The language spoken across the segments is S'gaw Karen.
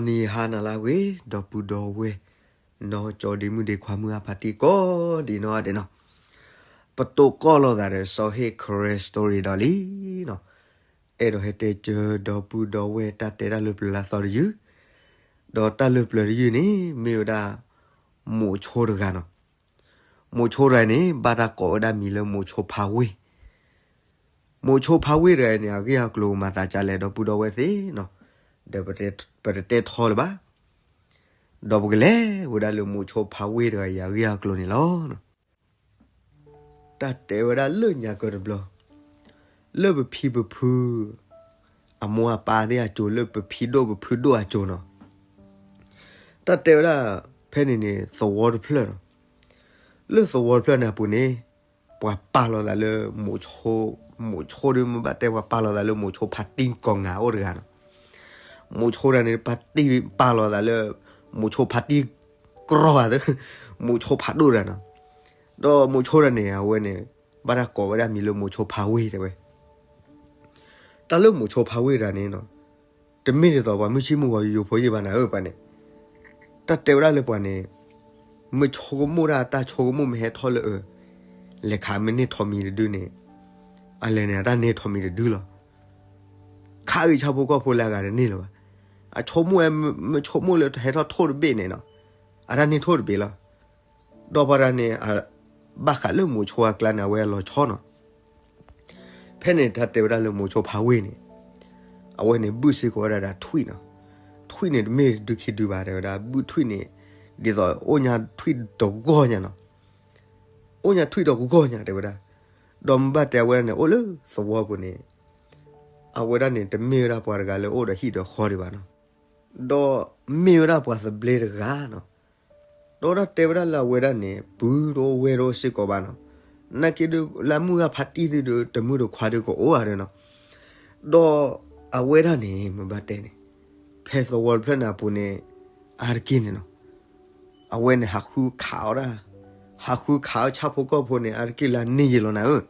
ဒီးနံၤဟါနၤလၢအဂ့ၤ ဒီပုၢ်ဒီဝဲၢ် နီၢ်ကၠီဒ့မုၣ်ဒ့ခွါမုၣ်အါဖးတံၢ်ကိးဒံးနီၢ်ဂၤဒဲးနီၤ, ပတိၢ်ကီၢ်လိာ်သးဒီးစီၤဟ့ၣ် Karen Story ဒီးလံနီၤ. အဲၣ်ဒိးဟဲတဲစၢၤဒီပုၢ်ဒီဝဲၢ်တၢ်တဲတၢ်လၢပျၢၤလၢအသီတယုၢ်, ဒီးတၢ်လၢပျၢၤတယုၢ်န့ၣ် မ့ၢ်ဝဲဒၣ် မိးဆိတဂၤနီၤ. မိးဆိတဂၤန့ၣ် ဘၣ်တၢ်ကိးဝဲဒၣ်မံၤလၢမိးဆိဖါဝ့ၢ်. မိးဆိဖါဝ့ၢ်တဂၤန့ၣ် အဂ့ၢ်အကျိၤမၤသးဒ်လဲၣ် ဒီပုၢ်ဒီဝဲၢ်သ့ၣ်နီၤ, ဒီးပတတဲထီလၢၤဘၣ်, ဒီးပကလဲၤဝဲဒၣ်လၢမိးဆိဖါဝ့ၢ်တဂၤအံၤအဂ့ၢ်အကျိၤန့ၣ်လီၤ. တၢ်တဲဝဲဒၣ်လၢညါကၢတဘျီ, လၢပဖံပဖု အမိၢ်အပၢ်သ့ၣ်အစိၤ လၢပဖံဒိၣ်ပဖုဒိၣ်အစိၤနီၤ. တၢ်တဲဝဲဒၣ် ဖဲန့ၣ်န့ၣ် သဝီတဖျၢၣ်နီၤ. လၢသဝီတဖျၢၣ်န့ၣ်အပူၤန့ၣ် ပှၤပာ်လီၤသးလၢမိးဆိ, မိးဆိဒုး မ့ၢ်ဘၣ်တဲပှၤပာ်လီၤသးလၢမိးဆိဖါတံၢ်ကီၢ်ငါအိၣ်တဂၤနီၤ. မိးဆိတဂၤန့ၣ် ပာ်တံၢ်ပာ်လီၤသးလၢ မိးဆိဖါတံၢ်ကြီၢ်ဧါ, မိးဆိဖးဒိၣ်တဂၤနီၤ. ဒီးမိးဆိတဂၤန့ၣ် အဝဲန့ၣ် ဘၣ်တၢ်ကိးဝဲဒၣ်မံၤလၢမိးဆိဖါဝ့ၢ်တဲဝဲ. တၢ်လၢမိးဆိဖါဝ့ၢ်တဂၤန့ၣ်နီၤ, တမ့ၢ်ဒ်သိးပှၤမုၢ်ဆ့ၣ်မုၢ်ဂီၤယိယိဖိယ့ၢ်ဘၣ်နၤဧၢ ပှၤန့ၣ်, တၢ်တဲဝဲဒၣ်လၢပှၤန့ၣ် မ့ၢ်ဆိကမိၣ်ဒၣ်တၢ်ဆိကမိၣ်မ့ၢ်ဟဲထီၣ်လၢအ လဲၤခးမ့ၢ်န့ၢ်ထိးမံၤတဒုန့ၣ်, အလဲၤန့ၣ် အတၢ်န့ၢ်ထိးမံၤတဒုလီၤ. ခးဂ့ၤဆၣ်ဖိကီၢ်ဖိလၢအဂၤတန့ၢ်လၢၤဘၣ်. အဆိကမိၣ်ဝဲ မ့ၢ်ဆိကမိၣ်လၢဟဲထီၣ်ထိၣ်တဘ့ၣ်န့ၣ်နီၤ, အတၢ်န့ၢ်ထိၣ်တဘ့ၣ်လီၤ. ဒီးပှၤတဂၤန့ၣ် ဘၣ်ဃးလၢမိးဆိအကျါန့ၣ် အဝဲအလီၤဆီနီၤ. ဖဲန့ၣ်တၢ်တဲဝဲဒၣ်လၢမိးဆိဖါဝ့ၢ်န့ၣ်, အဝဲန့ၣ်ဘုၣ်စ့ၢ်ကီးဝဲဒၣ်ဒီးထွံၣ်နီၤ. ထွံၣ်န့ၣ်တမ့ၢ်တဒုခံဒုဘၣ် တဲဝဲဒၣ် ဘုၣ်ထွံၣ်န့ၣ် ဒ်သိးအိၣ်ညါထွံၣ်တဂီၢ်ညါနီၤ. အိၣ်ညါထွံၣ်တဂီၢ်ညါတဲဝဲဒၣ်. ဒီးမ့ၢ်ဘၣ်တဲအဝဲဒၣ်န့ၣ် အိၣ်လၢသဝီပူၤန့ၣ်, အဝဲဒၣ်န့ၣ် တမ့ၢ်ဝဲဒၣ်ပှၤတဂၤလၢအိၣ်ဒီးဟံၣ်ဒီးဃီဒံးဘၣ်နီၤ. ဒီးမ့ၢ်ဝဲဒၣ်ပှၤသဘျ့တဂၤနီၤ. ဒီးတၢ်တဲဝဲဒၣ်လၢအဝဲဒၣ်န့ၣ် ပုၢ်တအိၣ်ဝဲၢ်တအိၣ်စ့ၢ်ကီးဘၣ်နီၤ. နာ်က့ဒုး လၢမုၢ်ဂၤဖါတံၢ်သ့ၣ်ဒုး တမုၢ်တခွါဒုးကအိၣ်ဧါဒီးနီၤ. ဒီးအဝဲဒၣ်န့ၣ် မ့ၢ်ဘၣ်တဲန့ၣ် ဖဲသဝီတဖျၢၣ်န့ၣ်အပူၤန့ၣ် အါတက့ၢ်န့ၣ်နီၤ, အဝဲန့ၣ်ဟးဃုခးအီၣ်ဒၣ်, ဟးဃုခးအီၣ်ဆၣ်ဖိကီၢ်ဖိန့ၣ် အါတက့ၢ်လၢအန့ၢ်ယံာ်လီၤနၤဧၢ.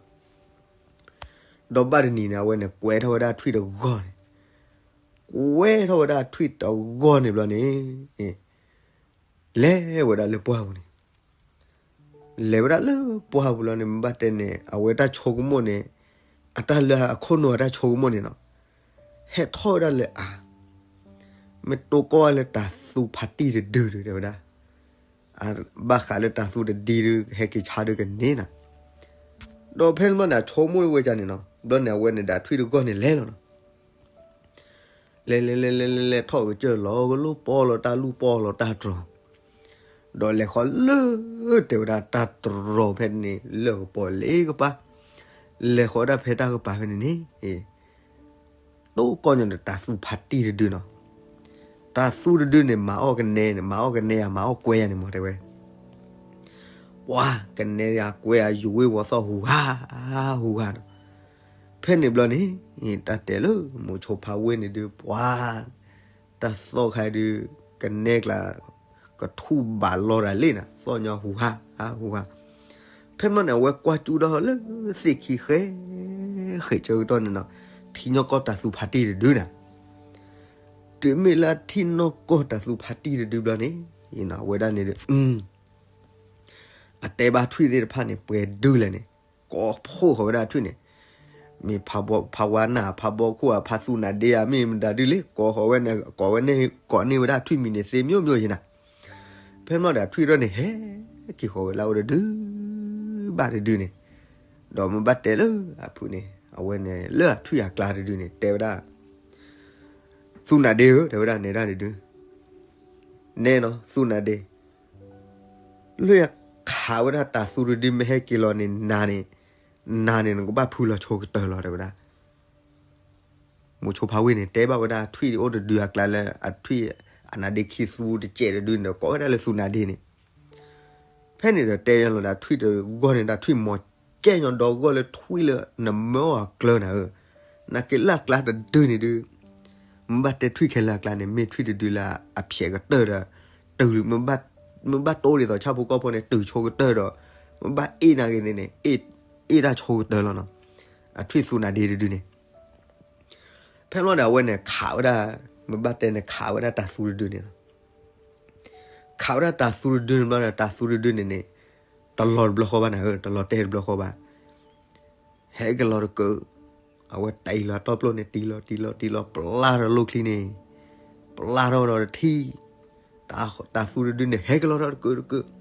ဒီးဘၣ်တနံၤန့ၣ် အဝဲန့ၣ် ကွဲထီၣ်ဝဲဒၣ်ထွံၣ်တဂီၢ်န့ၣ်, ကွဲထီၣ်ဝဲဒၣ်ထွံၣ်တဂီၢ်န့ၣ်ဘျီန့ၣ် လဲၤဝဲဒၣ်လၢပှၢ်ပူၤန့ၣ်, လဲၤဝဲဒၣ်လၢပှၢ်ပူၤလီၤန့ၣ် မ့ၢ်ဘၣ်တဲန့ၣ် အဝဲတၢ်ဆိကမိၣ်န့ၣ်, အတၢ်လၢအခိၣ်နူာ်အတၢ်ဆိကမိၣ်န့ၣ်နီၤ, ဟဲထီၣ်ဝဲဒၣ်လၢအ မ့ၢ်တိၢ်ကီၢ်ဝဲလၢတၤသူဖါတံၢ်တဒုဒုး တဲဝဲဒၣ်, ဘၣ်ဃးလၢတၤသူတဒုဒုး ဟဲက့ၤဆါဒုးကန့ၢ်နၤ. ဒီးဖဲန့ၣ်ဘျီန့ၣ် အဆိကမိၣ်ဝဲဒၣ်န့ၣ်နီၤ, ဘျီန့ၣ် အဝဲန့ၣ်ဒီးထွံၣ်တဂီၢ်န့ၣ်လဲၤလီၤနီၤ. လဲၤလဲၤလဲၤလဲၤလဲၤလဲၤ ထီၣ်ကစၢၢ်လီၤကလိပီလီၤတၢ်လူၢ်ပီလီၤတၢ်တြီၤ, ဒီးလဲၤဃီၤလၢ တဲဝဲဒၣ်တၢ်တြီၤဖဲန့ၣ် လၢကပီၤလ့ကပၤ, လဲၤဃီၤဒၣ်ဖဲတၢ်ကပၤဖဲန့ၣ်န့ၣ် တိၢ်ကီၢ်ညီဒီးတၤသူဖါတံၢ်တဒုနီၤ. တၤသူတဒုန့ၣ် မၤအီၣ်ကနဲန့ၣ် မၤအီၣ်ကနဲယၤ မၤအီၣ်ကွဲယၤန့ၣ်မး တဲဝဲ, ပှၤကနဲယၤကွဲယၤ ယူၤဝ့ၢ်ဝီၤသီၣ်ဟူးဟး ဟူးဟးနီၤ. ဖဲန့ၣ်ဘျီန့ၣ် တၢ်တဲလၢမိးဆိဖါဝ့ၢ်န့ၣ်ဒုး ပှၤ တၢ်သီၣ်ခါဒုး ကနဲကျါ ကထူၣ်ဘးလီၤတၢ်လ့ၣ်နီၤ သီၣ်ညီဟူးဟး ဟူးဟး. ဖဲမ့ၢ်န့ၣ် အဝဲကွၢ်ကၠူဒီးလၢသ့ၣ်ခံဃဲ ဃဲးဆၢကတီၢ်န့ၣ်နီၤ, ထံၣ်နီၢ်ကီၢ်တၤသူဖါတံၢ်တဒုနီၤ. တုၤမ့ၢ်လၢအထံၣ်နီၢ်ကီၢ်တၤသူဖါတံၢ်တဒုဘျီန့ၣ် အဝဲဒၣ်န့ၣ်ဒီး အတဲဘၣ်ထွံၣ်သ့ၣ်တဖၣ်န့ၣ် ပှဲၤဒုလဲၣ်န့ၣ် ကိးဖှိၣ်ဃီၤဝဲဒၣ်ထွံၣ်န့ၣ်, မ့ၢ်ဖးဝါနၢ် ဖးဘီခိၣ်ဧါ ဖးသူနၤဒ့ဧါ မ့ၢ်မတၤဒုလဲၣ် ကိးဃီၤဝဲန့ၣ် ကိးဝဲန့ၣ် ကိးန့ၢ်ဝဲဒၣ်ထွံၣ်မံၤန့ၣ် သ့မျိၢ်မျိၢ်ယဲနၤ. ဖဲမ့ၢ်ဒီးထွံၣ်ထီၣ်န့ၣ် ဟဲက့ၤဃီၤဝဲလၢအအိၣ်တဒု ဘၣ်တဒုန့ၣ်, ဒီးမ့ၢ်ဘၣ်တဲလၢအဖုန့ၣ် အဝဲန့ၣ် လၢအထွံၣ်အကျါတဒုန့ၣ် တဲဝဲဒၣ် သူနၤဒ့ဧၢ တဲဝဲဒၣ် နဲဒၣ်တဒု, နဲနီၤ သူနၤဒ့, လၢယခးဝဲဒၣ်တၤသူတဒုမ့ၢ်ဟဲက့ၤလီၤန့ၣ် နၤန့ၣ် နၤန့ၣ် နကဘၣ်ဖုလီၤဆိကတၢၢ်လီၤ တဲဝဲဒၣ်. မိးဆိဖါဝ့ၢ်န့ၣ် တဲဘၣ်ဝဲဒၣ်ထွံၣ်အိၣ်တဒုအကျါလၢ အထွံၣ်အနၤဒ့ခံသူတစဲးတဒုန့ၣ်ဒီး ကိးဝဲဒၣ်လၢသူနၤဒ့န့ၣ် ဖဲန့ၣ်ဒီးတဲညီလီၤဒီးထွံၣ်တဂီၢ်န့ၣ် ဒီးထွံၣ်မီၤကဲညီဒီဂီၢ်လၢထွံၣ်လၢနမၢအီၤအကျၢၤနၤဧၢ, နာ်က့လၢအကျါတဒုန့ၣ်ဒုး မ့ၢ်ဘၣ်တဲထွံၣ်ခဲလၢာ်အကျါန့ၣ် မ့ၢ်ထွံၣ်တဒုလၢအဖျဲးကတၢၢ်ဒီး တုၤ မ့ၢ်ဘၣ်တိၢ်ဒ်သိးဆၣ်ဖိကီၢ်ဖိန့ၣ် တုၤဆိကတၢၢ်ဒီး မ့ၢ်ဘၣ်အ့ၣ်နာ်က့န့ၣ်န့ၣ် အ့ၣ်တၢ်ဆိကတၢၢ်လီၤနီၤ, အထွံၣ်သူနၤဒ့တဒုန့ၣ် ဖဲမ့ၢ်ဒီးအဝဲန့ၣ်ခးဝဲဒၣ် မ့ၢ်ဘၣ်တဲန့ၣ် ခးဝဲဒၣ်တၤသူတဒုန့ၣ်လီၤ. ခးဝဲဒၣ်တၤသူတဒုန့ၣ်ဘျီဒီး တၤသူတဒုန့ၣ်န့ၣ် တလီၤတဘျီဃီဘၣ်န့ၣ်ဧၢ, တလီၤတဲာ်တဘျီဃီဘၣ်. ဟဲက့ၤလီၤတကၢၢ်, အဝဲတံၢ်လီၤတီပျိၢ်န့ၣ် တံၢ်လီၤတံၢ်လီၤတံၢ်လီၤ ပျၢ်ထီၣ်လိၣ်ချံန့ၣ်, ပျၢ်ထီၣ်ဒီးတထံၣ်, တၤသူတဒုန့ၣ် ဟဲက့ၤလီၤထီၣ်တကၢၢ်တကၢၢ်,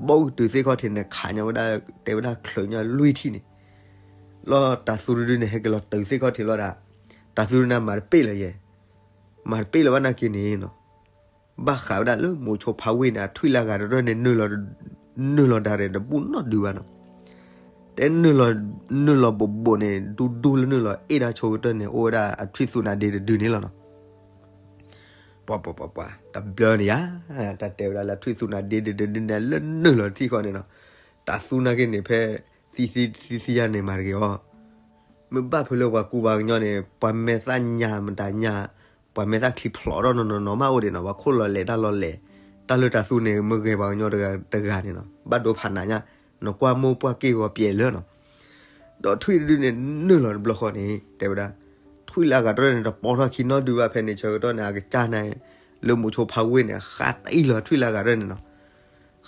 ဘီကတုၤသ့ၣ်ခီၣ်ထံးန့ၣ် ခးညါဝဲဒၣ် တဲဝဲဒၣ်ချုးညါလွံၢ်ထံၣ်န့ၣ်, လီၤတၤသူတဒုန့ၣ် ဟဲက့ၤလီၤတုၤသ့ၣ်ခီၣ်ထံးလီၤဒၣ်, တၤသူတဒုန့ၣ် မၤတပ့ၢ်လၢၤယဲၢ်, မၤတပ့ၢ်လၢၤဘၣ်နာ်က့န့ၣ်နီၤ ဘၣ်ဃးဝဲဒၣ်လၢမိၤဆိဖးဝ့ၢ်န့ၣ် အထွံၣ်လၢအဂၤတရၢၢ်န့ၣ် နုာ်လီၤဒၣ်ရဲၣ်တဘူၣ်နီတဒုဘၣ်နီၤ. တဲနုာ်လီၤ, နုာ်လီၤဘိးဘိးန့ၣ် ဒူဒူလၢနုာ်လီၤအ့ၣ်ဒၣ်ဆိကတၢၢ်န့ၣ် အိၣ်ဝဲဒၣ်အထွံၣ်သူနၤဒ့တဒုန့ၣ်လီၤနီၤ. ပှၤပှၤပှၤပှၤ တဘျီန့ၣ်ယါ, တၢ်တဲဝဲဒၣ်လၢထွံၣ်သူနၤဒ့တဒုန့ၣ် လၢနုာ်လီၤတထံၣ်ဃီန့ၣ်နီၤ, တၤသူနာ်က့န့ၣ် ဖဲသံသံသံသံယါန့ၣ် မၤတဂ့ၤအီၤ မ့ၢ်ဘၣ်ဖဲလၢပှၤကူပှၤကညီန့ၣ် ပှၤမဲာ်သၣ်ညါမတၤညါ, ပှၤမဲာ်သၣ်ချံဖျိးထီၣ်နီၢ်နီၢ်နီၢ်မးအိၣ်ဒံးနီၤ, ပှၤခိၣ်လီၤလဲၤတၢ်လီၤလဲၤ, တၢ်လၢတၤသူန့ၣ် မ့ၢ်ဂဲၤပှၤကညီတဂၤန့ၣ်နီၤ, ဘၣ်ဒိဖးနးညါ, နကွၢ်မိၢ်ပှၢ်က့ၢ်ဂီၤပျဲးလၢနီၤ. ဒီးထွံၣ်တဒုန့ၣ် နုာ်လီၤတဘျီဃီန့ၣ် တဲဝဲဒၣ်, ထွံၣ်လၢအဂၤတရၢၢ်န့ၣ် တပိာ်ထီၣ်ခံနီတဒုဘၣ်ဖဲန့ၣ် ဆၢကတီၢ်န့ၣ် အကစၢ်န့ၣ် လၢမိၤဆိဖးဝ့ၢ်န့ၣ် ဃးတံၢ်လီၤထွံၣ်လၢအဂၤတရၢၢ်န့ၣ်နီၤ.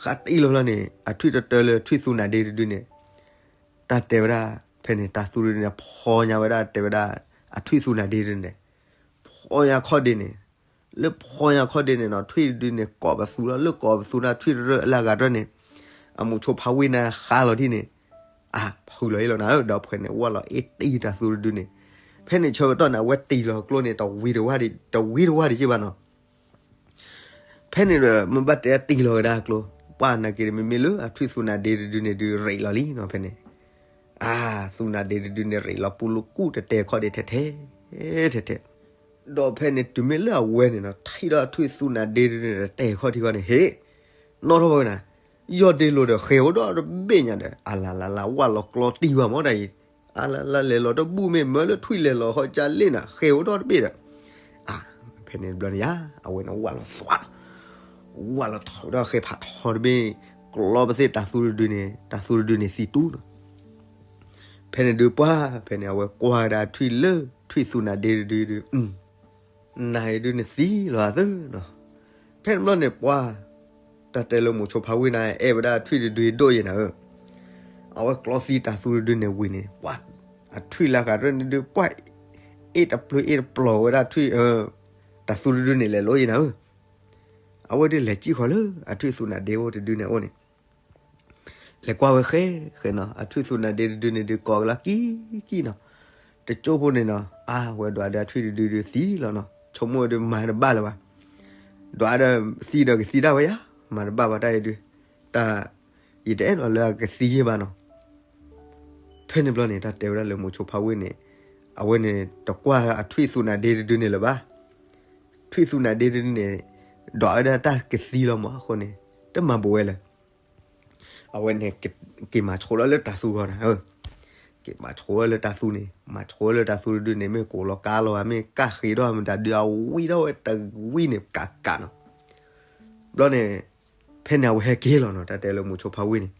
ဃးတံၢ်လီၤလီၤန့ၣ် အထွံၣ်တတၢလၢထွံၣ်သူနၤဒ့တဒုန့ၣ် တၢ်တဲဝဲဒၣ်, ဖဲန့ၣ် တၤသူတဒုန့ၣ် ဖီညါဝဲဒၣ် တဲဝဲဒၣ် အထွံၣ်သူနၤဒ့တဒုန့ၣ်, ဖီညါခီၣ်ဒ့န့ၣ်, လၢဖီညါခီၣ်ဒ့န့ၣ်နီၤ ထွံၣ်တဒုန့ၣ် ကိးပသူလီၤ, လၢကိးပသူန့ၣ် ထွံၣ်တရၢၢ်လၢအဂၤတရၢၢ်န့ၣ် အမိၤဆိဖးဝ့ၢ်န့ၣ်ဃါလီၤထံၣ်န့ၣ်, အါ ဖုးလီၤအ့ၣ်လီၤနၤဧၢ, ဒီးဖဲန့ၣ် ဝၢ်လီၤအ့ၣ်တံၢ်တၤသူတဒုန့ၣ်, ဖဲန့ၣ်ဆၢကတီၢ်န့ၣ် အဝဲတံၢ်လီၤကျိန့ၣ် တဝံတဝါ, တဝံတဝါဒံးက့ဘၣ်နီၤ. ဖဲန့ၣ်ဒီး မ့ၢ်ဘၣ်တဲတံၢ်လီၤကဒါကျိ, ပှၢ်နာ်က့ မ့မ့ၢ်လၢအထွံၣ်သူနၤဒ့တဒုန့ၣ်ဒုး ရ့းလီၤလံနီၤ ဖဲန့ၣ်, အါ သူနၤဒ့တဒုန့ၣ် ရ့းလီၤပူၤလူၤကူၣ်တတဲာ်ခီၣ်ဒ့ထဲထဲ, ထဲထဲ, ဒီးဖဲန့ၣ် တုၤမ့ၢ်လၢအဝဲန့ၣ်နီၤ ထံၣ်ဒီးအထွံၣ်သူနၤဒ့တဒုန့ၣ် တတဲာ်ခီၣ်ထံးခီၣ်န့ၣ် ဟ့ၣ်, နီၣ်ထီၣ်ဝဲနၤ, ယီၢ်ဒ့လိာ်ဒီးဃဲၤအိၣ်ဒီတဘ့ၣ်ညါဒီး အလၤလၤလၤ ဝၢ်လီၤကျီတံၢ်ဘၣ်မ့ၢ်ဒ်အံၤ, အလၤလၤလဲၤလီၤတဘူၣ်မ့ၢ်မၢလၢထွံၣ်လဲၤလီၤဟီၣ်ကၢ်လ့ၣ်နၤ ဃဲၤအိၣ်ဒီတဘ့ၣ်ဒီး, အါ ဖဲန့ၣ်တဘျီန့ၣ်ယါ အဝဲန့ၣ်ဝၢ်လီၤသွါ, ဝၢ်လီၤထီၣ်ဒီးဃဲၤဖးထီတဘ့ၣ်, ကျီပသ့ၣ်တၤသူတဒုန့ၣ် တၤသူတဒုန့ၣ်သံတူၢ်နီၤ. ဖဲန့ၣ်ဒုးပှၢ် ဖဲန့ၣ် အဝဲကွၢ်ဝဲဒၣ်ထွံၣ်လၢ ထွံၣ်သူနၤဒ့တဒုဒုး, နၤအံၤဒုးနသံလီၤအသၢနီၤ. ဖဲန့ၣ်ဘျီန့ၣ်ပှၢ်, တၢ်တဲလၢမိၤဆိဖးဝ့ၢ်န့ၣ် အဲၣ်ဝဲဒၣ်ထွံၣ်တဒုဒိၣ်ယဲနၤဧၢ, အဝဲကျီသံတၤသူတဒုန့ၣ်ဝံၤန့ၣ် ပှၢ်, အထွံၣ်လၢအဂၤတရၢၢ်န့ၣ်ဒုး ပှၢ်, အ့ၣ်တပျုၤအ့ၣ်တပျီၤဝဲဒၣ်ထွံၣ်, တၤသူတဒုန့ၣ်လဲၤလိၤယဲနၤဧၢ. အဝဲဒုးလဲၤစံၣ်ဃီၤလၢအထွံၣ်သူနၤဒ့အိၣ်တဒုန့ၣ်အအိၣ်န့ၣ် လဲၤကွၢ်ဝဲဃဲဃဲနီၤ, အထွံၣ်သူနၤဒ့တဒုန့ၣ်ဒုးကိးကလီၤကံကံနီၤ. တကၠိဖိန့ၣ်နီၤ အါ ဝဲဒွးဒီးအထွံၣ်တဒုဒုးသံလီၤနီၤ, ဆိကမိၣ်ဝဲဒုးမၤတဘၣ်လၢၤဘၣ်. ဒွးဒီးသံဒီးကသံဒၣ်ဝဲယါ, မၤတဘၣ်ဘၣ်တၢ်အံၤဒုး, တၢ်, ယတအဲၣ်ဒိးလၢအကသံယဲၢ်ဘၣ်နီၤ. ဖဲန့ၣ်ဘျီန့ၣ် တၢ်တဲဝဲဒၣ်လၢမိၤဆိဖးဝ့ၢ်န့ၣ်, အဝဲန့ၣ်တကွၢ်အထွံၣ်သူနၤဒ့တဒုန့ၣ်လၢၤဘၣ်. ထွံၣ်သူနၤဒ့တဒုန့ၣ် ဒွးဝဲဒၣ်တၢ်ကသံလီၤမးအဃိန့ၣ် တမၤဘူးဝဲလၢၤ. အဝဲန့ၣ် က့ၤမၤဆိလီၤလၢတၤသူဂီၢ်နၤဧၢ, က့ၤမၤဆိလၢတၤသူန့ၣ် မၤဆိလၢတၤသူတဒုန့ၣ် မ့ၢ်ကိးလီၤကါလီၤဧါ မ့ၢ်ကၣ်ဃ့ထီၣ်မတၤဒုး အဝံထီၣ်ဝဲတဝံန့ၣ် ကးကးနီၤ. ဘျီန့ၣ် ဖဲန့ၣ်အဝဲဟဲက့ၤလီၤနီၤ, တၢ်တဲလၢမိၤဆိဖးဝ့ၢ်န့ၣ်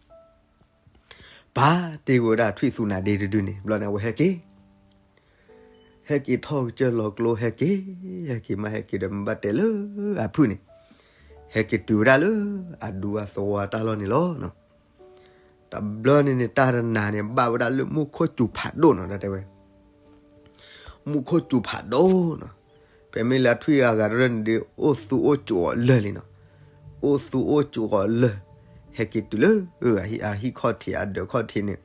ပာ်တ့ၢ်ကွံာ်ဝဲဒၣ်ထွံၣ်သူနၤဒ့တဒုန့ၣ်, ဘျီန့ၣ် အဝဲဟဲက့ၤ, ဟဲက့ၤထီၣ်ကစၢၢ်လီၤကျိ ဟဲက့ၤ, ဟဲက့ၤမးဟဲက့ၤဒီး မ့ၢ်ဘၣ်တဲလၢအဖုၣ်န့ၣ်, ဟဲက့ၤတုၤဝဲဒၣ်လၢ အဒူအသဝီတၢ်လီၢ်န့ၣ်လီၤ. တဘျီန့ၣ်န့ၣ် တၢ်တနၤန့ၣ် ဘၣ်ဝဲဒၣ်လၢမူခိၣ်စူၤဖးဒိၣ်နီၤ, တၢ်တဲဝဲ မူခိၣ်စူၤဖးဒိၣ်နီၤ. ပမ့ၢ်လၢအထွံၣ်အဂၤတရၢၢ်န့ၣ်ဒုး အိၣ်သူအိၣ်ကိးအီၤလၢာ်လံနီၤ, အိၣ်သူအိၣ်ကိးအီၤလၢာ်, ဟဲက့ၤတုၤလၢ အဟံၣ်ခီၣ်ထံး အဒၢးခီၣ်ထံးန့ၣ်,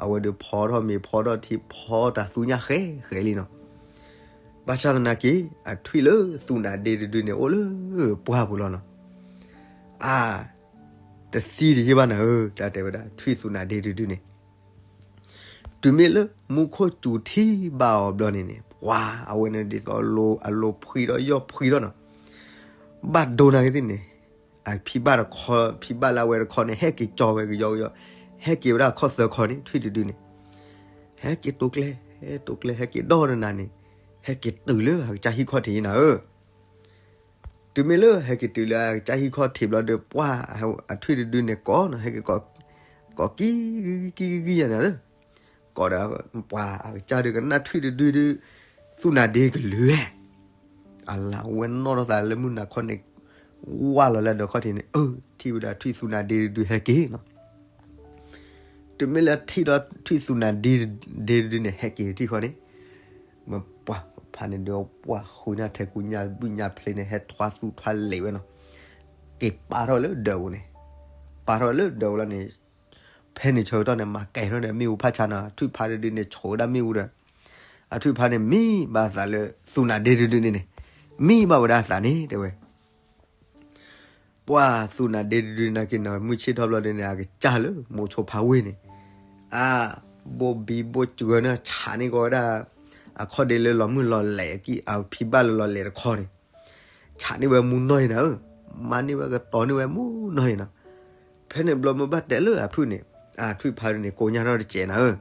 အဝဲဒုးဖီထီၣ်မ့ၤဖီထီၣ်ထံ ဖီတၤသူညၣ်ဃဲဃဲလံနီၤ. ဘၣ်ဆၣ်သနာ်က့ အထွံၣ်လၢသူနၤဒ့တဒုန့ၣ် အိၣ်လၢပှၢ်ပူၤလီၤနီၤ. အါ တသံတယံာ်ဘၣ်နၤဧၢ, တၢ်တဲဝဲဒၣ် ထွံၣ်သူနၤဒ့တဒုန့ၣ် တုၤမ့ၢ်လၢမူခိၣ်စူၤထံၣ်ဘၣ်အီၤဘျီန့ၣ်န့ၣ် ပှၤအဝဲန့ၣ်ဒ်သိးအလိၤဖှံထီၣ်ယီၢ်ဖှံထီၣ်နီၤ. ဘၣ်ဒိနၤက့ၤသ့ၣ်န့ၣ်, အဖံဘၣ်တခီ, ဖံဘၣ်လၢအဝဲတခီန့ၣ် ဟဲက့ၤကၠီဝဲကယီကယီ, ဟဲက့ၤဝဲဒၣ်ခီၣ်သၢခီန့ၣ် ထွံၣ်တဒုန့ၣ်, ဟဲက့ၤတိကျဲ, ဟဲတိကျဲ ဟဲက့ၤဒီတနၤန့ၣ်, ဟဲက့ၤတုၤလၢအကစၢ်ဟံၣ်ခီၣ်ထံးနၤဧၢ. တုၤမ့ၢ်လၢဟဲက့ၤတုၤလၢအကစၢ်ဟံၣ်ခီၣ်ထံးဘျီဒီး ပှၤအထွံၣ်တဒုန့ၣ်ကိးနီၤ, ဟဲက့ၤကိး, ကိးကံ, ကံကံကံယၤန့ၣ်လၢ, ကိးဒီးပှၤအကစၢ်ဒုးကနၣ်ထွံၣ်တဒုဒုး, သူနၤဒ့ကလုာ်ဝဲ, အလၢ်ဝဲနီၣ်ထီၣ်သးလၢမုၢ်နၤခီန့ၣ်, ဝၢ်လီၤလၢဒီးခီၣ်ထံးန့ၣ်, အၢ, ထံၣ်ဝဲဒၣ်ထွံၣ်သူနၤဒ့တဒုဟဲက့ၤနီၤ. တုၤမ့ၢ်လၢထံၣ်ဒီးထွံၣ်သူနၤဒ့တဒုန့ၣ် ဟဲက့ၤထံၣ်ဃီန့ၣ်, မ့ၢ်ပှၢ်ဖးန့ၣ်ဒီး ပှၢ်ဃုနၢ်ထဲကူညၣ်ဘုၣ်ညၣ်ဖျ့န့ၣ် ဟဲထွါသူထွါလ့ၤဝဲနီၤ. က့ၤပာ်ထီၣ်လၢဒၢးပူၤန့ၣ်, ပာ်ထီၣ်လၢဒၢးပူၤလီၤန့ၣ်, ဖဲန့ၣ်ဆၢကတီၢ်န့ၣ် မၤကဲၤထီၣ်ဒီးမ့ၣ်အူဖးဆါနီၤ, ထွံၣ်ဖးတဒုန့ၣ် ဆိးဝဲဒၣ်မ့ၣ်အူဒီး, အထွံၣ်ဖးန့ၣ် မံဘၣ်အသးလၢသူနၤဒ့တဒုန့ၣ်န့ၣ်, မံဘၣ်ဝဲဒၣ်အသးန့ၣ် တဲဝဲ ပှၢ်သူနၤဒ့တဒုနာ်က့နီၤ, မုၢ်ဆ့ၣ်ထီၣ်ဘျီဒုန့ၣ် အကစၢ်လၢမိၤဆိဖးဝ့ၢ်န့ၣ်, အါ, ဘိၣ်ဘံဘိၣ်စှၢန့ၣ် ဆးန့ၢ်ကီးဝဲဒၣ် အခီၣ်ဒ့လၢလီၤမုၢ်လီၤလဲၣ်, အဖံဘၣ်လၢလီၤလဲၣ်တခီန့ၣ်, ဆးန့ၢ်ဝဲမူနီၢ်အံၤနၤဧၢ, မၤန့ၢ်ဝဲကတီၤန့ၢ်ဝဲမူနီၢ်အံၤနီၤ. ဖဲန့ၣ်ဘျီမ့ၢ်ဘၣ်တဲလၢအဖုၣ်န့ၣ်, အထွံၣ်ဖးဒုန့ၣ် ကိညၢ်ထီၣ်တစဲးနၤဧၢ.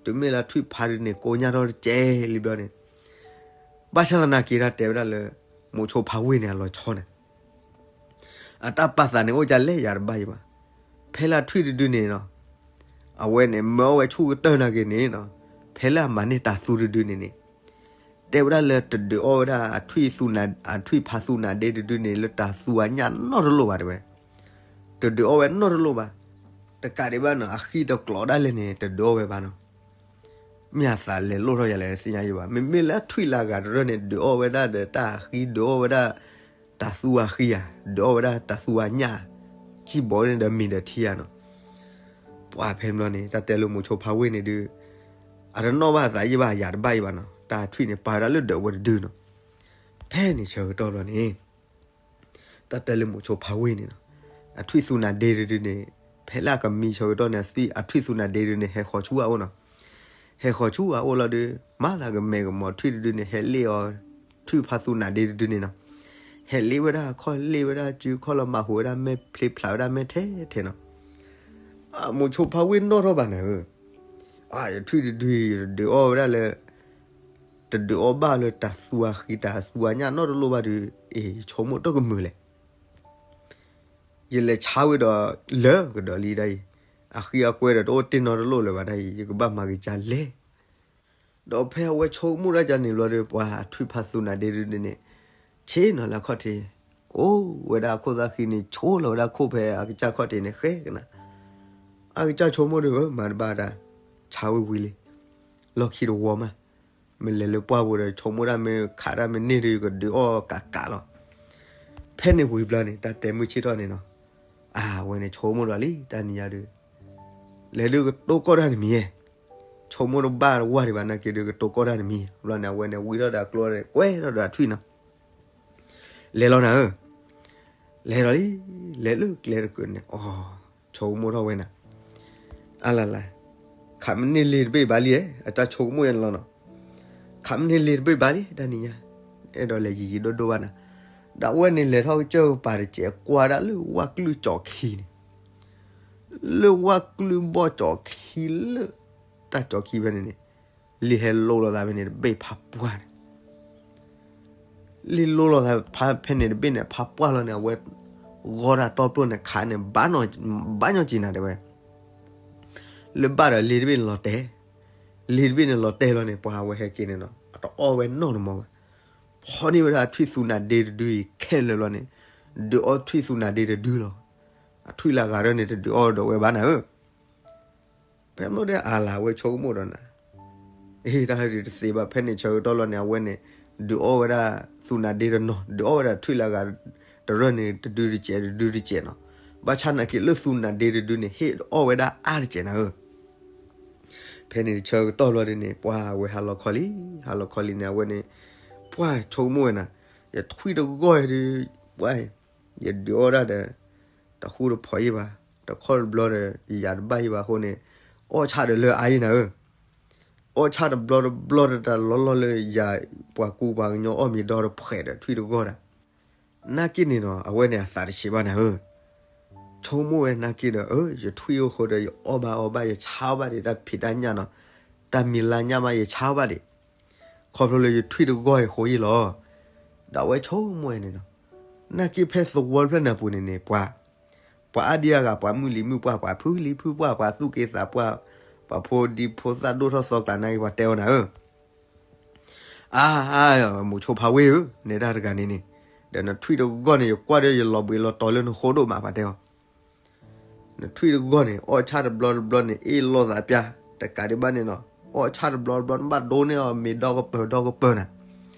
တုၤမ့ၢ်လၢထွံၣ်ဖးဒုန့ၣ် ကိညၢ်ထီၣ်တစဲးလံဘျီန့ၣ်, ဘၣ်ဆၣ်သနာ်က့တၢ်တဲဝဲဒၣ်လၢ မိၤဆိဖးဝ့ၢ်န့ၣ် အလီၤဆီန့ၣ် အတၢ်ပာ်သးန့ၣ် အိၣ်ဒ်လဲၣ်ယၤတဘၣ်အံၤဘၣ်. ဖဲလၢထွံၣ်တဒုန့ၣ်နီၤ, အဝဲန့ၣ် မၢအီၣ်ဝဲဆူၣ်ကတၢၢ်နာ်က့န့ၣ်နီၤ, ဖဲလၢအမၤန့ၢ်တၤသူတဒုန့ၣ်န့ၣ်, တဲဝဲဒၣ်လၢတဒုးအီၣ်ဝဲဒၣ် အထွံၣ်ဖးသူနၤဒ့တဒုန့ၣ် လၢတၤသူအညၣ်နီတလိၣ်ဘၣ်တဲဝဲ. တဒုးအီၣ်ဝဲနီတလိၣ်ဘၣ်. တကးဒံးဘၣ်နီၤ, အဃံတကျိးဒၣ်လဲာ်န့ၣ် တဒုးအီၣ်ဝဲဘၣ်နီၤ. မ့ၢ်အသးလဲၤလိၣ်ထီၣ်ယၤလဲၣ်သ့ၣ်ညါယံၤဘၣ်. မ့မ့ၢ်လၢထွံၣ်လၢအဂၤတရၢၢ်န့ၣ် ဒုးအီၣ်ဝဲဒၣ်ဒီးတၢ်အဃံ, ဒုးအီၣ်ဝဲဒၣ်တၤသူအဃံဧါ, ဒုးအီၣ်ဝဲဒၣ်တၤသူအညၣ်, စံၣ်ဘီန့ၣ်ဒီးမံၤဒီးထံဧါနီၤ. ပှၢ်ဖဲန့ၣ်ဘျီန့ၣ် တၢ်တဲလၢမိၤဆိဖးဝ့ၢ်န့ၣ်ဒုး, အတနီၣ်ဘၣ်အသးယံၤဘၣ်, ယၤတဘၣ်အံၤဘၣ်နီၤ. တၢ်ထွံၣ်န့ၣ် ပာ်ဝဲဒၣ်လၢဒၢးဝဲတဒုနီၤ. ဖဲန့ၣ်ဆၢကတီၢ်ဘျီန့ၣ် တၢ်တဲလၢမိၤဆိဖးဝ့ၢ်န့ၣ်နီၤ, အထွံၣ်သူနၤဒ့တဒုန့ၣ်, ဖဲလၢအကမံဆၢကတီၢ်န့ၣ် အထွံၣ်သူနၤဒ့တဒုန့ၣ် ဟဲဃီၤဆူအအိၣ်နီၤ. ဟဲဃီၤဆူအအိၣ်လီၤဒီး မၤသးကမဲာ်ကမီၤထွံၣ်တဒုန့ၣ် ဟဲလ့ၣ်အီၤ, ထွံၣ်ဖးသူနၤဒ့တဒုန့ၣ်နီၤ, ဟဲလ့ၣ်ဝဲဒၣ်ခီၣ်လ့ၣ်ဝဲဒၣ်စုခီၣ်လီၤမၤဟူးဝဲဒၣ်မဲာ်ဖျ့ဖျးဝဲဒၣ်မဲာ်ထဲထဲနီၤ. မိၤဆိဖးဝ့ၢ်နီၣ်ထီၣ်ဘၣ်နၤဧၢ, အထွံၣ်တဒုအံၤ တဒုးအီၣ်ဝဲဒၣ်လၢ တဒုးအီၣ်ဘၣ်လၢတၤသူအဃံတၤသူအညၣ်နီတလိၣ်ဘၣ်ဒီး, အ့ၣ် ယဆိကမိၣ်တၢ်ကမုာ်လဲၣ်. ယလဲၤဆါဝံၤဒီးလၢာ်ကဒီးလံဒၣ်အံၤ, အဃံအကွဲဒီးတအိၣ်တ့ၢ်နီတလိၣ်လၢၤဘၣ်ဒၣ်အံၤ, ယကဘၣ်မၤက့ၤကၢ်လဲၣ်. ဒီးဖဲအဝဲဆိကမိၣ်ဒၣ်ကၢ်န့ၣ်ဘျီဒီး ပှၤအထွံၣ်ဖးသူနၤဒ့တဒုန့ၣ် ဆ့ၣ်နီၤလၢအခီၣ်ထံး, အိၣ်ဝဲဒၣ်အခိၣ်သၣ်ဃံန့ၣ် ဆိလီၤဝဲဒၣ်ခိၣ်ဖဲအကစၢ်ခီၣ်ထံးန့ၣ်ဃဲကနၤ. အကစၢ်ဆိကမိၣ်ဒီး မၤတဘၣ်တၢ်, ဆါဝံၤဝံၤလံ, လီၢ်ခံတဝီမး, မ့ၢ်လဲၤလၢပှၢ်ပူၤဒီး ဆိကမိၣ်ဒၣ်မ့ၢ်ခးဒၣ်မ့ၢ်န့ၢ်ဒီး ယကဒုးအီၣ်ကးကးလီၤ. ဖဲန့ၣ်ဝံၤဘျီန့ၣ် တၢ်တဲမုၢ်ဆ့ၣ်ထီၣ်န့ၣ်နီၤ, အဝဲန့ၣ်ဆိကမိၣ်ဒီးလံ တနံၤညါဒီး လဲၤဒုးကတိၤကီၢ်တၢ်တမံၤ, ဆိကမိၣ်တဘၣ်ဝဲဒံးဘၣ်နာ်က့ဒီး ကတိၤကီၢ်တၢ်တမံၤ, ဘျီန့ၣ် အဝဲန့ၣ်ဝံထီၣ်ဒီးအကျိန့ၣ် ကွဲထီၣ်ဒီးအထွံၣ်နီၤ, လဲၤလီၤနၤဧၢ, လဲၤလီၤလံ, လဲၤလၢကျဲတကုာ်န့ၣ် အီ, ဆိကမိၣ်ထီၣ်ဝဲနၤ, အလၢ်လၢ်, ခးမ့ၢ်န့ၢ်လ့ၤတဘ့ၣ်ဘၣ်လံ, အတၢ်ဆိကမိၣ်ယဲန့ၣ်လီၤနီၤ, ခးမ့ၢ်န့ၢ်လ့ၤတဘ့ၣ်ဘၣ်လံ တနံၤညါ, အဲၣ်ဒိးလဲၤယံာ်ယံာ်ဒိၣ်ဒိၣ်ဘၣ်နၤ, ဒီးအဝဲန့ၣ်လဲၤထီၣ်ကစၢၢ်ပၤတစဲး ကွၢ်ဒၣ်လၢဝၣ်ကျုၢ်ကၠီၤခံန့ၣ်, လၢဝၣ်ကျုၢ်ဘီၣ်ကၠီၤခံလၢ တၢ်ကၠီၤခံဖဲန့ၣ်န့ၣ်, လ့ၤဟဲလိလီၤသးဖဲန့ၣ်တဘ့ၣ်ဖးပှၢ်န့ၣ် လ့ၤလိလီၤသးဖဲန့ၣ်တဘ့ၣ်န့ၣ် ဖးပှၢ်လီၤန့ၣ် အဝဲ ဂီၤတၢ်တီပျိၢ်န့ၣ် ခးန့ၣ် ဘၣ်ညီက့ၤနၤတဲဝဲ, လၢဘၣ်ဒီးလ့ၤတဘ့ၣ်န့ၣ်လီၤတဲာ်, လ့ၤတဘ့ၣ်န့ၣ်လီၤတဲာ်လီၤန့ၣ် ပှၤအဝဲဟဲက့ၤန့ၣ်နီၤ အတအီၣ်ဝဲနီတမံၤဘၣ်, ဖီန့ၢ်ဝဲဒၣ်ထွံၣ်သူနၤဒ့တဒုအံၤခဲလၢာ်လီၤန့ၣ်, ဒုးအီထွံၣ်သူနၤဒ့တဒုလီၤ, အထွံၣ်လၢအဂၤရၢၢ်န့ၣ် တဒုးအီၣ်ဒီးဝဲဘၣ်နၤဧၢ ဖဲမ့ၢ်ဒီးအလၢ်ဝဲဆိကမိၣ်ဒီးနၤ, အ့ တၢ်ဟဲဒုးတသ့ဘၣ် ဖဲန့ၣ်ဆၢကတီၢ်လီၤန့ၣ် အဝဲန့ၣ် ဒုးအီၣ်ဝဲဒၣ်သူနၤဒ့တနီၤ ဒုးအီၣ်ဝဲဒၣ်ထွံၣ်လၢအဂၤတရၢၢ်န့ၣ် တဒုတစဲး တဒုတစဲးနီၤ, ဘၣ်ဆၣ်နာ်က့လၢသူနၤဒ့တဒုန့ၣ် ဟ့ၣ်အီၣ်ဝဲဒၣ်အါတစဲးနၤဧၢ ဖဲန့ၣ်ဆၢကတီၢ်လီၤဒ်န့ၣ် ပှၤဝဲဟးလီၤခီလံ, ဟးလီၤခီလံန့ၣ် အဝဲန့ၣ် ပှၤဆိကမိၣ်ဝဲနၤ, ယထွံၣ်တဂီၢ်အံၤဒီး ပှၤ ယဒုးအီၣ်ဒၣ်ဒီး တဃူတဖိးယံၤဘၣ်, တခီတဘျီဒီး ယယၤတဘၣ်ယံၤဘၣ်အဃိန့ၣ်, အီၣ်ဆၣ်ဒီးလၢအါယံၤနၤဧၢ, အီၣ်ဆၣ်တဘျီတဘျီဒီးတၢ်လီၤလီၢ်လၢယၤ ပှၤကူပှၤကညီအီၣ်မ့ၤဒီတဖှဲးဒီးထွံၣ်တဂီၢ်ဒၣ်, နာ်က့န့ၣ်နီၤ အဝဲန့ၣ်အသးတဆံးဘၣ်နၤဧၢ ဆိကမိၣ်ဝဲနာ်က့ဒီး အၢ ယထွံၣ်အိၣ်ဃိဒီး ယအီၣ်ဘၣ်အီဘၣ် ယဆါဘၣ်ဒံး တၢ်ဖံးတၢ်ညၣ်နီၤ, တၢ်မံၤလါညၣ်မး ယဆါဘၣ်ဒံး, ခီဖျိလၢယထွံၣ်တဂီၢ်အံၤဃိယံၤလီၤ. ဒီးအဝဲဆိကမိၣ်ဝဲန့ၣ်နီၤ, နာ်က့ဖဲသဝီတဖျၢၣ်န့ၣ်အပူၤန့ၣ်န့ၣ် ပှၤ ပှၤအါဒံအါဂၤ ပှၤမုၢ်လံၤမုၢ်ပှၢ် ပှၤဖုလံၤဖုပှၢ် ပှၤသူၣ်က့သးပှၢ်, ပှၤဖိဒံဖိသၣ်ဒိၣ်ထီၣ်သီကျါနာ်က့ ပှၤတဲအီၤနၤဧၢ အါ, မိၤဆိဖါဝ့ၢ်ဧၢ, နဲဒၣ်တဂၤန့ၣ်န့ၣ်, ဒီးနထွံၣ်တဂီၢ်န့ၣ် ယကွၢ်ဒီးယလီၤဘှံးလီၤတီၤလၢနဃိဒိၣ်မး ပှၤတဲအီၤ. နထွံၣ်တဂီၢ်န့ၣ် အီၣ်ဆၣ်တဘျီတဘျီန့ၣ် အ့ၣ်လိာ်သးပျၢ်, တကးဒံးဘၣ်န့ၣ်နီၤ, အီၣ်ဆၣ်တဘျီတဘျီ နဘၣ်ဒိန့ၢ်အီၤမ့ၤဒီကပၢၤဒီကပၢၤနၤ.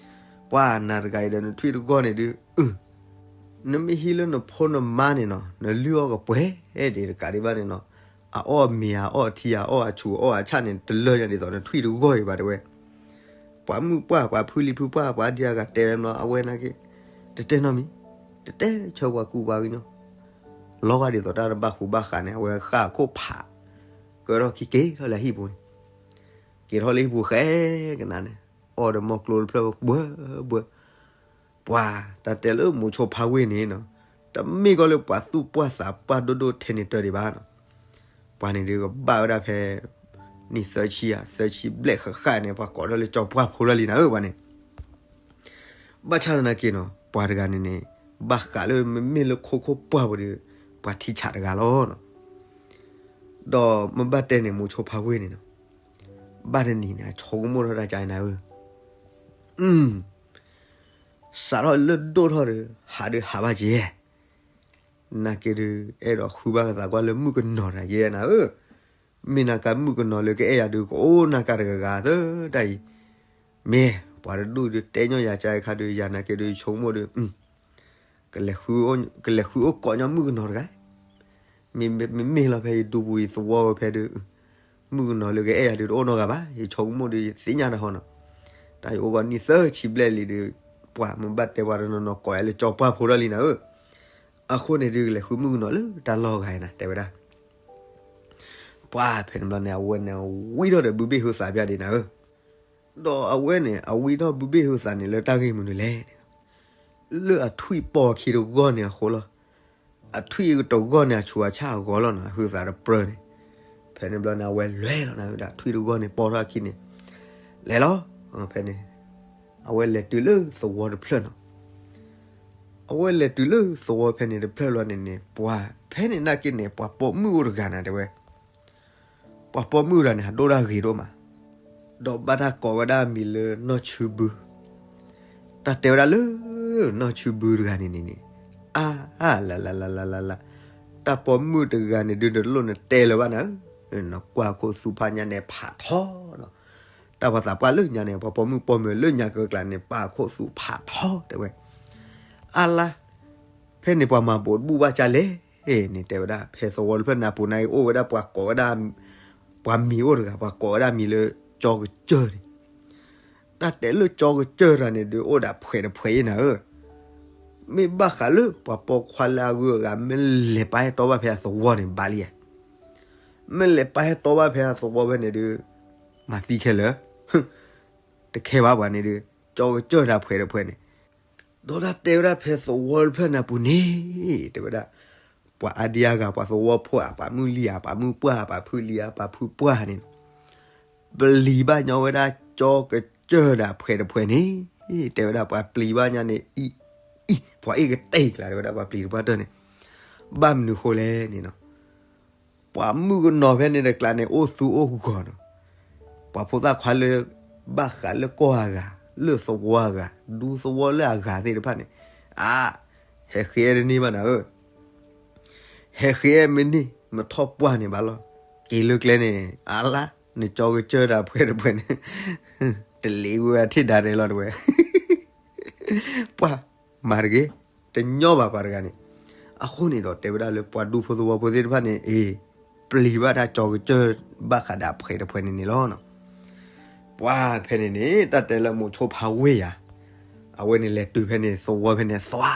ပှၤနၤတဂၤအံၤဒီးနထွံၣ်တဂီၢ်န့ၣ်ဒုး, နမ့ၢ်ဟံးလၢနဖိနမါန့ၣ်နီၤ နလုၢ်အီၣ်ကပှဲၤဒံး တကးဒံးဘၣ်န့ၣ်နီၤ, အအီၣ်မ့ၤအအီၣ်ထံအအီၣ်အဆူၣ်အအီၣ်အဆၣ်န့ၣ် တလၢာ်ညါဒ်သိးနထွံၣ်တဂီၢ်အံၤဘၣ်တဲဝဲ. ပှၤမုၣ်ပှၢ် ပှၤဖုလံၤဖုပှၢ် ပှၤဒံအဂၤတဲဝဲမး အဝဲနာ်က့, တတဲနီတမံၤ, တတဲဆၢပှၤကူပှၤကညီ, လီၤဂာ်ဒ်သိးတၢ်တဘၣ်ဃူဘၣ်ဃးန့ၣ် အဝဲဃၣ်ခိၣ်ဖး, ကၢထီၣ်ခံက့ၤထီၣ်လၢဟံၣ်ပူၤန့ၣ်, က့ၤထီၣ်လၢဟံၣ်ပူၤဃဲကနၤန့ၣ်, အီၣ်ဒီးမီၢ်ကျိတဖျၢၣ်ဘှၢဘှၢ, ပှၤတၢ်တဲလၢမိၤဆိဖါဝ့ၢ်န့ၣ်နီၤ, တမ့ၢ်ကီလၢပှၤသူၣ်ပှၢ်သးပှၢ်ဒိၣ်ဒိၣ်ထဲန့ၣ်တၢ်ဒံးဘၣ်နီၤ. ပှၤန့ၣ်ဒုးကဘၣ်ဝဲဒၣ်ဖဲ နံၣ်သၢဆံဧါ သၢဆံဘျဲၣ်ဃၣ်ဃၣ်န့ၣ် ပှၤကိးထီၣ်လၢကၠီပှၢ်ဖိလီၤလံနၤဧၢ ပှၤန့ၣ်. ဘၣ်ဆၣ်သနာ်က့နီၤ ပှၤတဂၤန့ၣ်န့ၣ် ဘၣ်ဃးလၢမ့မ့ၢ်လၢခိခိၣ်ပှၢ်ပူၤဒီး ပှၤထံဆးတဂၤလီၤနီၤ. ဒီးမ့ၢ်ဘၣ်တဲန့ၣ် မိၤဆိဖါဝ့ၢ်န့ၣ်နီၤ, ဘၣ်တနံၤန့ၣ် အဆိကမိၣ်ထီၣ်တၢ်ကါနၤဧၢ, စးထီၣ်လၢဒိၣ်ထီၣ်ဒီး ဟးဒုးဟးဘၣ်က့ၤ, နာ်က့ဒုး အဲၣ်ဒိးဃုဘၣ်ကသးကွၢ်လၢမုၣ်ကနီၤတဂၤယဲနၤဧၢ, မ့ၢ်နာ်က့မုၣ်ကနီၤလၢကအဲၣ်ယၤဒုး ကအိၣ်နာ်က့တဂၤဂၤသၢတၢ်အံၤ, မ့ၢ်ပှၤတဒူၣ်ဒုးတဲညီယၤကါအခါဒုး ယၤနာ်က့ဒုးဆိကမိၣ်ဒီး ကလဲၤဃုအိၣ်ကိးညီမုၣ်ကနီၤတဂၤ, မ့မ့ၢ်လီၤဖဲယဒူပူၤယသဝီဖဲဒုး မုၣ်ကနီၤလၢကအဲၣ်ယၤဒုးတအိၣ်နီတဂၤဘၣ် ယဆိကမိၣ်ဒုးယသ့ၣ်ညါတၢ်ဟီနီၤ, တၢ်ယအိၣ်ဂီၢ်နံၣ်သၢဆံဘျဲၣ်လံဒုး ပှၤမ့ၢ်ဘၣ်တဲပှၤတနီၤနီၤကိးယၤလၢကၠီပှၢ်ဖိထီၣ်လံနၤဧၢ, အဃိန့ၣ်ဒုးကလဲၤဃုမုၣ်ကနီၤလၢတၢ်လီၢ်ဂၤနၤ တဲဝဲဒၣ်. ပှၤဖဲန့ၣ်ဘျီန့ၣ် အဝဲန့ၣ်ဝံထီၣ်ဒီးဘုဘ့ၣ်ဟုသးပျၢ်ဒံးနၤဧၢ, ဒီးအဝဲန့ၣ် အဝံထီၣ်ဘုဘ့ၣ်ဟုသးန့ၣ်လၢတၢ်ဂ့ၢ်မနုၤလဲၣ်န့ၣ်, လၢအထွံၣ်ပီၢ်ခံတဂီၢ်န့ၣ်အဃိလီၤ. အထွံၣ်တဂီၢ်န့ၣ် အဆူးအဆၣ်အဂီၢ်လီၤနီၤ အဟုသးတပြၢန့ၣ်, ဖဲန့ၣ်ဘျီန့ၣ် အဝဲလဲၤလီၤနၤဝဲဒၣ် ထွံၣ်တဂီၢ်န့ၣ်ပီၢ်ထီၣ်အခံန့ၣ်, လဲၤလီၤ, ဖဲန့ၣ် အဝဲလဲၤတုၤလၢသဝီတဖျၢၣ်နီၤ, အဝဲလဲၤတုၤလၢသဝီဖဲန့ၣ်တဖျၢၣ်လီၤန့ၣ်န့ၣ် ပှၤဖဲန့ၣ်နာ်က့န့ၣ် ပှၤပိာ်မုၣ်အိၣ်တဂၤနၤတဲဝဲ ပှၤပိာ်မုၣ်တဂၤန့ၣ် အဒိၣ်တၢ်ဂ့ၤဒိၣ်မး, ဒီးဘၣ်တၢ်ကိးဝဲဒၣ်မံၤလၢနီၢ်ဆူဘု, တၢ်တဲဝဲဒၣ်လၢ နီၢ်ဆူဘုတဂၤန့ၣ်န့ၣ်န့ၣ်, အါ, လၢလၢလၢလၢလၢ, တၢ်ပိာ်မုၣ်တဂၤန့ၣ်ဒုး နလိၣ်နတဲလၢၤဘၣ်နၤဧၢ, နကွၢ်ခိၣ်သူဖးညါန့ၣ်ဖးထီနီၤ, တၢ်ပှၤသးပှၢ်လၢညါန့ၣ် ပှၤပိာ်မုၣ်ပိာ်မုၣ်လၢညါကကျးန့ၣ် ပာ်ခိၣ်သူဖးထီတဲဝဲ, အါလါ ဖဲန့ၣ်ပှၤမၤဘိးတဘူၣ်ဘၣ်ကၢ်လဲၣ်န့ၣ် တဲဝဲဒၣ် ဖဲသဝီတဖျၢၣ်န့ၣ်အပူၤန့ၣ် အိၣ်ဝဲဒၣ်ပှၤကိးဝဲဒၣ်, ပှၤမံၤအိၣ်တဂၤ ပှၤကိးဝဲဒၣ်မံၤလၢကၠီကစၢၢ်န့ၣ်, တၢ်တဲလၢကၠီကစၢၢ်တဂၤန့ၣ်ဒုး အိၣ်ဒၣ်ဖှဲးတဖှဲးအံၤနၤဧၢ, မ့ၢ်ဘၣ်ဃးလၢပှၤပိာ်ခွါလၢအဂုၤအဂၤ မ့ၢ်လဲၤပာ်ဟဲတီဘၣ်ဖဲအသဝီန့ၣ် ဘၣ်လံဧါ, မ့ၢ်လဲၤပာ်ဟဲတီဘၣ်ဖဲအသဝီဖဲန့ၣ်ဒုး, မၤသံခဲလၢာ်, တခဲဘၣ်ပှၤန့ၣ်ဒုး, ကၠီကစၢၢ်တၢ်ဖှဲးတဖှဲးန့ၣ် ဒီးတၢ်တဲဝဲဒၣ်ဖဲသဝီတဖျၢၣ်န့ၣ်အပူၤန့ၣ် တဲဝဲဒၣ်, ပှၤအါဒံအါဂၤ ပှၤသဝီဖိဧါ ပှၤမုၣ်လံၤဧါ ပှၤမုၣ်ပှၢ်ဧါ ပှၤဖုလံၤဧါ ပှၤဖုပှၢ်န့ၣ်, ပျံၤဘၣ်ညီဝဲဒၣ်ကၠီကစၢၢ်ဒၣ်ဖှဲးတဖှဲးန့ၣ်, တဲဝဲဒၣ်ပှၤပျံၤဘၣ်ညီန့ၣ် အံၤ, အံၤ, ပှၤအ့ၣ်ကတဲာ်ကျါ တဲဝဲဒၣ်ပှၤပျံၤတပှၢ်တၢၢ်န့ၣ်, ဘၣ်မနုၤဃိလဲၣ်န့ၣ်နီၤ ပှၤမုၣ်ကနီၤဖဲန့ၣ်တကျါန့ၣ် အိၣ်သူအိၣ်ဂီၤနီၤ, ပှၤဖိသၣ်ခွါလၢ ဘၣ်ဃးလၢကီၢ်အဂၤ, လၢသဝီအဂၤ, ဒူသဝီလၢအဂၤသ့ၣ်တဖၣ်န့ၣ်, အါ, ဟဲဃ့အဲၣ်တန့ၢ်ဘၣ်နၤဧၢ, ဟဲဃ့အဲၣ်မ့ၢ်န့ၢ် မ့ၢ်ထီၣ်ပှၢ်န့ၣ်ဘၣ်လီၤ, က့ၤလၢကျဲန့ၣ် အါလါ, နကၠီကစၢၢ်ဒၣ်ဖှဲးတဖှဲးန့ၣ်, တလ့ၤဝဲအထံၣ်ဒၣ်ရဲၣ်လီၤတဲဝဲ ပှၤမၤတဂ့ၤ, တညီဘၣ်ပှၤတဂၤန့ၣ်, အဃိန့ၣ်ဒီးတဲဝဲဒၣ်လၢပှၤဒူဖိသဝီဖိသ့ၣ်တဖၣ်န့ၣ် အ့ၣ်, ပျံၤဘၣ်တၢ်ကၠီကစၢၢ်ဘၣ်ဃးဒီးအဖှဲးတဖှဲးန့ၣ်န့ၣ်လီၤ. ပှၤဖဲန့ၣ်န့ၣ် တၢ်တဲလၢမိၤဆိဖါဝ့ၢ်ယၤ, အဝဲန့ၣ်လဲၤတုၤဖဲန့ၣ် သဝီဖဲန့ၣ်သွါ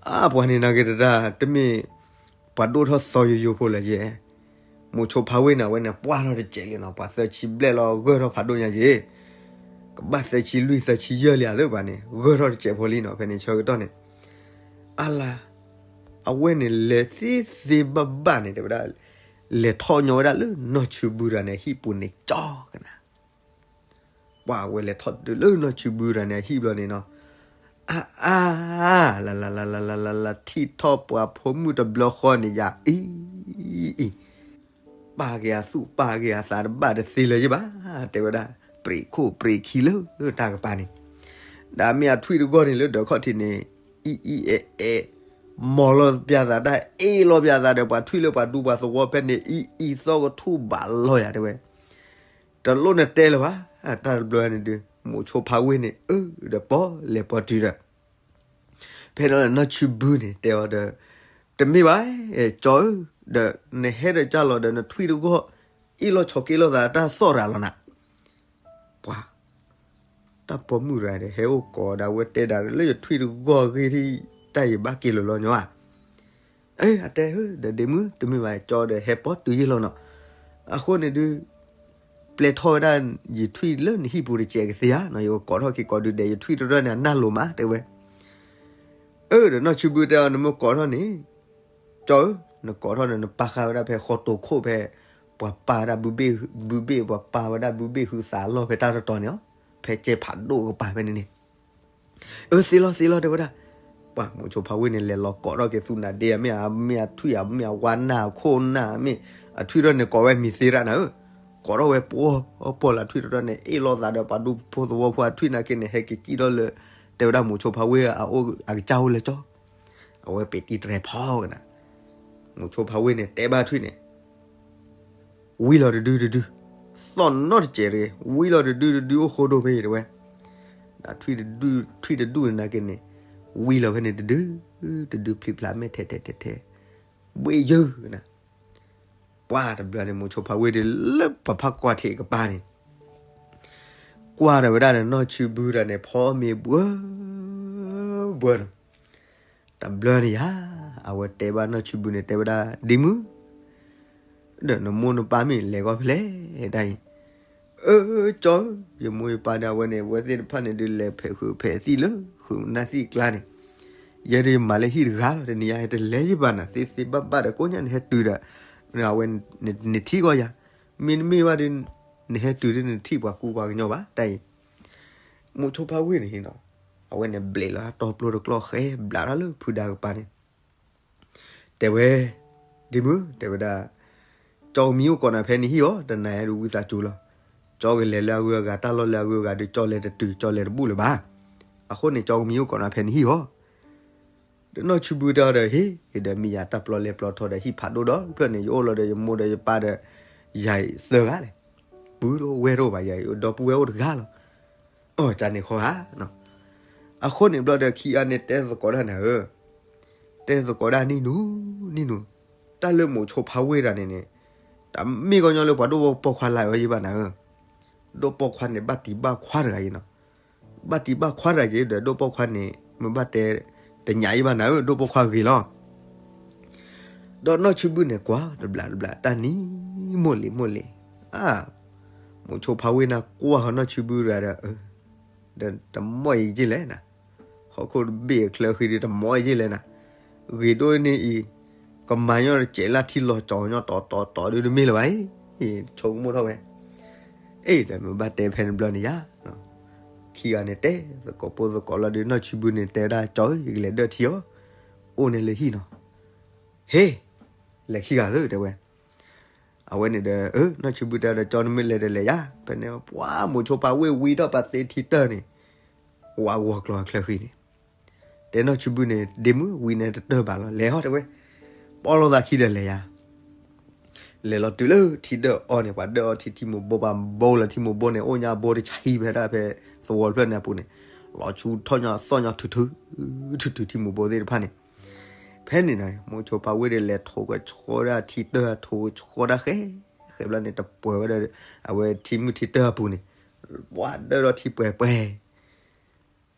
အါ ပှၤန့ၣ်နာ်က့တဒၣ် တမ့ၢ်ပှၤဒိၣ်ထီၣ်သီယိယိဖိလၢၤယဲ, မိၤဆိဖါဝ့ၢ်န့ၣ် အဝဲန့ၣ်ပှၢ်ထီၣ်တစဲးလံနီၤ, ပှၤသၢဆံဘျဲၣ်လီၤ ဂၢၢ်ထီၣ်ဖးဒိၣ်ညါယဲ, ကဘၣ်သၢဆံလွံၢ်သၢဆံယဲၢ်လံဧါသ့ၣ်ပှၤန့ၣ် ဂၢၢ်ထီၣ်တစဲးဖိလံနီၤ, ဖဲန့ၣ်ဆၢကတီၢ်န့ၣ်, အါလါ, အဝဲန့ၣ်လဲၤသ့သ့ဘၣ်ဘၣ်န့ၣ် တဲဝဲဒၣ်, လဲၤထီၣ်ညီဝဲဒၣ်လၢနီၢ်ဆူဘုတဂၤန့ၣ် ဟံၣ်ပူၤန့ၣ်ကၠီကနၤ ပှၤဝဲလဲၤထီၣ်တုၤလၢနီၢ်ဆူဘုတဂၤန့ၣ် အဟံၣ်ဘျီန့ၣ်နီၤ, အါအါ, လၢလၢလၢလၢလၢလၢ ထံၣ်ထီၣ်ပှၤဖိမုၣ်တဘျီဃီန့ၣ် ယၤအံၤအံၤ, ပာ်က့ၤအသူၣ်ပာ်က့ၤအသးတဘၣ်တသ့လၢၤယဘၣ်, တဲဝဲဒၣ်, ပြံးခိၣ်ပြံးခံလၢတၢ်ကပၤန့ၣ်, ဒီးမ့ၢ်အထွံၣ်တဂီၢ်န့ၣ်လၢဒၢးခီၣ်ထံးန့ၣ် အံၣ်အံၣ်အဲၣ်အဲၣ် မီၤလီၤပၠးသးတၢ် အ့ၣ်လီၤပၠးသးဒီး ပှၤထွံၣ်လၢပှၤဒူပှၤသဝီဖဲန့ၣ် အံၣ်အံၣ်သီၣ်ကထူၣ်ဘၣ်လီၤယၤတဲဝဲ, တလိၣ်နတဲလၢၤဘၣ်, တၢ်တဘျီန့ၣ်ဒုး မိၤဆိဖါဝ့ၢ်န့ၣ် အၢ ဒီးပီၣ်လဲၤပီၣ်တုၤဒီး ဖဲန့ၣ်နီၢ်ဆံဘုန့ၣ် တဲအီၤဒီး, တမ့ၢ်ဘၣ်, ကၠီဧၢ, ဒီးနဟဲဒီးကၢ်လီၤဒီးနထွံၣ်တဂီၢ် အ့ၣ်လိာ်ဆိးက့လိာ်သးတၢ်သီၣ်ရၤလီၤနၤ, ပှၤ တၢ်ပိာ်မုၣ်တဂၤဒီး ဟဲအိၣ်ကိးဒၣ်ဝဲတဲဒၣ်လၢယထွံၣ်တဂီၢ်အဂ့ၢ်ဒ်အံၤ တၢ်ယံာ်ဘၣ်က့ၤလၢာ်လီၤညီဧါ, အၢ အတဲဧၢ ဒီးဒ့မုၣ် တမ့ၢ်ဘၣ် ကၠီဒီးဟဲပိာ်တုၤယ့ၢ်လီၤနီၤ, အဃိန့ၣ်ဒုး ပျဲထီၣ်ဝဲဒၣ်ယထွံၣ်လၢနဟံၣ်ပူၤတစဲးကသ့ဧါနီၤ, ယကကိးထီၣ်က့ၤကိးဒုးဒဲး ယထွံၣ်တရၢၢ်န့ၣ် အနၢ်လိၤမး တဲဝဲ, အၢ ဒီးနီၢ်ဆံဘုတဲအီၤ နမ့ၢ်ကိးထီၣ်န့ၣ် ကၠီဧၢ, နကိးထီၣ်န့ၣ် နပာ်ဃာ်ဝဲဒၣ်ဖဲဃီတိာ်ခိၣ်ဖဲ ပှၤပာ်ဝဲဒၣ်ဘုဘ့ၣ်, ဘုဘ့ၣ် ပှၤပာ်ဝဲဒၣ်ဘုဘ့ၣ်ဟုသးအလီၢ်ဖဲတၢ်တတီၤန့ၣ်လီၤ, ဖဲကဲဖးဒိၣ်ကပၤဖဲန့ၣ်န့ၣ်, အၢ သ့လီၤသ့လီၤတဲဝဲဒၣ်, ပှၤမိၤဆိဖါဝ့ၢ်န့ၣ် လဲၤလီၤကိးထီၣ်က့ၤသူၣ်နၤဒ့ အမ့ၢ်အ, မ့ၢ်အထွံၣ်ဧါ မ့ၢ်အဝါနၢ်အခိၣ်နၢ် မ့ၢ်အထွံၣ်ထီၣ်န့ၣ် ကိးဝဲမံၤသ့ရၣ်နၤဧၢ, ကိးထီၣ်ဝဲပှီၢ်ပှီၢ်လၢထွံၣ်တရၢၢ်န့ၣ် အ့ၣ်လိာ်သးဒီးပှၤဒူဖိသဝီဖိအထွံၣ်နာ်က့န့ၣ် ဟဲက့ၤစံၣ်ထီၣ်လၢ တဲဝဲဒၣ်မိၤဆိဖါဝ့ၢ်အအိၣ်အကစၢ်အိၣ်လၢကၠီ အဝဲပ့းတံၢ်တရဲဖီကနၤ, မိၤဆိဖါဝ့ၢ်န့ၣ် တဲဘၣ်ထွံၣ်န့ၣ်, ဝံလီၤတဒုတဒု, သီၣ်နီတစဲးတဂ့ၤ, ဝံလီၤတဒုတဒုအိၣ်ဃိဒိၣ်ဖဲအံၤတဲဝဲ, ဒီးထွံၣ်တဒု, ထွံၣ်တဒုနာ်က့န့ၣ်, ဝံလီၤဖဲန့ၣ်တဒု, တဒုဖျံးဖျါမဲာ်ထဲထဲထဲထဲ, ဘှ့ယုၢ်ကနၤ ပှၤတဘျီန့ၣ် မိၤဆိဖါဝ့ၢ်ဒုးလၢပဖးကွၢ်ထံးကပၤန့ၣ်, ကွၢ်ဒီးဝဲဒၣ်န့ၣ် နီၢ်ဆံဘုတဂၤန့ၣ် ဖီမ့ၤဘှၢ, ဘှၢနီၤ, တဘျီန့ၣ်ယၤ, အဝဲတဲဘၣ်နီၢ်ဆံဘုန့ၣ် တဲဝဲဒၣ် ဒ့မုၣ်, ဒီးနမိၢ်နပၢ်မ့ၢ်လဲၤဂီၢ်ဖဲလဲၣ်တၢ်အံၤ, အၢ ကၠီဧၢ, ယမိၢ်ယပၢ်ဒီးအဝဲန့ၣ် အဝဲသ့ၣ်တဖၣ်န့ၣ်ဒုးလဲၤဖဲးဃုာ်ဖဲးသံၣ်လၢ ဃုာ်နၢ်သံၣ်ကျါန့ၣ်, ယဲဒုးမၤလၢဟံၣ်တဂၤလီၤ တနံၤညါတလဲၤယဘၣ်နၤ သ့သ့ဘၣ်ဘၣ်ဒီးကိးညါနဟဲတုၤဒီး, အဝဲ, နထံၣ်ကီးယၤ, မ့တမ့ၢ်ဘၣ်ဒီး, နဟဲတုၤဒ်နထံၣ်ပှၤကူပှၤကညီဘၣ်တၢ်အံၤ, မိၤဆိဖါဝ့ၢ်န့ၣ်နီၤ, အဝဲန့ၣ်ဘျဲးလီၤတီပျိတကျီၢ်ဃဲဘျးထီၣ်လၢဖုဒါကပၤန့ၣ် တဲဝဲ, ဒ့မုၣ် တဲဝဲဒၣ်, ကၠီကမံၤအိၣ်ကိးနၤဖဲနဟံၣ်အီၤ တနၤအံၤဒုးဝံသးစူၤလီၤ, ကၠီကလဲၤလၢအဂုၤအဂၤ တၢ်လီၢ်လၢအဂုၤအဂၤဒီး ကၠီလဲၤတတုၤ ကၠီလဲၤတဘူၣ်လၢၤဘၣ်, အဃိန့ၣ် ကၠီကမံၤအိၣ်ကိးနၤဖဲနဟံၣ်အီၤ, ဒီးနီၢ်ဆံဘုတဲအီၤဒီး ဟ့ၣ်, ဒီးမ့ၢ်ယၤတၢ်ပျီလဲၤပျီထီဒီး ဟံၣ်ဖးဒိၣ်ဒီဖျၢၣ်န့ၣ် ယအိၣ်လီၤဒီးယမိၢ်ဒီးယပၢ်ဒီး, ယၤအံၤသၢဂၤလဲၣ်, ပုၢ်တအိၣ်ဝဲၢ်တအိၣ်ဘၣ် ယၤအံၤဒီပုၢ်ဝဲၢ်အိၣ်တဂၤလီၤ, အကန့ၣ်ဃီဧါ, အဃိန့ၣ်ဘျီဒီးခံဂၤန့ၣ်တဲသကိးတၢ်နၤဧၢ, တဲသကိးတၢ်နံၣ်နူ, နံၣ်နူ, တၢ်လၢမိၤဆိဖါဝ့ၢ်တဂၤန့ၣ်န့ၣ်, တမ့ၢ်ကညီလၢပှၤဒိၣ်ပိာ်ခွါလၢအီၤယဘၣ်နၤဧၢ, ဒိၣ်ပိာ်ခွါန့ၣ် ဘၣ်တံၤဘၣ်ခွါတဂၤအံၤနီၤ, ဘၣ်တံၤဘၣ်ခွါတဂၤက့ၤဒီး ဒိၣ်ပိာ်ခွါန့ၣ် မ့ၢ်ဘၣ်တဲ, တညးယဘၣ်နၤဧၢ ဒိၣ်ပိာ်ခွါဂ့ၤလီၤ ဒီးနီၢ်ဆံဘုန့ၣ်ကွၢ်တဘျးတဘျး တၢ်နံၤမိၢ်လံၤမိၢ်လံၤ, အါ, မိၤဆိဖါဝ့ၢ်န့ၣ်ကွၢ်ဃီနီၢ်ဆံဘုတဂၤဒီး, ဒီးတမီၢ်အံၤက့လဲၣ်နၤ, ဟီၣ်ခိၣ်တဘ့ၣ်အချၢဃံဒီးတမီၢ်အံၤက့လဲၣ်နၤ, ဂ့ၤဒိၣ်န့ၢ်အံၤ, ကမၤညီတစဲးလၢထံလီၤကၠီၤညီတီတီတီဒုးတမ့ၢ်လၢၤဘၣ်အံၤ, ဆိကမိၣ်ထီၣ်ဝဲ အ့ ဒီးမ့ၢ်ဘၣ်တဲဖဲန့ၣ်ဘျီန့ၣ်ယါ, ခံဂၤန့ၣ်တဲသကိးပိာ်သကိးလီၤဒီး နီၢ်ဆံဘုန့ၣ်တဲဝဲဒၣ် ကၠီဧၢ ယကလဲၤဒၢၣ်ထံအီၤ, အိၣ်န့ၣ်လၢဟံၣ်နီၤ, ဟ့ၣ်, လဲၤခံဂၤသၢတဲဝဲ, အဝဲန့ၣ်ဒီး နီၢ်ဆံဘုတဲဒီး ကၠီနမ့ၢ်လဲၤဒီးလဲၤယါ, ဖဲန့ၣ်ပှၤမိၤဆိဖါဝ့ၢ်ဝံထီၣ်ပာ်သ့ထံတၢၢ်န့ၣ်, ဝးဂီၤကျီၤအချၢဃံန့ၣ် တဲနီၢ်ဆံဘုန့ၣ် ဒ့မုၣ်ဝံန့ၣ်တတၢၢ်ဘၣ်လီၤ လဲၤဟီတဲဝဲ, ပီၣ်လိာ်သးခံဒီးလဲၤယါ, လဲၤလီၤတုၤလၢထံဒၢၣ်အီၤန့ၣ် ပှၤဒၢၣ်အီထံထံမိၢ်ဘိပှၤဘိလီၤထံမိၢ်ဘိန့ၣ် အိၣ်ညါဘိတဆံဖဲဒၣ်ဖဲသဝီဖျၢၣ်န့ၣ်အပူၤန့ၣ်, လီၤဆူထီၣ်ညီသီၣ်ညီထုထု, ထုထုထံမိၢ်ဘိသ့ၣ်တဖၣ်န့ၣ်, ဖဲန့ၣ်နီၤ မိၤဆိဖါဝ့ၢ်ဒီးလဲၤထိးကဆှီဒၣ်ထံတၢၢ်ထိးကဆှီဒၣ်ဃဲ, ဃဲဘျီန့ၣ် တပှဲၤဝဲဒီး အဝဲထံမုၢ်ထံတၢၢ်အပူၤန့ၣ်, ပှၤဒၢၣ်ဒီးထံပှဲၤပှဲၤ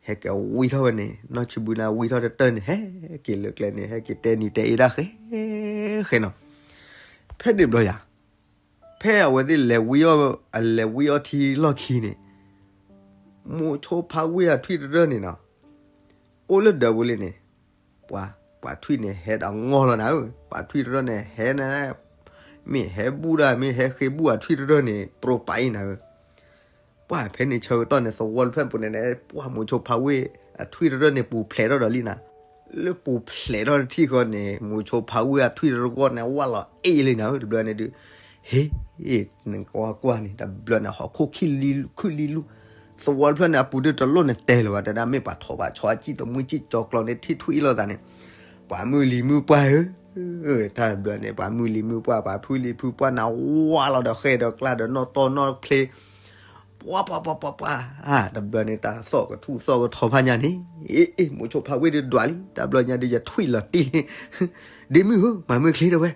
ဟဲက့ၤဝံထီၣ်ဝဲန့ၣ် နီၢ်ဆံဘုန့ၣ်ဝံထီၣ်တတၢၢ်န့ၣ် ဟဲက့ၤလၢကျဲန့ၣ် ဟဲက့ၤတဲနံၤတဲအ့ဒၣ်ဃဲ, ဃဲနီၤ, ဖဲန့ၣ်ဘျီယါ, ဖဲအဝဲသ့ၣ်လဲၤဝံအီၤ, အလဲၤဝံအီထံလီၢ်ခံန့ၣ်, မိၤဆိဖါဝ့ၢ်အထွံၣ်တရၢၢ်န့ၣ်နီၤ, အိၣ်လၢဒၢးပူၤလံန့ၣ်, ပှၤ, ပှၤထွံၣ်န့ၣ်ဟဲတၢ်ငီၢ်လီၤနၤဧၢ, ပှၤထွံၣ်တရၢၢ်န့ၣ်ဟဲနၤ, မ့ၢ်ဟဲဘူၣ်ဒၣ် မ့ၢ်ဟဲဃ့ဘူၣ်အထွံၣ်တရၢၢ်န့ၣ် ပြိပာ်အံၤနၤဧၢ ပှၤဖဲန့ၣ်ဆၢကတီၢ်န့ၣ် သဝီတဖျၢၣ်ပူၤန့ၣ်န့ၣ် ပှၤမိၤဆိဖါဝ့ၢ်အထွံၣ်တရၢၢ်န့ၣ် ပူၤဖျဲးထီၣ်ဒီးလံနၤ, လၢပူၤဖျဲးထီၣ်တထံၣ်ဃီန့ၣ် မိၤဆိဖါဝ့ၢ်အထွံၣ်တရၢၢ်န့ၣ် ဝၢ်လီၤအ့ၣ်လံနၤဧၢ တဘျီန့ၣ်ဒုး, ဟ့ၣ်, နကွၢ်ကွၢ်န့ၣ် တဘျီန့ၣ် ဟီၣ်ခိၣ်ခုၣ်လံလူ, သဝီတဖျၢၣ်န့ၣ် အပူၤဒုးတလိၣ်န့ၣ်တဲလၢၤဘၣ်, တဲဒၣ်မ့ၢ်ပှၤထိးဘၣ်ဆီအစံၣ်တမှံစံၣ်ကၠီကျီန့ၣ် ထံၣ်ထွံၣ်လိာ်သးန့ၣ်, ပှၤမုၢ်လံၤမုၢ်ပှၢ်ဧၢ, တၢ်တဘျီန့ၣ် ပှၤမုၢ်လံၤမုၢ်ပှၢ် ပှၤဖုလံၤဖုပှၢ်န့ၣ် ဝါလီၤဒီးဃဲၢ်ဒီးကျါဒီးနီၣ်တီၢ်နီၣ်ဖျ့, ပှၤပှၤပှၤပှၤပှၤ, တဘျီန့ၣ် တၢ်သီၣ်ကထူၣ်သီၣ်ကထီဖးညါန့ၣ်, အ့ၣ် မိၤဆိဖးဝ့ၢ်ဒုးဒွးလံ, တၢ်ဘျီညါဒုးယထွံၣ်လီၤတံၢ်လံ, ဒ့မုၣ်ဧၢ မၤမုၢ်ချ့ဒီးဝဲ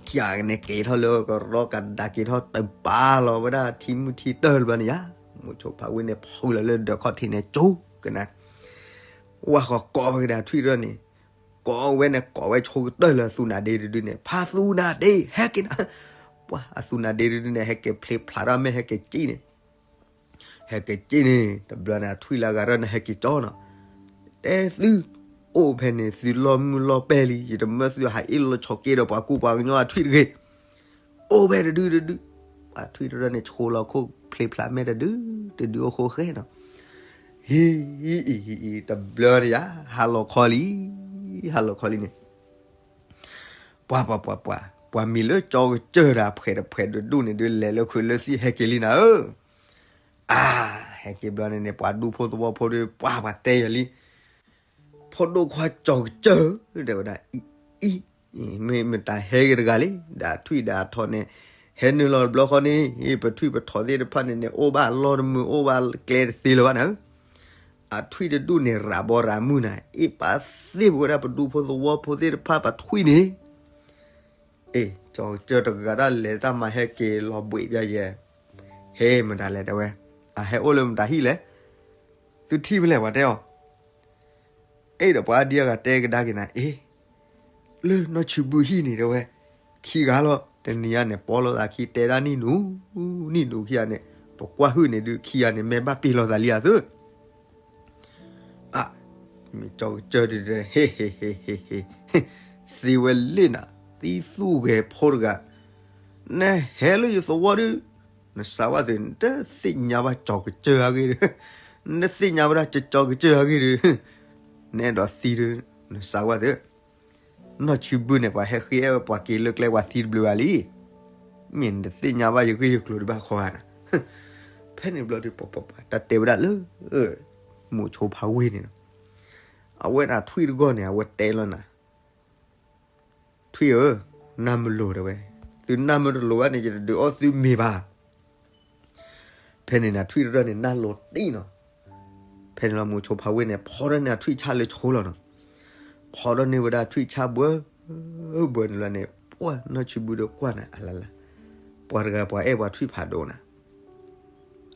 ခံဂၤန့ၣ်က့ၤထီၣ်လၢကရီကဒါက့ၤထီၣ်တပာ်လီၤဝဲဒၣ်ထံမုၢ်ထံတၢၢ်တဘျီန့ၣ်ယါ, မိၤဆိဖးဝ့ၢ်န့ၣ်ဖုလီၤလၢဒၢးခီၣ်ထံးန့ၣ်ကၠိကနၤ, ဝၢ်ဃီကိးကဒါထွံၣ်တဖျၢၣ်န့ၣ်, ကိးဝဲန့ၣ် ကိးဝဲဆိကတၢၢ်လၢအသူးနါဒ့တဒုန့ၣ်, ဖးသူးနါဒ့ ဟဲက့ၤနၤ, ပှၤအသူးနါဒ့တဒုန့ၣ် ဟဲက့ၤဖျ့ဖျးထီၣ်မ့ၢ်ဟဲက့ၤစံၣ်န့ၣ် ဟဲက့ၤစံၣ်န့ၣ် တဘျီန့ၣ် အထွံၣ်လၢအဂၤထီၣ်န့ၣ် ဟဲက့ၤကၠီနီၤ, တဲသု, အိၣ်ဖဲန့ၣ် သုလီၢ်မုၢ်လီၢ်ပဲၢ်လံ, ယတမၢသုဟးအ့ၣ်လိာ်ဆိးက့ဒီးပှၤကူပှၤကညီအထွံၣ်တဂ့ၤ, အိၣ်ဖဲတဒုတဒု, အထွံၣ်တဖျၢၣ်န့ၣ် ဆိလီၤခိၣ်ဖျ့ဖျးမ့ၢ်တဒုတဒုအိၣ်ဃိဃဲနီၤ, ဟံၣ်အံၤဟံၣ်အံၤ တဘျီန့ၣ်ယါ, ဟါလီၤခီလံ, ဟါလီၤခီလံန့ၣ် ပှၤပှၤပှၤပှၤ ပှၤမံၤလၢကၠီကစၢၢ်ဒီးအဖှဲးတဖှဲးဒိၣ်ဒိၣ်န့ၣ်ဒုး လဲၤလၢခုးလၢသံၣ်ဟဲက့ၤလံနၤဧၢ, အါ, ဟဲက့ၤဘျီန့ၣ်န့ၣ် ပှၤဒူဖိသဝီဖိဒီး ပှၤပှၤတဲယၤလံ, ဖိဒိၣ်ခွါကၠီကစၢၢ်ဧၢ တဲဝဲဒၣ်, အံၤ, အံၤ, မ့ၢ်မတၤဟဲက့ၤတဂၤလံ, ဒီးအထွံၣ်ဒီးအထိးန့ၣ် ဟဲနုာ်လီၤတဘျီဃီန့ၣ် ပထွံၣ်ပထိးသ့ၣ်တဖၣ်န့ၣ်န့ၣ် အိၣ်ဘၣ်အလီၢ်တမုာ် အိၣ်ဘၣ်ကျဲတသ့လၢၤဘၣ်နၤဧၢ အထွံၣ်တဒူၣ်န့ၣ် ရၤဘီရၤမုၢ်နၤ, အ့ၣ်ပာ်သ့ၣ်ပဝဲဒၣ်ပဒူဖိသဝီဖိသ့ၣ်တဖၣ်ပထွံၣ်န့ၣ်, အ့ၣ်, ကၠီကစၢၢ်တဂၤဒၣ်လဲၤတၢ်မၤဟဲက့ၤလီၤဘှံးပျၢ်ယဲ, ဟဲမတၤလဲၣ်တဲဝဲ, အဟဲအိၣ်လၢမတၤဟံၣ်လဲၣ်, သုထံၣ်ဖဲလဲၣ်ပှၤတဲအီၤ အ့ၣ်ဒီးပှၤဒံအဂၤတဲကဒါက့ၤနၤ, အ့ၣ်, လၢနီၢ်ဆူဘုဟံၣ်န့ၣ်တဲဝဲ, ခံဂၤလီၤ, တနံၤအံၤန့ၣ် ပီလိာ်သးခံတဲဒၣ်နံၣ်နူ, နံၣ်နူခံဂၤန့ၣ်, ပကွၢ်ဟုၣ်န့ၣ်ဒုးခံဂၤန့ၣ် မဲာ်ဘၣ်ပ့ၤလိာ်သးလံဧါသု, အ, မ့ၢ်ကၠီကစၢၢ်ဒုး, ဟ့ၣ်ဟ့ၣ်ဟ့ၣ်ဟ့ၣ်, သ့ဝဲလ့ၣ်နၤ, သံသူၣ်ဂဲၤဖိတဂၤ, နဟဲလၢယသဝီဒုး, နစးဝဲသု, နတသ့ၣ်ညါဘၣ်ကၠီကစၢၢ်အဂ့ၢ်ဒီး, နသ့ၣ်ညါဝဲဒၣ်ကၠီကစၢၢ်အဂ့ၢ်ဒီး, နအဲၣ်ဒိးသံဒုး, နစးဝဲသု, နီၢ်ဆူဘုန့ၣ် ပှၤဟဲဃ့အဲၣ်ဝဲပှၤက့ၤလၢကျဲပှၤသံတဘျုးဂၤလံ, မ့ၢ်နတသ့ၣ်ညါဘၣ်ယဂ့ၢ်ယကျိၤဒံးဘၣ်ဃီဧါနၤ, ဖဲန့ၣ်ဘျီဒုး ပှၤပှၤပှၤ တၢ်တဲဝဲဒၣ်လၢ မိၤဆိဖးဝ့ၢ်န့ၣ်လီၤ, အဝဲဒၣ်ထွံၣ်တဂီၢ်န့ၣ် အဝဲတဲလီၤနၤ, ထွံၣ်ဧၢ, နၢ်မလိာ်တဲဝဲ, သုနၢ်မ့ၢ်တလိာ်ဘၣ်န့ၣ် ယတဒုးအီၣ်သုမ့ၤဘၣ် ဖဲန့ၣ်နထွံၣ်တဖျၢၣ်န့ၣ် နၢ်လိာ်တံၢ်နီၤ, ဖဲန့ၣ်လီၤမိၤဆိဖးဝ့ၢ်န့ၣ် ဖီထီၣ်န့ၢ်အထွံၣ်ဆၣ်လၢဆိလီၤနီၤ, ဖီထီၣ်န့ၢ်ဝဲဒၣ်ထွံၣ်ဆၣ်ဘှၢ, ဘှၢန့ၣ်လီၤန့ၣ် ပှၢ်နီၢ်ဆူဘုဒီးကွၢ်နၤအလၢ်လၢ်, ပှၤတဂၤပှၤအဲၣ်ပှၤထွံၣ်ဖးဒိၣ်နၤ,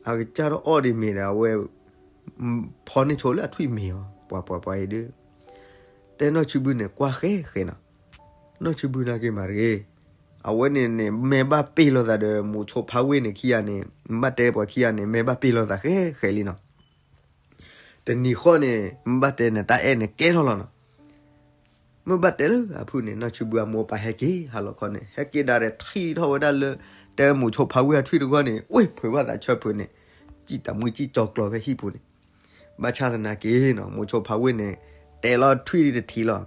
အကစၢ်ထီၣ်အီၣ်ဒံးမ့ၤဒီး အဝဲ ဖီန့ၢ်ဆိလၢအထွံၣ်မ့ၤအီၤ ပှၤပှၤပှၤအံၤဒုး, တဲနီၢ်ဆူဘုန့ၣ် ကွၢ်ဃဲဃဲနီၤ, နီၢ်ဆူဘုနာ်က့ၤမၤတဂ့ၤ, အဝဲန့ၣ်န့ၣ် မဲာ်ဘၣ်ပ့ၤလိာ်သးဒီး မိၤဆိဖးဝ့ၢ်န့ၣ်ခံဂၤန့ၣ် မ့ၢ်ဘၣ်တဲပှၤခံဂၤန့ၣ် မဲာ်ဘၣ်ပ့ၤလိာ်သးဃဲဃဲလံနီၤ, တနံၤဃီန့ၣ် မ့ၢ်ဘၣ်တဲန့ၣ် တၢ်အဲၣ်န့ၣ်ကဲထီၣ်လီၤနီၤ, မ့ၢ်ဘၣ်တဲလၢအဖုၣ်န့ၣ် နီၢ်ဆူဘုအမိၢ်အပၢ်ဟဲက့ၤဟါလီၤခီန့ၣ် ဟဲက့ၤဒၣ်ဒီးထံၣ်ထီၣ်ဝဲဒၣ်လၢ တဲမိၤဆိဖးဝ့ၢ်အထွံၣ်တဂီၢ်န့ၣ် ဝ့ၢ်ဖုးဘၣ်သးဆၢဖုးန့ၣ်, စံၣ်တမှံစံၣ်ကၠီကျီဖဲဟံၣ်ပူၤန့ၣ်, ဘၣ်ဆၣ်သနာ်က့နီၤ မိၤဆိဖးဝ့ၢ်န့ၣ် တဲလီၤထွံၣ်တထံးလီၤ,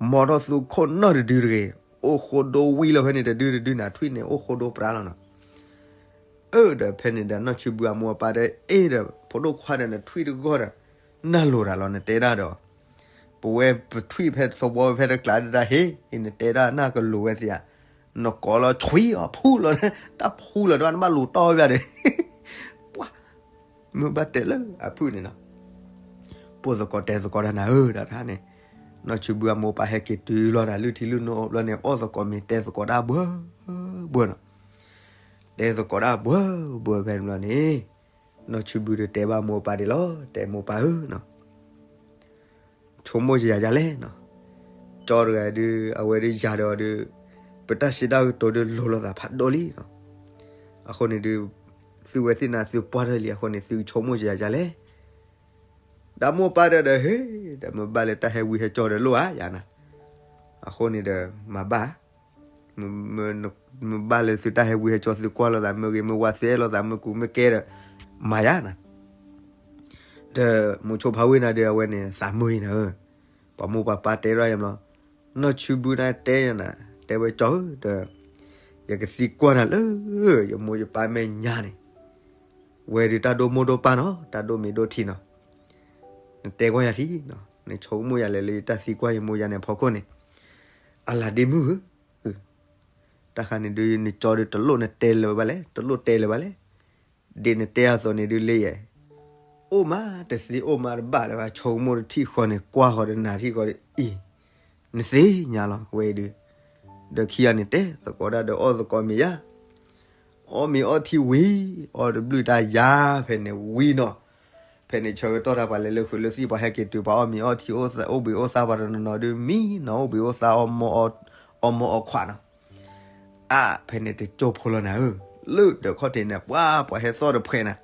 မ်ထီၣ်သူခိၣ်နီၢ်တဒုတဂ့ၤ, အိၣ်ဃိဒိဝံၤလီၤဖဲန့ၣ်တဒုတဒုန့ၣ် ထွံၣ်န့ၣ်အိၣ်ဃိဒိပြါလီၤနီၤ, အၢၣ်ဒီးဖဲန့ၣ်ဒီး နီၢ်ဆူဘုအမိၢ်အပၢ်ဒီး အ့ၣ်ဒီး ဖိဒိၣ်ခွါဒီးနထွံၣ်တဂီၢ်ဒီး နၢ်လိၤတၢ်လီၤ နတဲဒၣ်ဒီး ပဝဲပထွံၣ်ဖဲသဝီဖဲတကျးဒၣ်ဟ့ၣ် နတဲဒၣ်နၢ်ကလိၤဝဲသ့ဧါ, နကိးလီၤဆွံအီၤဖူလီၤ, တၢ်ဖူလီၤတၢ်နဘၣ်လိၤတီၢ်ဝဲဒီး ပှၤ မ့ၢ်ဘၣ်တဲလၢအဖုၣ်န့ၣ်နီၤ, ပိာ်သကိးတဲသကိးတၢ်နၤဧၢ တၢ်တခါန့ၣ်, နီၢ်ဆူဘုအမိၢ်အပၢ်ဟဲက့ၤတုၤလီၤဒီး လုၢ်ထံလုၢ်နိဘျီန့ၣ် အီၣ်သကိးမ့ၤတဲသကိးတၢ်ဘှၢဘှၢနီၤ, တဲသကိးတၢ်ဘှၢဘှၢဖဲန့ၣ်ဘျီန့ၣ်, နီၢ်ဆူဘုဒီးတဲဘၣ်မိၢ်ပၢ်ဒ်လီၤ, တဲမိၢ်ပၢ်ဧၢနီၤ ဆိကမိၣ်ယၤယၤလဲၣ်နီၤ, ကၠီတဂၤဒုး အဝဲဒုးယၤဒီးဒုး ပတၢ်စံးတၢ်ကတိၤဒုးလိၤလိာ်သးဖးဒိၣ်လံနီၤ, အဃိန့ၣ်ဒုး သုဝဲသ့ၣ်နၤသုပှၢ်ထီၣ်လံ အဃိန့ၣ် သုကဆိကမိၣ်ယၤယၤလဲၣ်, ဒီးမိၢ်ပၢ်ဒီးဒီး ဟ့ၣ် ဒီးမ့ၢ်ဘၣ်လၢတၢ်ဟဲဝံဟဲကၠီဒီးလိၣ်ဧါယၤနၤ, အဃိန့ၣ်ဒီး မၤဘၣ် မ့ၢ်ဘၣ်လၢသုတၢ်ဟဲဝံဟဲကၠီ သုကွၢ်လိာ်သးမ့ၢ်ဂ့ၤ မ့ၢ်ဝၤသုအဲၣ်လိာ်သးမ့ၢ်ကူမ့ၢ်ကဲဒီး မၤယၤနၤ, ဒီးမိၤဆိဖးဝ့ၢ်နၤဒီး အဝဲန့ၣ် သးမုာ်အံၤနၤဧၢ, ပှၤမိၢ်ပှၤပၢ်တဲထီၣ်ယၤမး, နီၢ်ဆူဘုနၤတဲယၤနၤ, တဲဝဲကၠီဧၢ ဒီး ယကသံကွၢ်နၤလၢ ယမိၢ်ယပၢ်မဲာ်ညါန့ၣ်, ဝဲဒုးတၢ်ဒိၣ်မိၢ်ဒိၣ်ပၢ်နီၤ, တၢ်ဒိၣ်မ့ၢ်ဒိၣ်ထံနီၤ, နတဲကွၢ်ယၤထံနီၤ, နဆိကမိၣ်ယၤလဲၣ်လၢယတၢ်သံကွၢ်ယမိၢ်ယၤန့ၣ်အဖီခိၣ်န့ၣ်, အလၤဒ့မုၣ်ဧၢ, တၢ်ခါန့ၣ်ဒုး နကၠီဒုးတလိၣ်နတဲလၢၤဘၣ်လဲၣ်, တလိၣ်တဲလၢၤဘၣ်လဲၣ်, ဒ်နတဲအသိးန့ၣ်ဒုးလၢယဲ အိၣ်မးတသ့အိၣ်မးတဘၣ်လၢၤဘၣ်, ဆိကမိၣ်တထံၣ်ဃီန့ၣ် ကွၢ်ဃီဒီးနၤထံၣ်ဃီဒီးအံၤ, နသ့ၣ်ညါလီၤဝဲအံၤဒုး, ဒီးခံဂၤန့ၣ်တဲသကိးဒၣ်ဒီးအီၣ်သကိးမ့ၢ်ယါ အီၣ်မ့ၤအီထံဝံၤ, အီၣ်တဘျုးတၢ်ယါ ဖဲန့ၣ်ဝံနီၤ, ဖဲန့ၣ်ဆၢကတီၢ်တၢ်ပှၤလဲၤလၢဃုာ်လၢသံၣ်ပှၤဟဲက့ၤတုၤပှၤအီၣ်မ့ၤအီထံ အိၣ်ဘှံးအိၣ်သါပှၤတနီၤနီၤဒုးမံနီၤ အိၣ်ဘှံးအိၣ်သါအီၣ်မ့ၤအီခွးနီၤ, အါ ဖဲန့ၣ်တကၠိၢ်ဖိလီၤနၤဧၢ, လၢဒီးခီၣ်ထံးန့ၣ် ပှၤပှၤဟဲသီၣ်တဖှဲးနၤ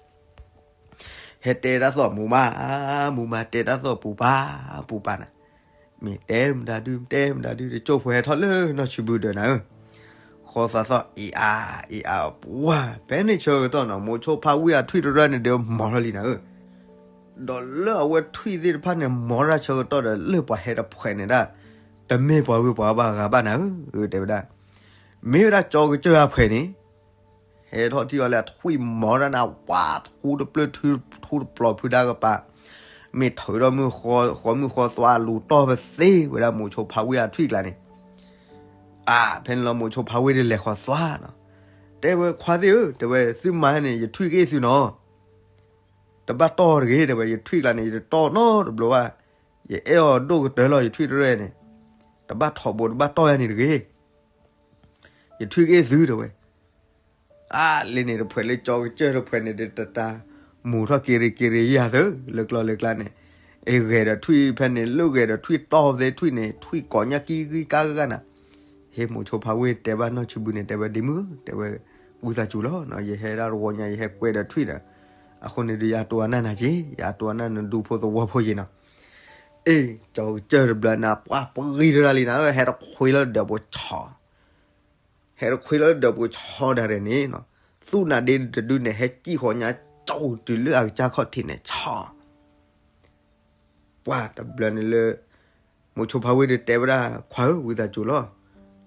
ဟဲတဲတၢ်သီၣ်မူမး, မူမးတဲတၢ်သီၣ်ပူၤပာ်ပူၤပာ်နၤ, မ့ၢ်တဲမတၤဒု တဲမတၤဒု တကၠိၢ်ဖိဟဲထီၣ်လၢနီၢ်ဆံဘုဒီးနၤဧၢ, ဃီသးသီၣ်အံၤအါအံၤအါပှၤ, ဖဲန့ၣ်ဆၢကတီၢ်နီၤ မိၤဆိဖးဝံၣ်အထွံၣ်တရၢၢ်န့ၣ်ဒီးမီၤထီၣ်လံနၤဧၢ, ဒီးလၢအဝဲထွံၣ်သ့ၣ်တဖၣ်န့ၣ် မီၤတၢ်ဆၢကတီၢ်ဒီးလၢပှၤဟဲတဖှဲးန့ၣ်ဒၣ်, တမ့ၢ်ပှၤဂုၤပှၤဂၤဘၣ်ဂၤဘၣ်နၤဧၢ, တဲဝဲဒၣ်, မ့ၢ်ဝဲဒၣ်ကၠီကစၢၢ်အဖှဲးန့ၣ် ဟဲထီၣ်ထံၣ်အီၤလၢအထွံၣ်မီၤတၢ်န့ၣ် ပှၤထူတပျၢၢ်ထူတပျီၤဖုဒါကပၤ, မ့ၢ်ထုးထီၣ်မုၢ်ဃီမုၢ်ဃီသွါလူၤတီၢ်ပသ့ဝဲဒၣ်မိၤဆိဖးဝံၣ်အထွံၣ်ကျါန့ၣ်, အါ ဖဲန့ၣ်လီၤမိၤဆိဖးဝံၣ်ဒီးလဲၤဃီၤသွါနီၤ, တဲဝဲခွါသ့ၣ်ဧၢ တဲဝဲ သုမၤန့ၣ် ယထွံၣ်က့ၣ်သုနီၤ တဘၣ်တီၢ်တဂ့ၤ တဲဝဲ ယထွံၣ်ကျါန့ၣ် ယတတီၢ်နီတဘျီဘၣ်, ယအဲၣ်အီၤဒိၣ်ကတၢၢ်လီၤ ယထွံၣ်တရၢၢ်န့ၣ်, တဘၣ်ထီၣ်ဘိးတဘၣ်တီၢ်ယၤန့ၣ်တဂ့ၤ, ယထွံၣ်က့ၣ်သု တဲဝဲ, အါ လၢန့ၣ်တဖှဲးလၢကၠီကစၢၢ်တဖှဲးန့ၣ်ဒီးတတၤ, မူၤထီၣ်က့ၤရ့က့ၤရ့ယၤသု လၢကျီလၢကျါန့ၣ်, အဂဲၤဒီးထွံၣ်ဖဲန့ၣ် လၢဂဲၤဒီးထွံၣ်တီၢ်သ့ထွံၣ်န့ၣ် ထွံၣ်ကိးညါကံကံကါကါနၤ, ဟ့ၣ်မိၤဆိဖးဝံၣ်တဲဘၣ်နီၢ်ဆံဘုန့ၣ် တဲဝဲဒ့မုၣ် တဲဝဲ, ဝံသးစူၤလီၤ ယဟဲဒၣ်တဝီညါ ယဟဲကွဲးဒီးထွံၣ်ဒီး, အဃိန့ၣ်ဒုးယအတိအနၢ်နၤက့ၤ ယအတိအနၢ်နဒူဖိသဝီဖိက့ၤနီၤ, အ့ ကၠီကစၢၢ်တဘျီနၤ ပှၤပဂံၢ်ထီၣ်တၢ်လံနၤ ဟဲတခွ့လီၤဒီးပှၤဆီ ဟဲတခွ့လီၤဒီးပှၤဆီဒၣ်ရဲၣ်န့ၣ်, သူၣ်နၤဒ့တဒုန့ၣ် ဟဲကံၣ်ဃီညါကၠီတုၤလၢအကစၢ်ခီၣ်ထံးန့ၣ်ဆီ, ပှၤတဘျီန့ၣ်လၢ မိၤဆိဖးဝံၣ်ဒီးတဲဝဲဒၣ် ခွါဧၢ ဝံသးစူၤလီၤ,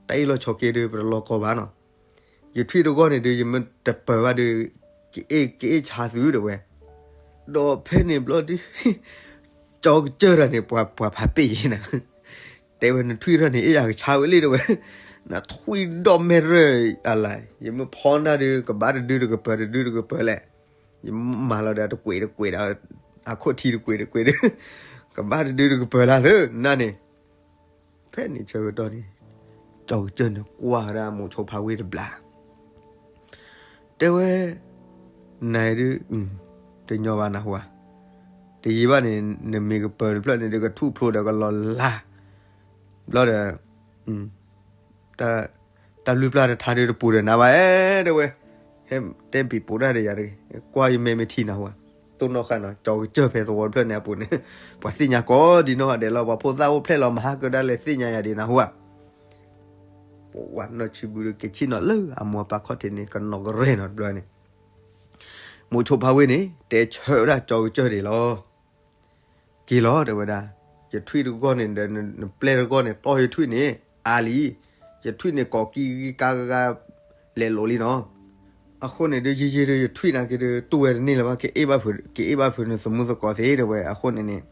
တၢ်အ့ၣ်လိာ်ဆိးက့ဒီး ပတလီၤကီဘၣ်နီၤ, ယထွံၣ်တဂီၢ်န့ၣ်ဒီး ယမ့ၢ်တပၢၤဘၣ်ဒီး ကအ့ၣ်က့ၤဆါသု တဲဝဲ, ဒီးဖဲန့ၣ်ဘျီဒုး ကၠီကစၢၢ်တဂၤန့ၣ် ပှၤဖးပ့ၢ်ယဲနၤ, တဲဝဲ နထွံၣ်တရၢၢ်န့ၣ် အ့ၣ်ယၤကဆါဝဲလံ တဲဝဲ, နထွံၣ်ဒီၣ်မဲာ်ရၢၢ်အလါ, ယမ့ၢ်ဖီနၤဒီး ကဘၣ်တဒုတကပၤ တဒုတကပၤလဲၣ်, ယမၤလီၤဒီးတကွံာ်တကွံာ်ဒီး အခိၣ်ထံတကွံာ်တကွံာ်ဒီး ကဘၣ်တဒုတကပၤလၢသု နၤန့ၣ်, ဖဲန့ၣ်ဆၢကတီၢ်န့ၣ် ကၠီကစၢၢ်န့ၣ်ကွၢ်ဝဲဒၣ်မိၤဆိဖးဝံၣ်တဘျီ တဲဝဲ, နၤဒုး တညီဘၣ်နၢ်ဟူဧါ, တယံာ်ဘၣ်န့ၣ် နမ့ၢ်ကပၢၤတဖျၢၣ်န့ၣ်ဒီး ကထူၣ်ဖျိဒီးကလီၤလါ, ဘျီဒီး တၢ်လုၢ်ပျၢ်တထါဒုးတပူၤဒီးနၤဘၣ်အဲ တဲဝဲ, ဟဲတဲဘံၣ်ပိာ်တၢ်ဒီးယၤတဂ့ၤ, ကွၢ်ယမဲာ်မ့ၢ်ထံနၢ်ဟူဧါ, တိၢ်နီၣ်ဃာ်နီၤ ကၠီကစၢၢ်ဖဲသဝီတဖျၢၣ်န့ၣ်အပူၤန့ၣ်, ပှၤသ့ၣ်ညါကိးဒံနီၢ်ဂၤဒဲးလီၤ ပှၤဖိသၣ်အိၣ်ဖျဲၣ်လီၤ မၤဟါကဒါလဲၣ်သ့ၣ်ညါယၤဒံးနၢ်ဟူဧါ ပဝဲနီၢ်ဆံဘုဒီးက့ၤဆ့ၣ်နီၤလၢအမိၢ်အပၢ်ခီၣ်ထံးန့ၣ် ကနီၤကရဲၣ်နီၤတဘျီန့ၣ်, မိၤဆိဖးဝ့ၢ်န့ၣ် တဲဆၢဝဲဒၣ်ကၠီကစၢၢ်ဒံးလီၤ. က့ၤလီၤတဲဝဲဒၣ်, ယထွံၣ်တဂီၢ်န့ၣ်ဒီး နပျဲၢ်တဂီၢ်န့ၣ် တီၢ်ယထွံၣ်န့ၣ် အါလံ, ယထွံၣ်န့ၣ်ကိးကံကံကါကါ လဲၤလိာ်လံနီၤ. အဃိန့ၣ်ဒုးယံာ်ယံာ်ဒီး ယထွံၣ်နာ်က့ၤဒီး တူၢ်ဝဲတန့ၢ်လၢၤဘၣ် က့ၤအ့ၣ်ဘၣ်ဖုး က့ၤအ့ၣ်ဘၣ်ဖုးနသးမုာ်သကိးသ့တဲဝဲ, အဃိန့ၣ်န့ၣ်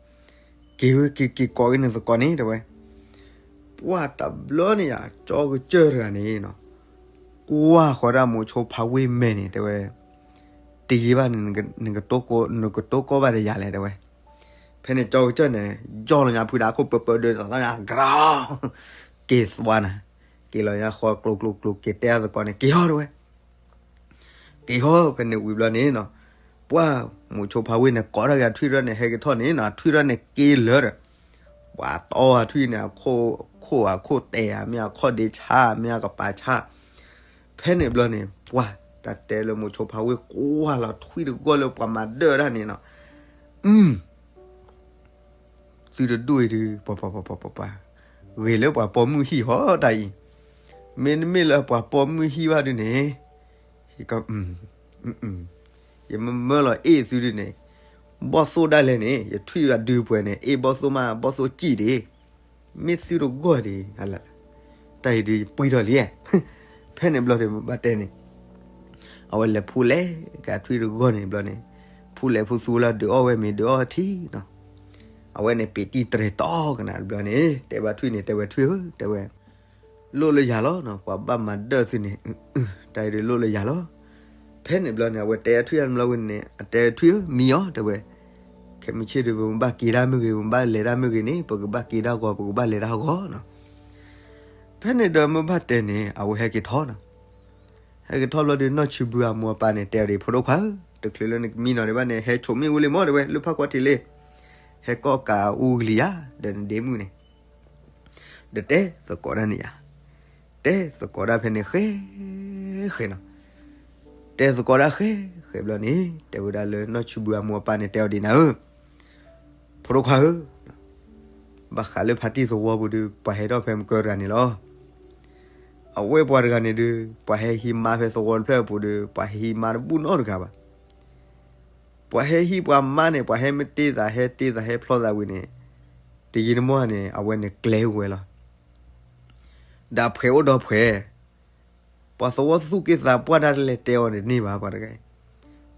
က့ၤဝဲက့ၤက့ၤကိးက့ၤနသကိးန့ၣ်တဲဝဲ. ပှၢ်တဘျီန့ၣ်ယၤ ကၠီကစၢၢ်တဂၤန့ၣ်နီၤ, ကွၢ်ဃီဒၣ်မိၤဆိဖးဝ့ၢ်မဲာ်န့ၣ်တဲဝဲ, တယံာ်ဘၣ်န့ၣ် နကတိၢ်ကီဘၣ်ဒီးယၤလဲၣ်တဲဝဲ. ဖဲန့ၣ်ကၠီကစၢၢ်န့ၣ် ယီၢ်လီၤညါဖုးဒၣ်အခိၣ်ပၢၤပၢၤဒုး သးသီညါ ကရီ က့ၤသွါနၤ, က့ၤလီၤညါဃီကျိၤကျိၤကျိၤ က့ၤတဲအသကိးန့ၣ် က့ၤဟီတဲဝဲ. က့ၤဟီဖဲန့ၣ်ဝံၤဘျီန့ၣ်နီၤ, ပှၢ်မိၤဆိဖးဝ့ၢ်န့ၣ် ကိးထီၣ်က့ၤအထွံၣ်ထီၣ်န့ၣ် ဟဲက့ၤထီၣ်န့ၣ်နီၤ, ထွံၣ်ထီၣ်န့ၣ်က့ၤလၢာ်ဒီး ပှၤတီၢ်အထွံၣ်န့ၣ် အခိၣ်အခိၣ်တဲာ်ဧါ မ့ၢ်အခီၣ်ဒ့ဆါ မ့ၢ်အကပၤဆါ ဖဲန့ၣ်ဘျီန့ၣ် ပှၢ်တၢ်တဲလၢမိၤဆိဖးဝ့ၢ်ကွၢ်လီၤထွံၣ်တဂီၢ်လၢပှၤမၤဒၢၣ်တၢ်န့ၣ်နီၤ, အု သုတဒူၣ်အံၤဒုး ပှၤပှၤပှၤပှၤပှၤပှၤ ဂ့ၤလၢပှၤပိာ်မုၣ်ဟံၣ်ဟီတၢ်အံၤ, မ့တမ့ၢ်လၢပှၤပိာ်မုၣ်ဟံၣ်ဘၣ်ဒုးန့ၣ် ယမၢလီၤအ့ၣ်သုဒုးန့ၣ်, ဘီၣ်သိၣ်ဒၣ်လဲာ်န့ၣ် ယထွံၣ်အဒုးပှဲၤန့ၣ် အ့ၣ်ဘီၣ်သိၣ်မး ဘီၣ်သိၣ်စံၣ်ဒံး, မ့ၢ်သုတဂီၢ်ဒံး, တၢ်အံၤဒုးယပှံၢ်ထီၣ်လံ, ဖဲန့ၣ်ဘျီဒီး မ့ၢ်ဘၣ်တဲန့ၣ် အဝဲလဲၤဖူလဲၤက့ၤအထွံၣ်တဂီၢ်န့ၣ်ဘျီန့ၣ်, ဖူလဲၤဖူသူလီၤ ဒုးအီၣ်ဝဲမ့ၤ ဒုးအီၣ်ထံနီၤ. အဝဲန့ၣ်ပ့ၤတံၢ်တြဲၤတီကနၣ်တဘျီန့ၣ် တဲဘၣ်ထွံၣ်န့ၣ် တဲဝဲထွံၣ်ဧၢ တဲဝဲ, လိၣ်လၢယၤလီၤနီၤ, ပှၤဘၣ်မၤဒၢၣ်သုန့ၣ် တၢ်အံၤဒုးလိၣ်လၢယၤလီၤ. ဖဲန့ၣ်ဘျီန့ၣ် အဝဲတဲအထွံၣ်အဘျီဝဲန့ၣ် အတဲထွံၣ်ဧၢ မံၤအီၤ တဲဝဲ, ခဲမုၢ်ဆ့ၣ်ဒီး ပမ့ၢ်ဘၣ်က့ၤဒၣ်မ့ၢ်ဂ့ၤ ပမ့ၢ်ဘၣ်လဲၤဒၣ်မ့ၢ်ဂ့ၤန့ၣ် ပကဘၣ်က့ၤဒၣ်ဂီၤ ပကဘၣ်လဲၤဒၣ်ဂီၤနီၤ. ဖဲန့ၣ်ဒီးမ့ၢ်ဘၣ်တဲန့ၣ် အဝဲဟဲက့ၤထီၣ်နီၤ. ဟဲက့ၤထီၣ်ဘျီဒီး နီၢ်ဆူဘုအမိၢ်အပၢ်န့ၣ် တဲအီၤဒ် ဖိဒိၣ်ခွါဧၢ, တချုးလၢနကမံနီၤဒံးဘၣ်န့ၣ် ဟဲဆိးမ့ၣ်အူလံမး တဲဝဲ, လၢဖးကွၢ်ထံးလံ, ဟဲကိးကးအူကလံၤယၤ ဒီးနဒ့မုၣ်န့ၣ် ဒီးတဲသကိးဒၣ်န့ၣ်ယၤ, တဲသကိးဒၣ်ဖဲန့ၣ်ဃဲ ဃဲနီၤ. တဲသကိးဒၣ်ဃဲ ဃဲဘျီန့ၣ် တဲဝဲဒၣ်လၢနီၢ်ဆူဘုအမိၢ်အပၢ်န့ၣ် တဲအီၤဒ်နၤဧၢ, ဖိဒိၣ်ခွါဧၢ, ဘၣ်ဃးလၢဖါတံၢ်သဝီပူၤဒီး ပှၤဟဲထီၣ်ဖဲမကၢတဂၤန့ၣ်လီၤ. အဝဲပှၤတဂၤန့ၣ်ဒီး ပှၤဟဲဟံးမါဖဲသဝီတဖျၢၣ်အပူၤဒီး ပှၤဟဲဟံးမါတဘူၣ်နီတဂၤဘၣ်. ပှၤဟဲဟံးပှၤမါန့ၣ် ပှၤဟဲမ့ၢ်တ့ၢ်သး ဟဲတ့ၢ်သး ဟဲဖျီသးဝံၤန့ၣ် တယံာ်တမီၢ်န့ၣ် အဝဲန့ၣ်ကျဲၤဝဲလီၤ. ဒီးဖှဲးအိၣ်ဒီးဖှဲး, ပှၤသဝီသူၣ်က့သးပှၢ်တၢ်တလဲၤတဲအီၤတန့ၢ်ဘၣ် ပှၤတဂၤအံၤ,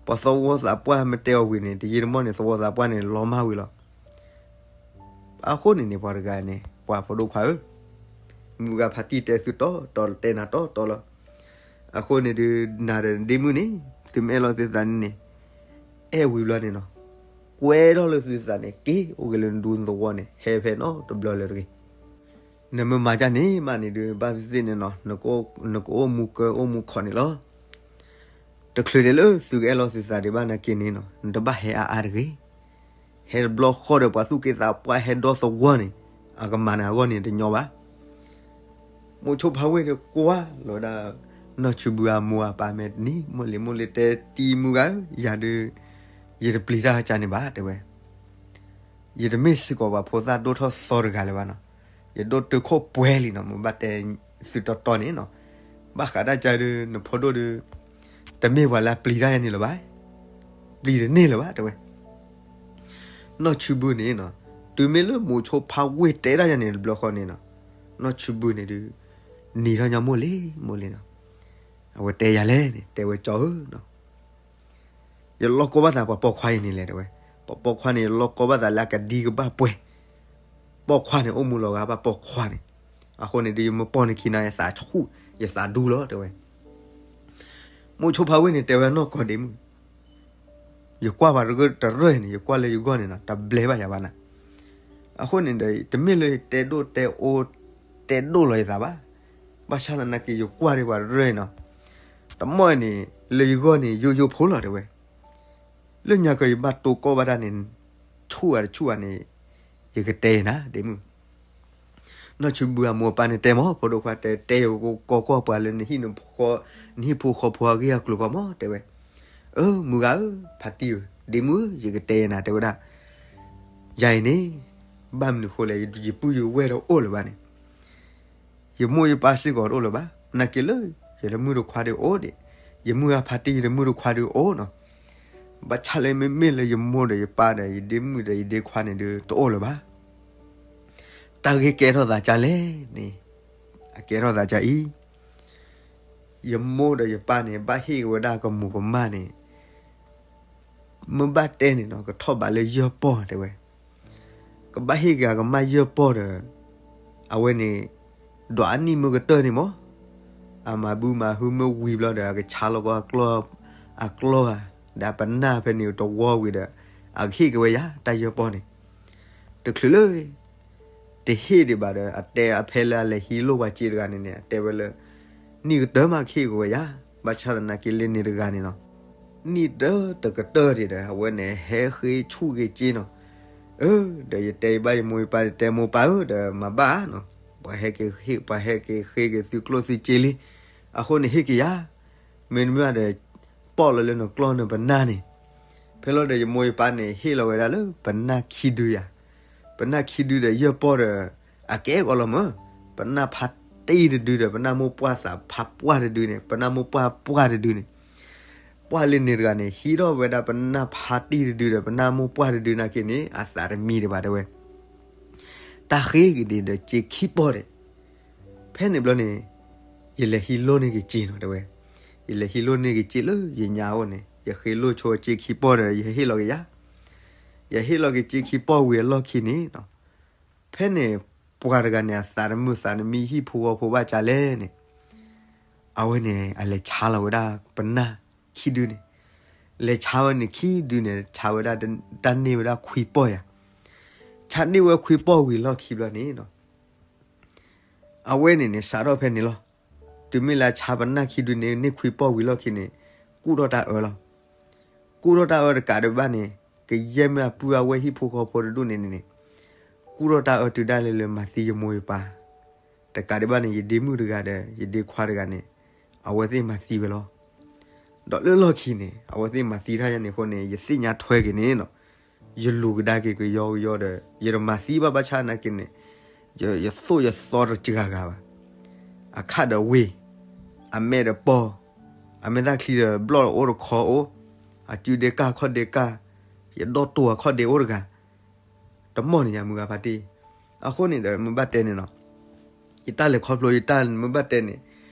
ပှၤသဝီသးပှၢ်မ့ၢ်တဲအီၤဝံၤန့ၣ် တယံာ်တမီၢ်န့ၣ် သဝီသးပှၢ်န့ၣ် လီၤမၢ်ဝံၤလီၤ. အဃိန့ၣ်န့ၣ် ပှၤတဂၤန့ၣ် ပှၤဖိဒိၣ်ခွါဧၢ, မုၢ်ဂၤဖါတံၢ်တဲသုတီတီ တဲနၤတီတီလီၤ. အဃိန့ၣ်ဒုး နၤဒီးနဒ့မုၣ်န့ၣ် သုမ့ၢ်အဲၣ်လီၤသုသးန့ၣ်န့ၣ် အဲၣ်ဝံၤဘျီန့ၣ်နီၤ, ကွဲထီၣ်လၢသုသးန့ၣ် က့ၤအိၣ်က့ၤလၢနဒူနသဝီန့ၣ် ဟဲဖဲနီတဘျီလၢၤတဂ့ၤ. နမ့ၢ်မၤဒ်န့ၣ်မးန့ၣ်ဒုး ဘၣ်သ့ၣ်သ့ၣ်န့ၣ်နီၤ နကအိၣ်မူကၢအိၣ်မူခိးန့ၣ်လီၤ. တချုးဒံးလၢသုကအဲၣ်လီၤသုသးဒံးဘၣ်နာ်က့န့ၣ်နီၤ နတဘၣ်ဟဲအါအါတဂ့ၤ. ဟဲတဘျီဃီဒီး ပှၤသူၣ်က့သးပှၢ်ဟဲဒီသဝီန့ၣ် အကမၤနၤအဂီၢ်န့ၣ်တညီဘၣ်. မိၢ်ဆိဖါဝ့ၢ်ဒီးကွၢ်လီၤဒၣ် နီၢ်ဆူဘုအမိၢ်အပၢ်မဲာ်တနံၤ မိၢ်လံၤမိၢ်လံၤတဲတံၤ မုၢ်ဂၤဧၢ, ယၤဒုး ယတပျံၤတၢ်ကန့ၣ်ဘၣ် တဲဝဲ, ယတမ့ၢ်စ့ၢ်ကီးပှၤဖိသၣ်ဒိၣ်ထီၣ်သီတဂၤလၢၤဘၣ်နီၤ, ယဒိၣ်တုာ်ခိၣ်ပှဲၤလံနီၤ, မ့ၢ်ဘၣ်တဲသုတီတီန့ၣ်နီၤ, ဘၣ်ဃးဒၣ်ကဒီး နဖိဒိၣ်ဒီး တမ့ၢ်ပှၤလၢအပျံၤတၢ်ယၤန့ၣ်လၢၤဘၣ်, ပျံၤတန့ၢ်လၢၤဘၣ် တဲဝဲ. နီၢ်ဆူဘုန့ၣ်နီၤ, တုၤမ့ၢ်လၢမိၢ်ဆိဖါဝ့ၢ်တဲဒၣ်ယၤန့ၣ်တဘျီဃီန့ၣ်နီၤ, နီၢ်ဆူဘုန့ၣ်ဒုး နံၤထီၣ်ညီမိၢ်လံၤ မိၢ်လံၤနီၤ, အဝဲတဲယၤလဲၣ်န့ၣ် တဲဝဲကၠီဧၢနီၤ ယလီၢ်ကီဘၣ်သးပှၤပိာ်ခွါအံၤန့ၣ်လဲၣ် တဲဝဲ, ပှၤပိာ်ခွါန့ၣ် ယလီၢ်ကီဘၣ်သးလၢအကဒံကဘၣ်ပှဲၤ, ပိာ်ခွါန့ၣ် အိၣ်မူလီၤဂာ်ဘၣ်ပိာ်ခွါန့ၣ်, အဃိန့ၣ်ဒုး ယမ့ၢ်ပိာ်နခံနၤ ယသးဆူၣ် ယသးဒူလီၤ တဲဝဲ. မိၢ်ဆိဖါဝ့ၢ်န့ၣ် တဲဝဲနီၢ်ကီၢ်ဒ့မုၣ်, ယကွၢ်ပှၤတရၢၢ်န့ၣ် ယကွၢ်လၢယဂီၢ်န့ၣ်နီၤ တဘျဲဘၣ်ယၤဘၣ်နၤ, အဃိန့ၣ်ဒီး တမ့ၢ်လၢယတဲဒိၣ်တဲအိၣ် တဲဒိၣ်လီၤယသးဘၣ်, ဘၣ်ဆၣ်သနာ်က့ ယကွၢ်ဒီးပှၤတရၢၢ်နီၤ, တမီၢ်န့ၣ် လၢယဂီၢ်န့ၣ် ယိယိဖိလီၤ တဲဝဲ, လၢညါကီးယဘၣ်တိၢ်ကီၢ်ဘၣ်တၢ်န့ၣ် ဆူၣ်ဧါတဆူၣ်ဧါန့ၣ် ယကတဲနၤ ဒ့မုၣ် နီၢ်ဆူဘုအမိၢ်အပၢ်န့ၣ်တဲမး ဖိဒိၣ်ခွါတဲ တဲယကကိးကွၢ်ပှၤလၢနဟံၣ်နဖိ နဟံၣ်ဖိဃီဖိအဂ့ၢ်အကျိၤကီးမး တဲဝဲ, အၢ မုၢ်ဂၤဧၢ, ဖါတံၢ်ဧၢ, ဒ့မုၣ်ဧၢ, ယကတဲနၤ တဲဝဲဒၣ်, ယၤအံၤန့ၣ် ဘၣ်မနုၤဃိလဲၣ် ယပုၢ်ယဝဲၢ်တအိၣ်လၢၤဘၣ်န့ၣ် ယမိၢ်ယပၢ်စ့ၢ်ကီးတအိၣ်လၢၤဘၣ်, နာ်က့လၢ ယတမုၣ်တခွါဒုးအိၣ်ဒံး, ယမုၢ်ဂၤဖါတံၢ် ယတမုၣ်တခွါဒုးအိၣ်နီၤ, ဘၣ်ဆၣ်လၢမ့မ့ၢ်လၢယမိၢ်ဒီးယပၢ်ဒီး ယဒ့မုၣ်ဒီးယဒ့ခွါန့ၣ်ဒုးတအိၣ်လၢၤဘၣ်. တၢ်ဂ့ၢ်ကဲထီၣ်သးဒ်လဲၣ်န့ၣ်, အကဲထီၣ်သးဒ်အံၤ, ယမိၢ်ဒီးယပၢ်န့ၣ် ဘၣ်ဟ့ၣ်က့ၤဝဲဒၣ်ကမူၤကမၣ်န့ၣ် မ့ၢ်ဘၣ်တဲန့ၣ်နီၤ ကထီၣ်ဘးလၢယဲၢ်ပီၢ်တဲဝဲ, ကဘၣ်ဟ့ၣ်က့ၤအကမၢ်ယဲၢ်ပီၢ်ဒီး အဝဲန့ၣ် ဒွးအနံၣ်မ့ၢ်ကတၢၢ်န့ၣ်မး, အမၤဘုမၤဟုမ့ၢ်ဝံၤဘျီဒီး အကဆါလီၤကီးအကျီၢ်, အကျီၢ်ဧါ, ဒီးအပနၢ်ဖဲန့ၣ်တဝီဝံၤဒီး အကဟ့ၣ်က့ၤဝဲယၤ တၢ်ယဲၢ်ပီၢ်န့ၣ်, တချုးလၢ တဟ့ၣ်ဒံးဘၣ်ဒီး အတဲအဖဲလၢအလဲၤဟံးလိၢ်ပှၤစ့တဂၤန့ၣ်န့ၣ် အတဲဝဲလၢ နံၣ်ကတၢၢ်မးကဟ့ၣ်က့ၤဝဲယၤ, ဘၣ်ဆၣ်သနာ်က့လၢန့ၣ်တဂၤန့ၣ်နီၤ, နံၣ်တၢၢ်တကတၢၢ်ဒံးဒီး အဝဲန့ၣ်ဟဲဃ့ဆူၣ်က့ၤစ့နီၤ, အၢ ဒီးယတဲယဘၣ်ယမိၢ်ယပၢ် တဲမိၢ်ပၢ်ဧၢ ဒီးမၤဘၣ်နီၤ, ပှၤဟဲက့ၤဟ့ၣ် ပှၤဟဲက့ၤဃ့က့ၤသုကျိၣ်သုစ့လံ, အဃိန့ၣ်ဟ့ၣ်က့ၤယၤ မ့တမ့ၢ်ဒီး ပီၣ်လီၤလၢနကျီၢ်နပနၢ်န့ၣ်, ဖဲလီၤဒီးယမိၢ်ယပၢ်န့ၣ် ဟ့ၣ်လီၤဝဲဒၣ်လၢပနၢ်ခံဒုယၤ, ပနၢ်ခံဒုဒီးယဲၢ်ပီၢ်ဒီး အကဲကီးလီၤမၢ်, ပနၢ်ဖါတံၢ်တဒုဒီး ပနၢ်မိၢ်ပှၢ်သးဖးပှၢ်တဒုန့ၣ် ပနၢ်မိၢ်ပှၢ်ပှၢ်တဒုန့ၣ်, ပှၢ်လၢန့ၣ်တဂၤန့ၣ် ဟံးထီၣ်ဝဲဒၣ်ပနၢ်ဖါတံၢ်တဒုဒီး ပနၢ်မိၢ်ပှၢ်တဒုနာ်က့န့ၣ် အသးတမံဒံးဘၣ်တဲဝဲ, တၢ်ဃ့က့ၤဒံးဒီးစ့ခံပီၢ်ဒံး, ဖဲန့ၣ်ဘျီန့ၣ် ယလဲၤဟံးလိၢ်န့ၢ်က့ၤစ့နီၤ တဲဝဲ, ယလဲၤဟံးလိၢ်န့ၢ်က့ၤစ့လၢယညါအအိၣ်န့ၣ် ယဃ့လိၢ်ဆိစ့ခံပီၢ်ဒီး ယဟ့ၣ်လီၤက့ၤယၤ, ယဟ့ၣ်လီၤက့ၤစ့ခံပီၢ်ဝံၤအလီၢ်ခံန့ၣ်နီၤ, ဖဲန့ၣ် ပှၤတဂၤန့ၣ် အသးတမုာ်သးတမံ ဟံၣ်ဖိဃီဖိဘၣ်ကလဲၣ်န့ၣ် အဝဲန့ၣ် အလဲၤဆါလီၤဝဲဒၣ်ပနၢ်ခံဒုန့ၣ်, လဲၤဆါဝဲန့ၣ်ခံဒုန့ၣ် ဆါဝဲဒၣ်တၢ်န့ၢ်ဝဲဒၣ်ခွံပီၢ်ယၤ, ဆါန့ၢ်ဝဲခွံပီၢ်ဝံၤလီၢ်ခံဘျီန့ၣ်နီၤ အဝဲန့ၣ်န့ၣ် စးထီၣ်ဖဲန့ၣ်လီၤ. တုၤမ့ၢ်လၢဆါပနၢ်ခံဒုန့ၣ် န့ၢ်ခွံပီၢ်ဝံၤလီၢ်ခံန့ၣ် ကူၣ်ထီၣ်တၢ်အၢလီၤ. ကူၣ်ထီၣ်တၢ်အၢတကးဒံးဘၣ်န့ၣ် ကယဲၢ်မ့ၢ်အပုၢ်အဝဲၢ်ဟံၣ်ဖိဃီဖိတဒူၣ်န့ၣ်န့ၣ် ကူၣ်ထီၣ်တၢ်အၢတုၤဒၣ်လဲာ်လၢမၤသံယမိၢ်ယပၢ်, တကးဒံးဘၣ်န့ၣ် ယဒ့မုၣ်တဂၤဒီး ယဒ့ခွါတဂၤန့ၣ် အဝဲသ့ၣ်မၤသံဝဲလီၤ. ဒီးလၢလီၢ်ခံန့ၣ် အဝဲသ့ၣ်မၤသံတၢ်ယၤန့ၣ်အဃိန့ၣ် ယသ့ၣ်ညါထွဲက့ၤန့ၣ်နီၤ, ယလူၤကဒါက့ၤကယီကယီဒီး ယတမၤသံဘၣ်ဘၣ်ဆၣ်သနာ်က့န့ၣ် ယသိၣ်ယသီတစှၤဂၤဘၣ်. အခၣ်ဒီးဝ့ၢ်, အမဲာ်ဒီးပီၢ်, အမဲာ်သၣ်ချံဒီးဘျီၣ်အိၣ်တခီအိၣ်, အစုဒ့ကၢ်ခီၣ်ဒ့ကၢ်, ယဒီတိၢ်အခီၣ်ဒ့အိၣ်တဂၤ တမီၢ်န့ၣ်ယၤ မုၢ်ဂၤဖါတံၢ်, အဃိန့ၣ်ဒီး မုၢ်ဘၣ်တဲန့ၣ်နီၤ, ယတၢ်လဲၤခီဖျိယတၢ်မုၢ်ဘၣ်တဲန့ၣ်,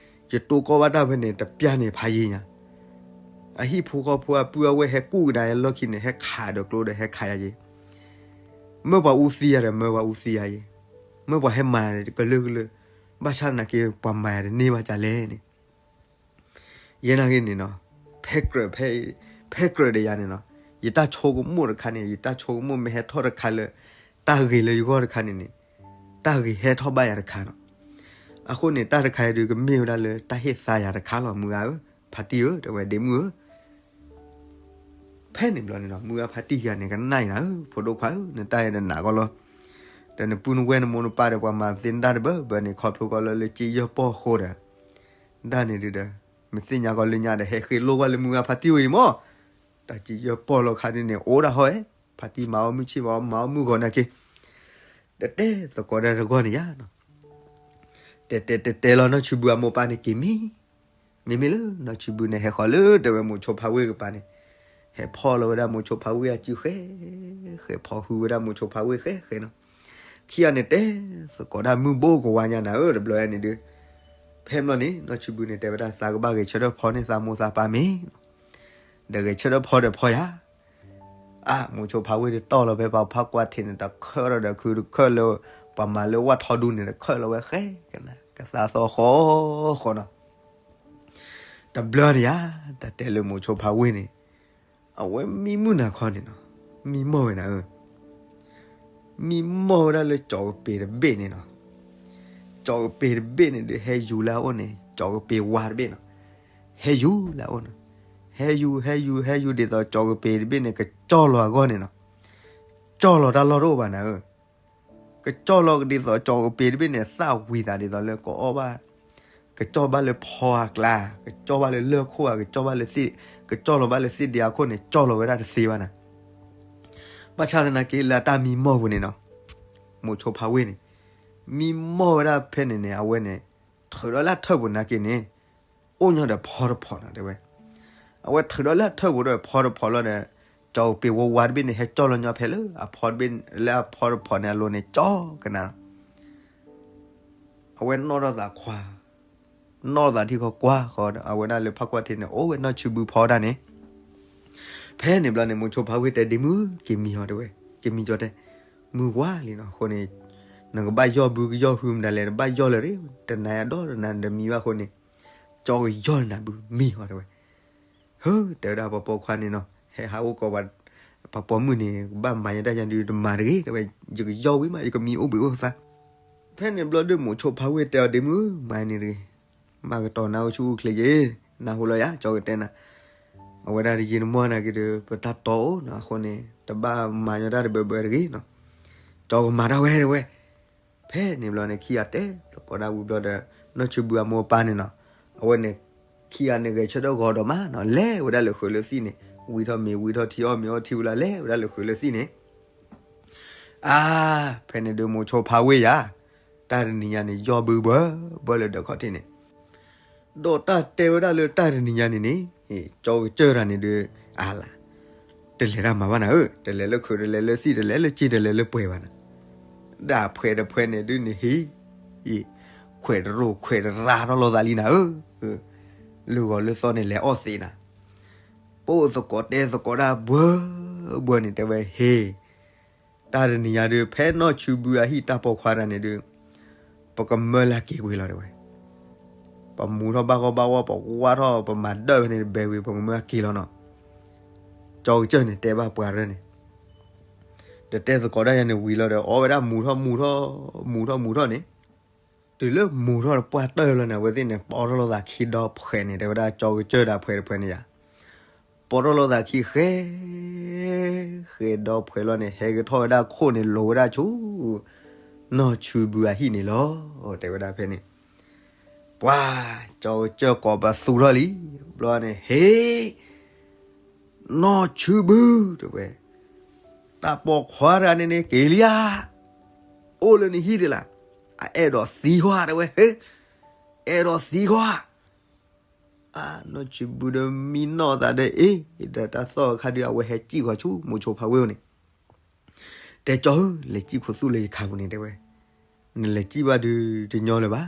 ယတိၢ်ကီၢ်ဘၣ်တၢ်ဖဲန့ၣ် တပျၢ်န့ၣ်ဖးယံၤညါ, အဟံၣ်ဖိဃီဖိအပုၢ်အဝဲၢ်ဟဲကူၣ်ကဒါယၤလီၢ်ခံန့ၣ် ဟဲခးဒီးကျိဒီးဟဲခးယၤယံၤ, မ့ၢ်ပှၤအူသံယၤဒီးမၢပှၤအူသံယၤယံၤ, မ့ၢ်ပှၤဟဲမၤကလုာ်ကလုာ်, ဘၣ်ဆၣ်သနာ်က့ ပှၤမၤယၤတန့ၢ်ဘၣ်ကလဲၣ်န့ၣ် ယဲနာ်က့န့ၣ်နီၤ, ဖဲကြၢး, ဖဲကြၢးဒီးယၤန့ၣ်နီၤ, ယတၢ်ဆိကမိၣ်တခါန့ၣ် ယတၢ်ဆိကမိၣ်မ့ၢ်ဟဲထီၣ်တခါလၢ တၢ်ဂ့ၤလၢယဂီၢ်တခါန့ၣ်န့ၣ်, တၢ်ဂ့ၤဟဲထီၣ်ဘၣ်ယၤတခါနီၤ. အဃိန့ၣ် တၢ်တခါအံၤဒုးကမ့ၢ်ဝဲဒၣ်လၢတၢ်ဟ့ၣ်သါယၤတခါလီၤ မုၢ်ဂၤဧၢ, ဖါတံၢ်ဧၢ, တဲဝဲဒ့မုၣ်ဧၢ ဖဲန့ၣ်ဘျီန့ၣ်နီၤ မုၢ်ဂၤဖါတံၢ်ယၤန့ၣ် ကနၣ်အံၤနၤဧၢ, ဖိဒိၣ်ခွါဧၢ, နတၢ်အံၤနနာ်ကီးလီၤ. ဒီးနပုၢ်နဝဲၢ်နမိၢ်နပၢ်ဒီးပှၤမၤသ့နတၢ်တဘၢဘၢန့ၣ် ခီဖျိကီးလၢလၢက့ယဲၢ်ပီၢ်ဃိဒီး ဒၣ်န့ၣ်ဒုးဒီး မ့ၢ်သ့ၣ်ညါကီးလၢညါဒီး ဟဲဃ့လိၢ်ဝဲလၢမုၢ်ဂၤဖါတံၢ်ဝဲအံၤမး, တၢ်က့ယဲၢ်ပီၢ်လီၤခါဒုးန့ၣ် အိၣ်ဒၣ်ဟီၣ်ဧဲ, ဖါတံၢ်မၤအီၣ်မုၢ်ဆ့ၣ်မၤအီၣ်မုၢ်ဂီၤနာ်က့ တတဲသကိးဒၣ်တဂီၢ်န့ၣ်ယါနီၤ. တဲတဲတဲတဲလီၤနီၢ်ဆူဘုအမိၢ်ပၢ်န့ၣ်က့ၤမံ, မ့မ့ၢ်လၢနီၢ်ဆူဘုန့ၣ် ဟဲဃီၤလၢတဲဝဲမိၤဆိဖးဝ့ၢ်ကပၤန့ၣ်, ဟဲဖီၣ်လီၤဝဲဒၣ်မိၤဆိဖးဝ့ၢ်အစုဃဲ, ဃဲဖီၣ်ဟုဝဲဒၣ်မိၤဆိဖးဝ့ၢ်ဃဲဃဲနီၤ. ခံဂၤန့ၣ်တဲသကိးဒၣ်မုၢ်ဘိကဝါညါနၤဧၢ, တဘျီညါန့ၣ်ဒုး ဖဲမ့ၢ်န့ၣ် နီၢ်ဆူဘုန့ၣ် တဲဝဲဒၣ်သးကဘၣ်ဂဲၤဆၢထၢၣ်ဖီန့ၢ်သးမိၢ်သးပၢ်မ့ၢ်နီၤ, ဒီးဂဲၤဆၢထၢၣ်ဖီဒီးဖီယၤ အါ မိၤဆိဖးဝ့ၢ်ဒီးတီၢ်လီၤဖဲပှၤဖးကွၢ်ထံးန့ၣ် တခၢၣ်ဒီးခုတခၢၣ်လၢ ပှၤမၤလၢဝၣ်ထီဒူန့ၣ် တခၢၣ်လီၤဝဲဃဲကနၤ ကသါသီဃီဃီနီၤ. တဘျီန့ၣ်ယါ တၢ်တဲလၢမိၤဆိဖးဝ့ၢ်န့ၣ် အဝဲမံမုၢ်နၤခီန့ၣ်နီၤ, မံမီၢ်ဝဲနၤဧၢ မံမီၢ်ဝဲဒၣ်လၢကၠီၤကပ့ၤတဘ့ၣ်န့ၣ်နီၤ. ကၠီၤကပ့ၤတဘ့ၣ်န့ၣ်ဒီး ဟဲယူၤလၢအအိၣ်န့ၣ် ကၠီၤကပ့ၤဝါတဘ့ၣ်နီၤ. ဟဲယူၤလၢအအိၣ်နီၤ. ဟဲယူၤ ဟဲယူၤ ဟဲယူၤဒ်သိးကၠီၤကပ့ၤတဘ့ၣ်န့ၣ် ကကၠီၣ်လီၤအဂီၢ်န့ၣ်နီၤ. ကၠီၣ်လီၤတၢ်လီၢ်တအိၣ်ဘၣ်နၤဧၢ. ကကၠီၣ်လီၤဒ်သိးကၠီၤကပ့ၤတဘ့ၣ်န့ၣ် သၣ်ဝံၤသးဒ်သိးလၢကအီၣ်ဘၣ် ကကၠီၣ်ဘၣ်လၢဖီအကျါ, ကကၠီၣ်ဘၣ်လၢလၢၢ်ခိၣ်ဧါ, ကကၠီၣ်ဘၣ်လၢသ့ၣ်, ကကၠီၣ်လီၤဘၣ်လၢသ့ၣ်ဒံးအခိၣ်န့ၣ် ကၠီၣ်လီၤဝဲဒၣ်တသ့ဘၣ်နၤ. ဘၣ်ဆၣ်သနာ်က့လၢအတၢ်မံမီၢ်ပူၤန့ၣ်နီၤ, မိၤဆိဖးဝ့ၢ်န့ၣ် မံမီၢ်ဝဲဒၣ်ဖဲန့ၣ်န့ၣ် အဝဲန့ၣ် ထုးဒီးလၢအထၢၣ်ပူၤနာ်က့န့ၣ် အိၣ်ညီဒီးဖီတဖီနီၤ တဲဝဲ. အဝဲထုးဒီးလၢအထၢၣ်ပူၤဒီးဖီတဖီလီၤဒီး ကၠီၤကပ့ၤဝါဝါတဘ့ၣ်န့ၣ် ဟဲကၠီၣ်လီၤညီဖဲလၢအဖီတဘ့ၣ် လၢအဖီတဖီန့ၣ်အလိၤန့ၣ် ကၠီကနၤလီၤ. အဝဲနီၣ်ထီၣ်သးခွါ, နီၣ်ထီၣ်သးထံၣ်ဃီကွၢ်ဃီဒီး အဝဲဒၣ်လၢဖးကွၢ်ထံးန့ၣ် အိၣ်ဝဲနီၢ်ဆူဘုဖီဒၣ်န့ၣ်. ဖဲန့ၣ်ဘျီန့ၣ် မိၤဆိဖးဝ့ၢ်တဲဒ့မုၣ် က့ၤမံဟီတဲဝဲ, က့ၤမံကၠီတဲ, မုၢ်ဝါလံနီၤ အဃိန့ၣ် နကဘၣ်ယီၢ်ဘုကယီၢ်ဟုမတၤလဲၣ် နဘၣ်ယီၢ်လၢၤရ့ တနၤအံၤဒီတနၤနတမံဘၣ်အဃိန့ၣ် ကၠီကယီၢ်နၤဘုမံဟီတဲဝဲ. ဟၢ တဲဝဲဒၣ်ပှၤပိာ်ခွါန့ၣ်နီၤ ဟဲဟးအိၣ်ကိးပှၤ ပှၤပိာ်မုၣ်န့ၣ် ကဘၣ်မၤယတၢ်ယါဒုးတမၤတဂ့ၤ တဲဝဲ, ယကယီၢ်ဝံၤမး ယကမံအိၣ်ဘှံးအိၣ်သါ. ဖဲန့ၣ်ဘျီဒုး မိၤဆိဖးဝ့ၢ်တဲအီၤဒ့မုၣ် မၤန့ၣ်တဂ့ၤ, မၤကတီၤနၤအိၣ်ဆူၣ်အိၣ်ချ့ယ့ၣ်, နၢ်ဟူလီၤယၤ ကၠီကတဲနၤ. အဝဲဒၣ်တယံာ်တမီၢ်နာ်က့ဒီး ပတၢ်တီအိၣ်နီၤ အဃိန့ၣ် တဘၣ်မၤညီတၢ်တဘၢဘၢတဂ့ၤနီၤ. ကၠီကမၤတၢ်ဝဲတဝဲ ဖဲန့ၣ်ဘျီန့ၣ် ခံဂၤတဲသကိးဒၣ်ဝံၤဘျီဒီး နီၢ်ဆူဘုအမိၢ်အပၢ်န့ၣ်နီၤ, အဝဲန့ၣ် ခံဂၤန့ၣ်ဂဲၤဆၢထၢၣ်ဂီၤဒီးမးနီၤ လဲၤဝဲဒၣ်လၢဃုာ်လၢသံၣ်န့ၣ် ဝံထီၣ်မ့ၤဝံထီၣ်ထံ အီၣ်မ့ၤအီထံဝံၤလီၤ လဲၤဝဲဒၣ်လၢဃုာ်လၢသံၣ်န့ၣ် အါ ဖဲန့ၣ်ဒုးမိၤဆိဖးဝ့ၢ်ယၤ တၢ်တနံၤညါန့ၣ် ယီၢ်ဘုဘၢ ဘၢလၢဒၢးခီၣ်ထံးန့ၣ် ဒီးတၢ်တဲဝဲဒၣ်လၢတၢ်တနံၤညါန့ၣ်န့ၣ် ကၠီကစၢၢ်တၢ်န့ၣ်ဒုး အါလၢ တလဲၤတၢ်မၤဘၣ်နၤဧၢ, တလဲၤလၢခုး တလဲၤလၢသံၣ် တလဲၤလၢစ့ တလဲၤလၢပှဲၤဘၣ်နၤ, ဒၣ်ဖှဲးတဖှဲးန့ၣ်ဒုးန့ၣ်ဟံး, အံၤ, ခိ ခွဲးတရိၣ်ခွဲးတရၣ်ထီၣ်လိာ်သးလံနၤဧၢ, လၢဂီၤလၢသီန့ၣ်လဲၤအီၣ်သံးနၤ, ပိာ်သကိးတဲသကိးဒၣ်ဘှၢဘှၢန့ၣ် တဲဝဲဟ့ၣ် တၢ်တနံၤညါဒုး ဖဲနီၢ်ဆူဘုအဟံၣ်တၢ်ပိာ်ခွါတဂၤန့ၣ်ဒုး ပကမၢလၢက့ၤကွံာ်လီၤတဲဝဲ, ပမူထီၣ်ဘၣ်ဂီၢ်ဘၣ်ဝီ ပဝါထီၣ် ပမၤဒၢၣ်ဖဲန့ၣ် တဘဲဝံၤ ပကမၢအက့ၤလီၤနီၤ, ကၠီကစၢၢ်န့ၣ် တဲဘၣ်ပှၤရၢန့ၣ်, ဒီးတဲသကိးဒၣ်ယၤန့ၣ်ဝံၤလီၤဒီး အီၣ်ဝဲဒၣ်မူထီၣ်မူထီၣ် မူထီၣ်မူထီၣ်န့ၣ်, တုၤလၢမူထီၣ်ပှၢ်တၢၢ်လီၤန့ၣ် အဝဲသ့ၣ်န့ၣ် ပိာ်ထီၣ်လိာ်သးခံဒီဖှဲးန့ၣ် တဲဝဲဒၣ်ကၠီကစၢၢ်ဒီးဖှဲးတဖှဲးန့ၣ်ယၤ ပိာ်ထီၣ်လိာ်သးခံဃဲ ဃဲဒီဖှဲးလီၤန့ၣ် ဟဲကထီၣ်ဝဲဒၣ်ခိၣ်န့ၣ် လိၤဝဲဒၣ်ဆူ နီၢ်ဆူဘုအဟံၣ်န့ၣ်လီၤ. တဲဝဲဒၣ်ဖဲန့ၣ် ပှၤ ကၠီကစၢၢ်ကိးပသူထီၣ်လံ ဘျီန့ၣ် ဟ့ၣ် နီၢ်ဆူဘု တဲဝဲ, တၢ်ပိာ်ခွါတဂၤန့ၣ်န့ၣ် က့ၤလံဧါ, အိၣ်လၢနဟံၣ်ဒံးလၢ်, အအဲၣ်ဒိးသံကွၢ်တဲဝဲ, ဟ့ၣ် အဲၣ်ဒိးသံကွၢ် အနီၢ်ဆူဘုဒီးမံနီၢ်သးဒီးအ့ၣ် ဒီးတၢ်သီၣ်အခါဒုး အဝဲဟဲစံၣ်ဃီၤဆူမိၤဆိဖးဝ့ၢ်န့ၣ်, တဲကၠီဧၢ လဲၤစံၣ်ခိၣ်သူၣ်လၢယခါပူၤန့ၣ်တဲဝဲ, နလဲၤစံၣ်ဘၣ်ဒုးတညီလၢၤဘၣ်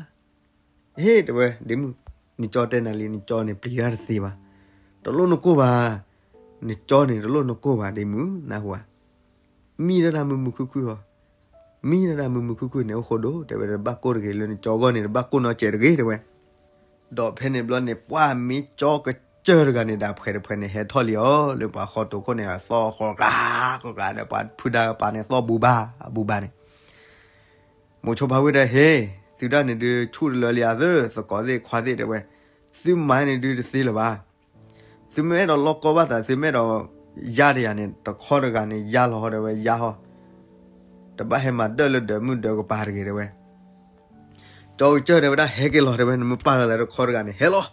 ဟ့ၣ် တဲဝဲ ဒ့မုၣ်, နကၠီတဲနၤလံ နကၠီန့ၣ်ပျံၤတၢ်တသ့ဘၣ်, တလိၣ်နကိၢ်ဘၣ်, နကၠီန့ၣ်တလိၣ်နကိၢ်ဘၣ် ဒ့မုၣ် နၢ်ဟူဧါ, မံတၢ်တၢ်မုာ်မုာ်ခုၣ်ခုၣ်ဟီ, မံတၢ်တၢ်မုာ်မုာ်ခုၣ်ခုၣ်န့ၣ် အိၣ်ဃိဒိၣ် တဲဝဲ တဘၣ်ကိၢ်တဂ့ၤလၢနကၠီဂီၢ်န့ၣ် တဘၣ်ကိၢ်နီတစဲးတဂ့ၤ တဲဝဲ ဒီးဖဲန့ၣ်ဘျီန့ၣ် ပှၢ်မ့ၢ်ကၠီကစၢၢ်တဂၤန့ၣ် ဒီးဖှဲးတဖှဲးန့ၣ် ဟဲထီၣ်လံအီၤ လၢပှၤဃီတိာ်ခိၣ်န့ၣ် အသီၣ်ဃီကျါ ဃီကျါဒီး ပှၤဖုဒါကပၤန့ၣ် သီၣ်ဘူဘၣ် အဘူဘၣ်န့ၣ်, မိၤဆိဖးဝ့ၢ်ဒီး ဟ့ၣ် သုဒၣ်န့ၣ်ဒုး ဆူၣ်တလၢလံဧါသၢ သကိးသ့ၣ်ခွါသ့ၣ်တဲဝဲ, သုမၤန့ၣ်ဒုးတသ့လၢၤဘၣ်, သုမ့ၢ်အဲၣ်ဒိးလီၢ်ကီဘၣ်သး သုမ့ၢ်အဲၣ်ဒိး ယါတယၤန့ၣ် တခီတဂၤန့ၣ် ယါလီၤဟီတဲဝဲ ယါဟီ, တဘၣ်ဟဲမၤဒၢၣ်လၢဒၢးမုၣ်ဒၢးကပၤတဂ့ၤတဲဝဲ ကၠီကစၢၢ်တဲဝဲဒၣ် ဟဲက့ၤလီၤတဲဝဲ နမ့ၢ်ပာ်လီၤသးတခီတဂၤန့ၣ် ဟဲလီၤ,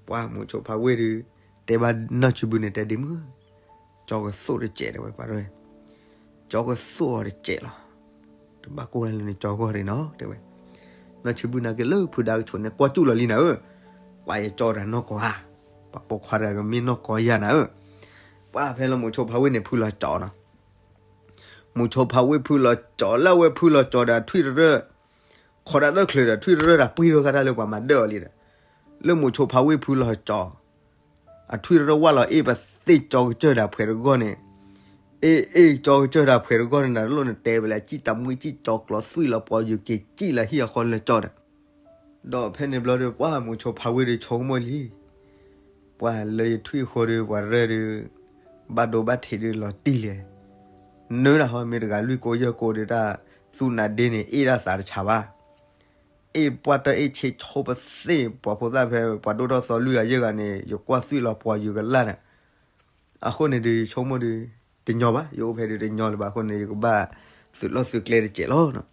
ပှၢ်မိၤဆိဖးဝ့ၢ်ဒုး တဲဘၣ်နီၢ်ဆူဘုန့ၣ် တဲဒ့မုၣ်ဧၢ, ကၠီကသိၣ်တစဲးတဲဝဲ ပှၤရဲ, ကၠီကသိၣ်အီၤတစဲးလီၤ, တဘၣ်ကိၢ်လၢနကၠီဂီၢ်ဒံးနီၤ တဲဝဲ, နီၢ်ဆူဘုနာ်က့ၤလၢဖုဒါကဆိးန့ၣ် ကွၢ်စူၣ်လီၤလံနၤဧၢ, ပှၤယကၠီတၢ်နီၢ်ကီၢ်ဧါ, ပှၤပိာ်ခွါတဂၤကမ့ၢ်နီၢ်ကီၢ်ယၤနၤဧၢ, ပှၢ်ဖဲလၢမိၤဆိဖးဝ့ၢ်န့ၣ် ဖုလီၤကၠီနီၤ မိၤဆိဖးဝ့ၢ်ဖုလီၤကၠီ လၢအဝဲဖုလီၤကၠီဒီးအထွံၣ်တရၢၢ်, ခီဒၣ်တၢၢ်ချၢဒီးထွံၣ်တရၢၢ်ဒီးပှံၢ်ထီၣ်ခါတၢ်လၢပှၤမၤဒၢၣ်အီၤလံဒီး, လၢမိၤဆိဖးဝ့ၢ်ဖုလီၤကၠီ, အထွံၣ်တရၢၢ်ဝၢ်လီၤအ့ၣ်ပသ့ၣ်ကၠီကစၢၢ်ဒီးဖှဲးတဂီၢ်န့ၣ်, အ့ၣ်အ့ၣ်ကၠီကစၢၢ်ဒီးဖှဲးတဂီၢ်န့ၣ် နတလိၣ်နတဲဝဲလၢ စံၣ်တၢ်မှံစံၣ်ကၠီကျီသွံၣ်လီၤပှီၤယုာ်က့ၤစံၣ်လၢဟံၣ်အဃီလၢကၠီဒီး ဒီးဖဲန့ၣ်ဘျီဒီး ပှၢ်မိၤဆိဖးဝ့ၢ်ဒီးဆိကမိၣ်လံ, ပှၢ်လၢယထွံၣ်အဃိဒီး ပှၤရဲၣ်ဒီး ဘၣ်ဒိဘၣ်ထံးဒီးလီၤတံၢ်လဲၣ်, နၢတၢ်ဟီမ့ၢ်တဂၤလွံၢ်ကိယဲၢ်ကိဒီးတၢ်သူၣ်နၤဒ့န့ၣ် အ့ၣ်ဒၣ်သးတဆးဘၣ်, အ့ၣ်ပှၢ်တၢၢ်အ့ၣ်ဆ့ဆိပသ့ၣ် ပှၤဖိသၣ်ဖဲပှၤဒိၣ်ထီၣ်သီလွံၢ်ဂၤယဲၢ်ဂၤန့ၣ် ယကွၢ်သွံၣ်လီၤပှီၤယုာ်ကလၢ်ဒီး အဃိန့ၣ်ဒီး ယဆိကမိၣ်ဒီး တညီဘၣ် ယအိၣ်ဖဲဒီးတညီလၢၤဘၣ်အဃိန့ၣ် ယကဘၣ်သုးလီၢ်သုးကျဲတစဲးလီၤ.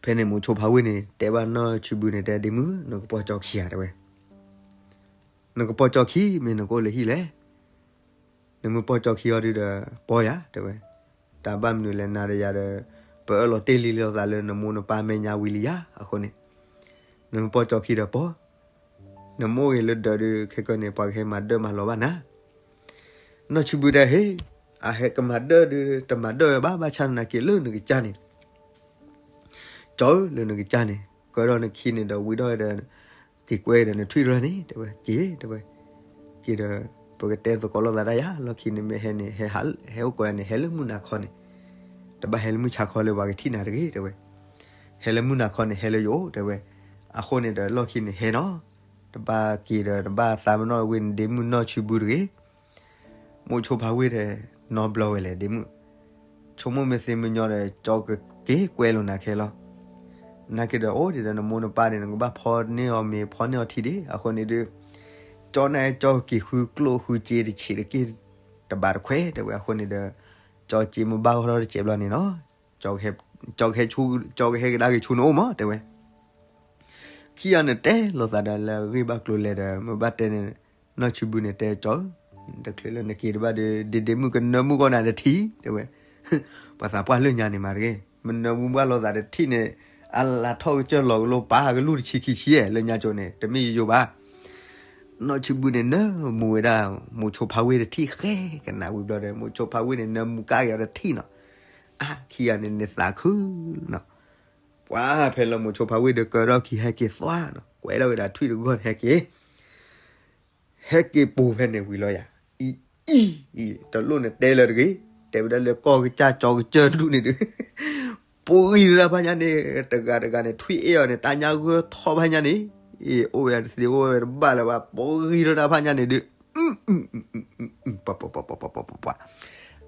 ဖဲန့ၣ်မိၤဆိဖးဝ့ၢ်န့ၣ် တဲဘၣ်နီၢ်ဆူဘုန့ၣ် တဲဒ့မုၣ် နကပိာ်ကၠီခံဂၤတဲဝဲ, နကပိာ်ကၠီခံမ့ၢ်နကအိၣ်လၢဟံၣ်လဲၣ် နမ့ၢ်ပိာ်ကၠီခံအီၤဒုဒီး ပိာ်ယၤတဲဝဲ, တၢ်ဘၣ်မနုၤလဲၣ်နၤဒီးယၤဒီး ပအၢၣ်လီၤတ့ၢ်လံလိာ်သးလၢနမိၢ်နပၢ်မဲာ်ညါဝံၤလံယၤအဃိန့ၣ်, နမ့ၢ်ပိာ်ကၠီခံဒီးပိာ်, နမိၢ်ဂ့ၤလၢဒၢးဒုး ခဲကနံၣ်န့ၣ် ပှၤကဟဲမၤဒၢၣ်မၤလီၤဘၣ်နၤ နီၢ်ဆူဘုတဲဟ့ၣ်, အဟဲကမၤဒၢၣ်ဒုး တမၤဒၢၣ်ဝဲဘၣ် ဘၣ်ဆၣ်သနာ်က့လၢနကစၢ်န့ၣ် ကၠီဧၢ လၢနကစၢ်န့ၣ် ကၢထီၣ်နခံန့ၣ်ဒီးဝံထီၣ်ဒီး က့ၤကွဲဒီးနထွံၣ်တရၢၢ်န့ၣ် တဲဝဲ က့ၤတဲဝဲ, က့ၤဒီး ပကတဲသကိးလိာ်သးတၢ်ယၤ လီၢ်ခံန့ၣ်မ့ၢ်ဟဲန့ၣ် ဟဲအိၣ်ကိးယၤန့ၣ် ဟဲလၢမုၢ်နၤခီန့ၣ်, တဘၣ်ဟဲလၢမုၢ်ဆါခီလၢပှၤကထံၣ်နၤတဂ့ၤ တဲဝဲ, ဟဲလၢမုၢ်နၤခီန့ၣ် ဟဲလၢယအိၣ် တဲဝဲ, အဃိန့ၣ်ဒီးလီၢ်ခံန့ၣ်ဟဲနီၤ, တဘၣ်က့ၤဒီးတဘၣ်သးပ့ၤနီၣ်ဝဲန့ၣ်ဒ့မုၣ်နီၢ်ဆူဘုတဂ့ၤ မိၤဆိဖးဝ့ၢ်ဒီး နီတဘျီဝဲလဲၣ် ဒ့မုၣ်, ဆိကမိၣ်မ့ၢ်သ့မ့ၢ်ညီဒီး ကၠီကက့ၤကွဲလိာ်နၤခဲလီၤ, နာ်က့ဒီးအိၣ်ဒံးဒီးနမိၢ်နပၢ်န့ၣ် နကဘၣ်ဖီန့ၢ်အီၤမ့ၤဖီန့ၢ်အီၤထံဒံး အဃိန့ၣ်ဒုး ကၠီန့ၣ် ကၠီကက့ၤဃုကျိၣ်ဃုစ့တဆံးတက့ၢ် တဘၣ်တခွဲး တဲဝဲ အဃိန့ၣ်ဒီး ကၠီစ့မ့ၢ်ဘၣ်ဂီၢ်ထီၣ်တစဲးဘျီန့ၣ်နီၤ, ကၠီကဟဲ ကၠီကဟဲကဒါက့ၤဆူနအိၣ်မး တဲဝဲ ခံဂၤန့ၣ်တဲလိာ်သးဒီးလၢအဂ့ၢ်ဘၣ်ကျိၤလဲၣ်ဒီး မ့ၢ်ဘၣ်တဲန့ၣ် နီၢ်ဆူဘုန့ၣ်တဲကၠီဧၢ, တချုးလၢနက့ၤတဘၣ်ဒီး ဒ့ဒ့မုၣ်ကနၢမုၣ်ဂီၢ်နၤတထံၣ် တဲဝဲ, ပှၤသးပှၢ်လၢညါန့ၣ်မးတဂ့ၤ, မနၢမုၣ်ဘၣ်လိာ်သးတထံၣ်န့ၣ် အလၤထီၣ်ကစၢၢ်လီၤကလိပာ်ကလူၢ်တဆံခံဆံ လၢညါကၠိန့ၣ် တမ့ၢ်ယိယိဘၣ် နီၢ်ဆူဘုန့ၣ်နၢမူဝဲဒၣ် မိၤဆိဖးဝ့ၢ်တထံၣ်ဃဲကနၣ်ဝံၤဘျီဒီး မိၤဆိဖးဝ့ၢ်န့ၣ် နၢမူကါက့ၤအီၤတထံၣ်နီၤ, အါခံဂၤန့ၣ်န့ၣ်သးခုနီၤ, ပှၤဖဲလၢမိၤဆိဖးဝ့ၢ်ဒီးကၢထီၣ်ခံဟဲက့ၤသွါနီၤ, ကွဲးထီၣ်ဝဲဒၣ်ထွံၣ်တဂီၢ်န့ၣ်ဟဲက့ၤ ဟဲက့ၤပိာ်ဖဲန့ၣ်ဝံၤလီၤယၤ, အံၤအံၤအံၤ တလိၣ်နတဲလၢၤတဂ့ၤ, တဲဝဲဒၣ်လၢကီၢ်ကစၢ်ကၠီကစၢၢ်တဒူၣ်န့ၣ်ဒီး ပှၤဂံၢ်ဒၣ်တၢ်ဖးညါန့ၣ် တဂၤတဂၤန့ၣ် ထွံၣ်အ့ၣ်အီၤန့ၣ် တၢ်ညါဂၢၢ်ထီၣ်ဖးညါန့ၣ်, အ့ၣ် အိၣ်ဝဲတသ့ အိၣ်ဝဲတဘၣ်လၢၤဘၣ်, ပှၤဂံၢ်ဒၣ်တၢ်ဖးညါန့ၣ်ဒီး ပှၤ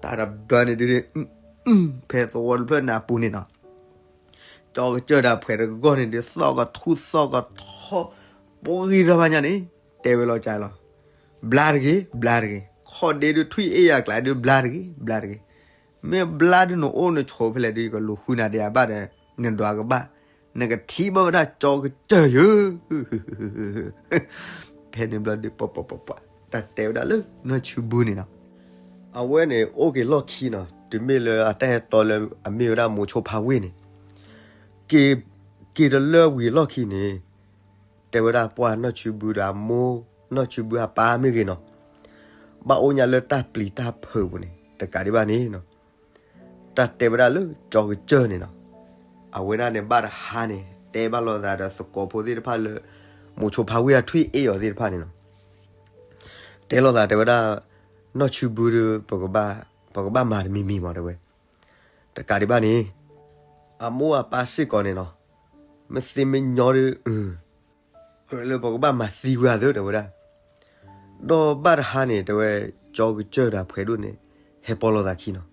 တၢ်တဘျီန့ၣ်ဒုး ဖဲသဝီတဖျၢၣ်န့ၣ်အပူၤန့ၣ်နီၤ, ကၠီကစၢၢ်ဒီးဖှဲးတဂီၢ်န့ၣ်ဒုး သီၣ်ကထူၣ်သီၣ်ကထီ, ပှၤဂံၢ်ဒၣ်ဖးညါန့ၣ် တဲဝဲလီၤကၢလီၤ, ဘျါတဂ့ၤ ဘျါတဂ့ၤ, ခီၣ်ဒ့ဒုးထွံၣ်အ့ၣ်ယၤကျါဒုး ဘျါတဂ့ၤ ဘျါတဂ့ၤ, မ့ၢ်ဘျါဒုးနအိၣ်နဆိးဖဲလဲၣ်ဒုး ယကလူၤဃုနၤဒီးအဘၣ်ဒီး နဒွးကဘၣ်, နကထံၣ်ဘၣ်ဝဲဒၣ်ကၠီကစၢၢ်ယၢ ဖဲန့ၣ်ဘျီဒုး ပှၤ ပှၤ ပှၤ ပှၤ တၢ်တဲဝဲဒၣ်လၢနီၢ်ဆူဘုန့ၣ်နီၤ, အဝဲန့ၣ်အိၣ်က့ၤလီၢ်ခံနီၤ, တုၤမ့ၢ်လၢအတၢ်ဟဲတီလၢအမ့ၢ်ဝဲဒၣ်မိၤဆိဖးဝ့ၢ်န့ၣ်, က့ၤ က့ၤတလၢဝံၤလီၢ်ခံန့ၣ်, တဲဝဲဒၣ်ပှၤနီၢ်ဆူဘုဒီးအမိၢ်, နီၢ်ဆူဘုအပၢ်မ့ၢ်ဂ့ၤနီၤ, ဘၣ်အိၣ်ညါလၢတၢ်ပျံၤတၢ်ဖုးပူၤန့ၣ် တကးဒံးဘၣ်န့ၣ်နီၤ တၢ်တဲဝဲဒၣ်လၢကၠီကစၢၢ်န့ၣ်နီၤ, အဝဲဒၣ်န့ၣ်ဘၣ်တဟါန့ၣ် တဲဘၣ်လိာ်သးဒီးသကိးဖိသ့ၣ်တဖၣ်လၢ မိၤဆိဖးဝ့ၢ်အထွံၣ်အ့ၣ်အီၤသ့ၣ်တဖၣ်န့ၣ်နီၤ, တဲလိာ်သးတဲဝဲဒၣ်, နီၢ်ဆူဘုဒီး ပကဘၣ်မၤတမံၤမံၤမးတဲဝဲ, တကးဒံးဘၣ်န့ၣ် အမိၢ်အပၢ်စ့ၢ်ကီးန့ၣ်နီၤ, မ့ၢ်သ့မ့ၢ်ညီဒီး ကြၢးလၢပကဘၣ်မၤသံဝဲအသးတဲဝဲဒၣ်, ဒီးဘၣ်တဟါန့ၣ် တဲဝဲ ကၠီကစၢၢ်ဒီးဖှဲးဒိၣ်န့ၣ် ဟဲပိာ်လိာ်သးခံနီၤ,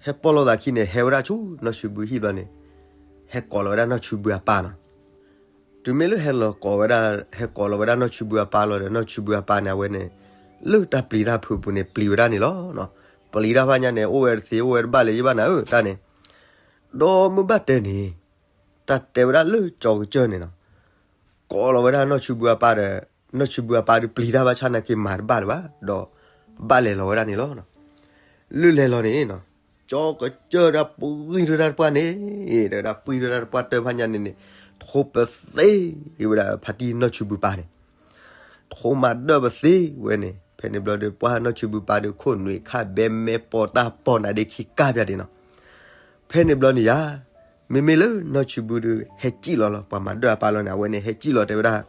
ဟဲပိာ်လိာ်သးခံန့ၣ် ဟဲဝဲဒၣ်ဆူနီၢ်ဆူဘုဟံၣ်ဘျီန့ၣ်, ဟဲကိးလီၤဝဲဒၣ်နီၢ်ဆူဘုအပၢ်နီၤ, တုၤမ့ၢ်လၢဟဲလီၤကိးဝဲဒၣ်, ဟဲကိးလီၤဝဲဒၣ်နီၢ်ဆူဘုအပၢ်လီၤဒီး နီၢ်ဆူဘုအပၢ်န့ၣ် အဝဲန့ၣ် လၢတၢ်ပျံၤတၢ်ဖုးပူၤန့ၣ် ပျံၤဝဲဒၣ်န့ၣ်လီၤ, ပျံၤတၢ်ဖးညါန့ၣ် အိၣ်ဝဲတသ့အိၣ်ဝဲတဘၣ်လၢၤယဘၣ်နၤဧၢ တၢ်န့ၣ်, ဒီးမ့ၢ်ဘၣ်တဲန့ၣ်, တၢ်တဲဝဲဒၣ်လၢကၠီကစၢၢ်န့ၣ်နီၤ, ကိးလီၤဝဲဒၣ်နီၢ်ဆူဘုအပၢ်ဒီး, နီၢ်ဆူဘုအပၢ်ဒုးပျံၤတၢ်ဘၣ်ဆၣ်နာ်က့ၤမၤတဘၣ်လၢၤဘၣ်, ဒီးဘၣ်လဲၤလီၤဝဲဒၣ်န့ၣ်လီၤ, လၢလဲၤလီၤန့ၣ်နီၤ, ကၠီကစၢၢ်ဒီးပှၤဂံၢ်ဒၣ်တၢ်တပှၢ်န့ၣ်, တဲဝဲဒၣ်ပှၤဂံၢ်ဒၣ်တၢ်တပှၢ်တၢ်ဖးညါန့ၣ်န့ၣ်, ထိပသ့ဝဲဒၣ်ဖါတံၢ်နီၢ်ဆူဘုပၢ်န့ၣ်, ထိမၤဒၢၣ်ပသ့ဝဲန့ၣ်, ဖဲန့ၣ်ဘျီဒီး ပှၤနီၢ်ဆူဘုပၢ်ဒီး ခိၣ်နွံခါဘဲမဲပိာ်တၢ်ပိာ်နၤဒ့ခံကၢ်ပၠးဒ့နီၤ, ဖဲန့ၣ်ဘျီန့ၣ်ယၤ, မ့မ့ၢ်လၢနီၢ်ဆူဘုဒီး ဟဲစံၣ်လီၤလီၤ ပှၤမၤဒၢၣ်အပၢ်လီၤန့ၣ် အဝဲန့ၣ်ဟဲစံၣ်လီၤတဲဝဲဒၣ်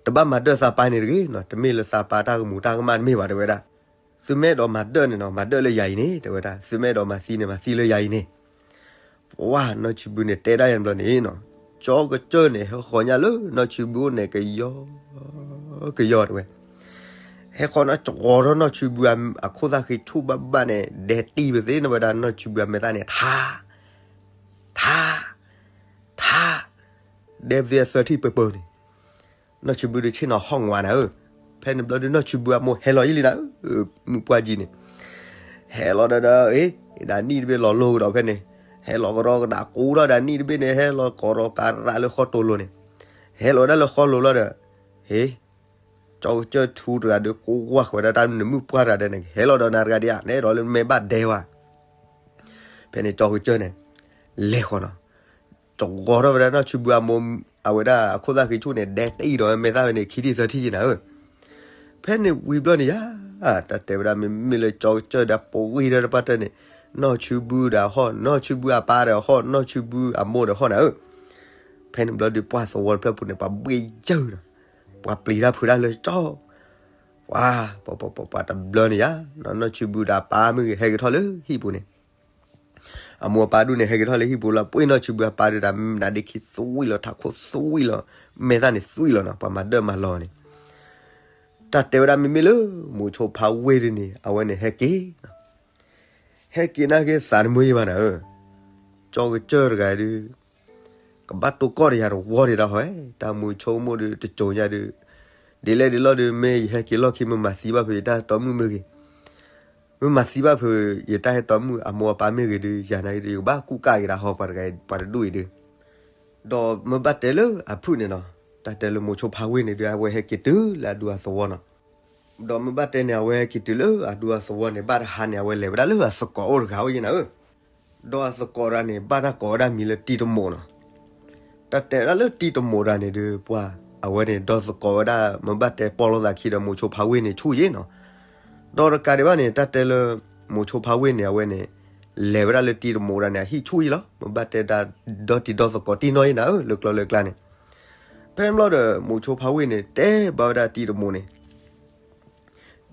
တဘၣ်မၤဒၢၣ်သးပၢ်န့ၣ်တဂ့ၤနီၤ, တမ့ၢ်လၢသးပၢ်တၢ်ကမူၤတၢ်ကမၣ်တမ့ၢ်ဘၣ်တဲဝဲဒၣ်, သုမ့ၢ်အဲၣ်ဒိးမၤဒၢၣ်န့ၣ်နီၤ မၤဒၢၣ်လၢယၤအံၤန့ၣ် တဲဝဲဒၣ်, သုမ့ၢ်အဲၣ်ဒိးမၤသံန့ၣ် မၤသံလၢယၤအံၤန့ၣ်, ပှၤနီၢ်ဆူဘုန့ၣ် တဲဒၣ်ယၤဘျီန့ၣ်နီၤ, ကၠီကစၢၢ်န့ၣ် ဟဲဃီၤညါလၢနီၢ်ဆူဘုအိၣ်န့ၣ် ကယီ ကယီတဲဝဲ, ဟဲဃီၤနီၢ်ကီၤထီၣ်နီၢ်ဆူဘုအခိၣ်သၣ်ဃံဆူၣ်ဘၣ်ဘၣ်န့ၣ် ဒဲတံၢ်ပသ့နီၤဝဲဒၣ် နီၢ်ဆူဘုအမဲာ်သၣ်န့ၣ် ထါ ထါ ထါ ဒဲပသ့အသၢထံၣ်ပၢၢ်ပၢၢ်န့ၣ်, နီၢ်ဆူဘုဒီးဆ့ၣ်နီၤဟီၣ်ငွးနၤဧၢ, ဖဲန့ၣ်ဘျီဒီး နီၢ်ဆူဘုအမိၢ်ဟဲလီၤယံာ်လံနၤဧၢ, မုၢ်ပှၢ်ကံၤန့ၣ်, ဟဲလီၤဒီးဒီး အ့ ဒၣ်နံၣ်တဘ့ၣ်လီၤလိၤကဒီးဖဲန့ၣ်, ဟဲလီၤကရီကဒးကူဒီးဒၣ်နံၣ်တဘ့ၣ်န့ၣ် ဟဲလီၤကီၤရီကၤရးလၢဃီတိၤလိၤန့ၣ်, ဟဲလီၤဒၣ်လၢဃီလိၤလီၤဒီး, ဟ့ ကၠီကစၢၢ်ထူတဂၤဒီး ကိးကွၢ်ဃီၤဝဲဒၣ်တၢ်နမုၢ်ပှၢ်တဂၤဒီးန့ၣ် ဟဲလီၤဒီးနၤတဂၤဒံးဧါ, နအဲၣ်ဒိးလၢမဲာ်ဘၣ်ဒဲဝဲ, ဖဲန့ၣ်ကၠီကစၢၢ်န့ၣ် လဲၤဃီၤနီၤ, တဂီၤထီၣ်ဝဲဒၣ်နီၢ်ဆူဘုအမိၢ် အဝဲဒၣ်အခိၣ်သၣ်ဃံဆူၣ်န့ၣ် ဒဲတံၢ်ဒီးမဲာ်သၣ်ဝဲန့ၣ် ခံထံၣ်သၢထံၣ်ယံၤနၤဧၢ, ဖဲန့ၣ်ဝံၤဘျီန့ၣ်ယၤ, တၢ်တဲဝဲဒၣ်မ့မ့ၢ်လၢကၠီကစၢၢ်ဒီးပှၤဂံၢ်ဒၣ်တၢ်တပှၢ်တၢၢ်န့ၣ်, နီၢ်ဆူဘုဒီးဟီၣ်, နီၢ်ဆူဘုအပၢ်ဒီးဟီၣ်, နီၢ်ဆူဘုအမိၢ်ဒီးဟီၣ်နၤဧၢ, ဖဲန့ၣ်ဘျီဒီးပှၤသဝီတဖျၢၣ်ပူၤန့ၣ် ပှၤဘှ့ယၢၢ်နီၤ, ပှၤပျံၤတၢ်ဖုးတၢ်လၢကၠီ ပှၤ ပှၤ ပှၤ ပှၤ တဘျီန့ၣ်ယၤ, နီၢ်ဆူဘုဒီးအပၢ်မ့ၢ်ဂ့ၤ ဟဲက့ၤထီၣ်လၢဟံၣ်ပူၤန့ၣ်, အမိၢ်အပၢ်ဒူၣ်န့ၣ် ဟဲက့ၤထီၣ်လၢဟံၣ်ပူၤလီၤ, ပှ့ၤနီၢ်ဆူဘုအပၢ်ဒုး တၢ်ဒ့ခံသွံၣ်လီၤ, ထးခိၣ်သွံၣ်လီၤ, မဲာ်သၣ်န့ၣ်သွံၣ်လီၤနီၤ, ပှၤမၤဒၢၣ်မၤလီၤန့ၣ်, တၢ်တဲဝဲဒၣ်မ့မ့ၢ်လၢ မိၤဆိဖးဝ့ၢ်ဒုးန့ၣ် အဝဲန့ၣ်ဟဲက့ၤ ဟဲက့ၤနာ်က့ၤသးတမုာ်ယံၤဘၣ်နၤဧၢ, ကၠီကစၢၢ်တဂၤဒုး ကဘၣ်တိၢ်ကီၢ်ဒီးယၤတဝီဒံးတၢ်ဟီ, တၢ်မူဆိကမိၣ်ဒုး တစိၤညါဒုး, ဒ်လဲၣ်ဒ်လဲၣ်ဒုး မ့ၢ်ယဟဲက့ၤလီၢ်ခံ မ့ၢ်မၤသံဘၣ်ဖုးယတၢ်ဟဲတီမုၣ်မ့ၢ်ဂ့ၤ, မ့ၢ်မၤသံဘၣ်ဖုးယတၢ်ဟဲတီမုၣ် အမိၢ်အပၢ်မ့ၢ်ဂ့ၤဒုး ယၤနာ်က့ၤဒုး ယကဘၣ်ကူၣ်ကၣ်က့ၤတၢ်ဟီ ပှၤတဂၤ ပှၤတဒူၣ်အံၤဒုး, ဒီးမ့ၢ်ဘၣ်တဲလၢအဖုၣ်န့ၣ်နီၤ, တၢ်တဲလၢမိၤဆိဖးဝ့ၢ်န့ၣ်ဒုး အဝဲဟဲက့ၤတုၤလၢအဒူအသဝီနီၤ ဒီးမ့ၢ်ဘၣ်တဲန့ၣ် အဝဲဟဲက့ၤတုၤလၢအဒူအသဝီန့ၣ် ဘၣ်တဟါန့ၣ် အဝဲလဲၤဝဲဒၣ်လၢအသကိးအိၣ်တဂၤအိၣ်ယံၤနၤဧၢ, ဒီးအသကိးတဂၤန့ၣ် ဘၣ်တၢ်ကိးဝဲဒၣ်မံၤလၢတံၤတမိးနီၤ, တၢ်တဲဒၣ်လၢတံၤတမိးတဂၤန့ၣ်ဒုး ပှၤ အဝဲန့ၣ် ဒီးသကိးဝဲဒၣ် မ့ၢ်ဘၣ်တဲပိာ်လိာ်သးခံဒီးမိၤဆိဖးဝ့ၢ်န့ၣ်ဆူၣ်ယံၤနီၤ, ဒီးတကးဒံးဘၣ်န့ၣ် တၢ်တဲလၢ မိၤဆိဖးဝ့ၢ်န့ၣ် အဝဲန့ၣ် လဲၤဝဲဒၣ်လၢတံၤတမိၣ်ဒၣ်န့ၣ် အဟံၣ်ဆူၣ်အံၤလီၤ. မ့ၢ်ဘၣ်တဲဒၣ်ဒီတံၤဒီသကိးတံၢ်နီၢ်အံၤနၤဧၢ လၢကျီလၢကျါန့ၣ်. ဖဲန့ၣ်ဘျီဒီး မိၤဆိဖါဝ့ၢ်န့ၣ် တဲဘၣ်ဝဲဒၣ်တံၤတမိၣ်န့ၣ်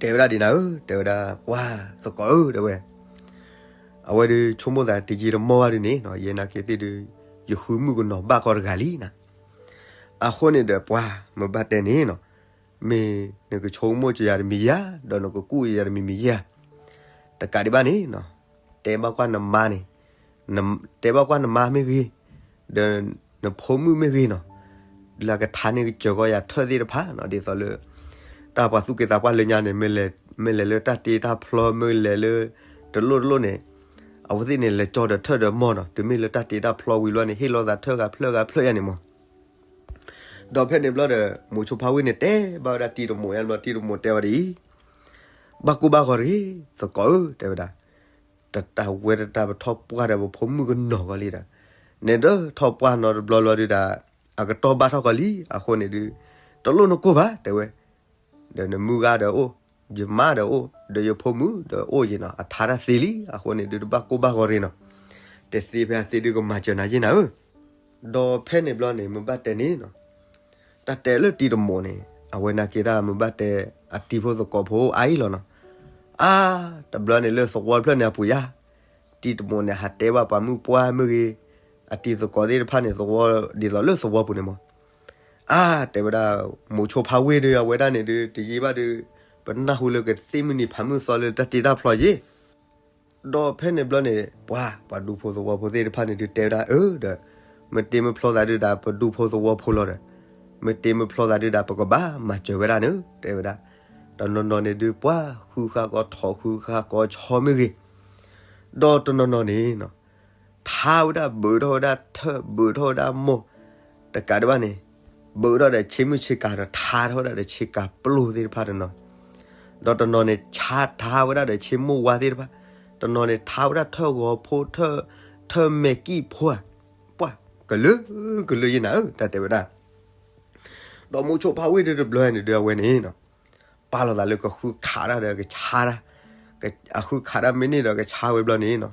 တဲဝဲဒၣ်ဒ်နၤဧၢ တဲဝဲဒၣ် ပှၤသကိးဧၢ တဲဝဲ, အဝဲဒုးဆိကမိၣ်သးတယံာ်တမီၢ်ဘၣ်ဒုးန့ၣ်နီၤ ယဲနာ်က့ၤသ့ၣ်ဒုး ယဃုမုၣ်ကနီၤဘၣ်ကီးတဂၤလံနၤ. အဃိန့ၣ်ဒီးပှၤ မ့ၢ်ဘၣ်တဲန့ၣ်နီၤ မ့ၢ်နကဆိကမိၣ်က့ၤယၤတမံၤယၤ ဒီးနကကူၣ်ယၤတမံၤမံၤယၤ တကးဒံးဘၣ်န့ၣ်နီၤ တဲဘၣ်ကွၢ်နမါန့ၣ် တဲဘၣ်ကွၢ်နမါမ့ၢ်ဂ့ၤ ဒီးနဖိမုၣ်မ့ၢ်ဂ့ၤနီၤ လၢအကထါန့ၢ်ကစၢၢ်ကီယၤထၢၣ်သ့ၣ်တဖၣ်နီၤ ဒ်သိးလၢ တၢ်ပှၤသူၣ်က့သးပှၢ်လၢညါန့ၣ် မ့ၢ်လဲၤလၢတၢ်တ့တၢ်ဖျီ မ့ၢ်လဲၤလၢ တလိၣ်တလိၣ်န့ၣ် အဝဲသ့ၣ်န့ၣ် လဲၤကၠီဒီးထၢၣ်ဒီးမီၢ်နီၤ တုၤမ့ၢ်လၢတၢ်တ့တၢ်ဖျီဝံၤလီၤန့ၣ် ဟ့ၣ်လီၤသးထၢၣ်ဂၤဖျၢၣ်ဂၤဖျၢၣ်ယၤန့ၣ်မီၢ်. ဒီးဖဲန့ၣ်ဘျီဒီး မိၤဆိဖါဝ့ၢ်န့ၣ် တဲဘၣ်ဝဲဒၣ်တံၤတမိၣ်ယါဘျီ တံၤတမိၣ်တဲဝဲဒ်အံၤ, ဘၣ်ကိၢ်ဘၣ်ဂီၤတဂ့ၤ သကိးဧၢ တဲဝဲဒၣ်, တတၢ်ဝဲတတၢ်ပထီၣ်ပှၢ်ဒီးပဖိမုၣ်ကနီၤကီးလံဒီး, နဲဒၢထီၣ်ပှၢ်နီတဘျီဘျီဒုးဒီး အကတီၢ်ဘၣ်ထီၣ်ကီးလံ အဃိန့ၣ်ဒုး တလိၣ်နကိၢ်ဘၣ် တဲဝဲ, ဒီးနမုၢ်ဂၤဒီးအိၣ်, ယမါဒီးအိၣ်, ဒီးယဖိမုၣ်ဒီးအိၣ်ယံၤနီၤ အထါတၢ်သ့လံ အဃိန့ၣ်ဒုးတဘၣ်ကိၢ်ဘၣ်ဂီၤရ့ၤနီၤ, တသ့ဖဲအသ့ဒုးကမၤစၢၤနၤယ့ၢ်နၤဧၢ. ဒီးဖဲန့ၣ်ဘျီန့ၣ် မ့ၢ်ဘၣ်တဲန့ၣ်နီၤ, တၢ်တဲလၢတံၤတမိၣ်န့ၣ် အဝဲနာ်က့ၤတၢ်မ့ၢ်ဘၣ်တဲ အတံၤဖိသကိးဖိအါအံၤလီၤနီၤ, အါ, တဘျီန့ၣ်လၢသဝီတဖျၢၣ်န့ၣ်အပူၤယါ, တံၤတမိၣ်န့ၣ် ဟးတဲဘၣ်ပှၤမုၣ်ပှၢ်မ့ၢ်ဂ့ၤ, အတံၤသကိးသ့ၣ်တဖၣ်န့ၣ် သဝီဒ်သိးလၢသဝီပူၤန့ၣ်မီၤ, အါ, တဲဝဲဒၣ်, မိၤဆိဖါဝ့ၢ်ဒီး အဝဲဒၣ်န့ၣ်ဒုး တယံာ်ဘၣ်ဒုး ပနၢ်ဟူလၢကသ့ၣ်မုၢ်နံၤဖးမုၢ်သီလၢတၢ်တ့တၢ်ဖျီယ့ၢ် ဒီးဖဲန့ၣ်ဘျီန့ၣ် ပှၤ ပှၤဒူဖိသဝီဖိသ့ၣ်တဖၣ်န့ၣ်ဒုးတဲဝဲဒၣ် အၢ ဒီး မ့ၢ်တ့မ့ၢ်ဖျီသးဒုးဒီး ပဒူဖိသဝီဖိလီၤဒီး မ့ၢ်တ့မ့ၢ်ဖျီသးဒုးဒီး ပကဘၣ်မၤစၢၤဝဲဒၣ်န့ၣ် တဲဝဲဒၣ်, တနီၤနီၤန့ၣ်ဒုး ပှၤဃုဃါကီထီၣ်ဃုဃါကီဆီမ့ၢ်ဂ့ၤ, ဒီးတနီၤနီၤန့ၣ် ထါဝဲဒၣ်ဘုးထီၣ်ဝဲဒၣ်ထၢၣ်ဘုးထီၣ်ဝဲဒၣ်မိၢ်, တကးဒံးဘၣ်န့ၣ် ဘုးထီၣ်ဒီးဆ့မုၢ်ဆ့ကၤဒီး ထါထီၣ်ဝဲဒၣ်ဒီးဆ့ကၤပျိၢ်သ့ၣ်တဖၣ်တနီၤ, ဒီးတနီၤန့ၣ် ဆါထါဝဲဒၣ်ဒီးဆ့မိၢ်ဝါသ့ၣ်တဖၣ်, တနီၤန့ၣ် ထါဝဲဒၣ်ထၢၣ်ဂီၤဖိ ထၢၣ်မဲာ်ကံၣ်ဖိဧါ, ပှၤ ကလုာ်ကလုာ်ယ့ၢ်နၤဧၢ တၢ်တဲဝဲဒၣ်, ဒီးမိၤဆိဖါဝ့ၢ်ဒုးတဘျီန့ၣ်ဒုးအဝဲန့ၣ် ပာ်လီၤသးလၢကဃုခးတၢ်ဒီးကဆါတၢ်, အဃုခးတၢ်မ့ၢ်န့ၢ်ဒီးကဆါဝဲဘျီန့ၣ်နီၤ,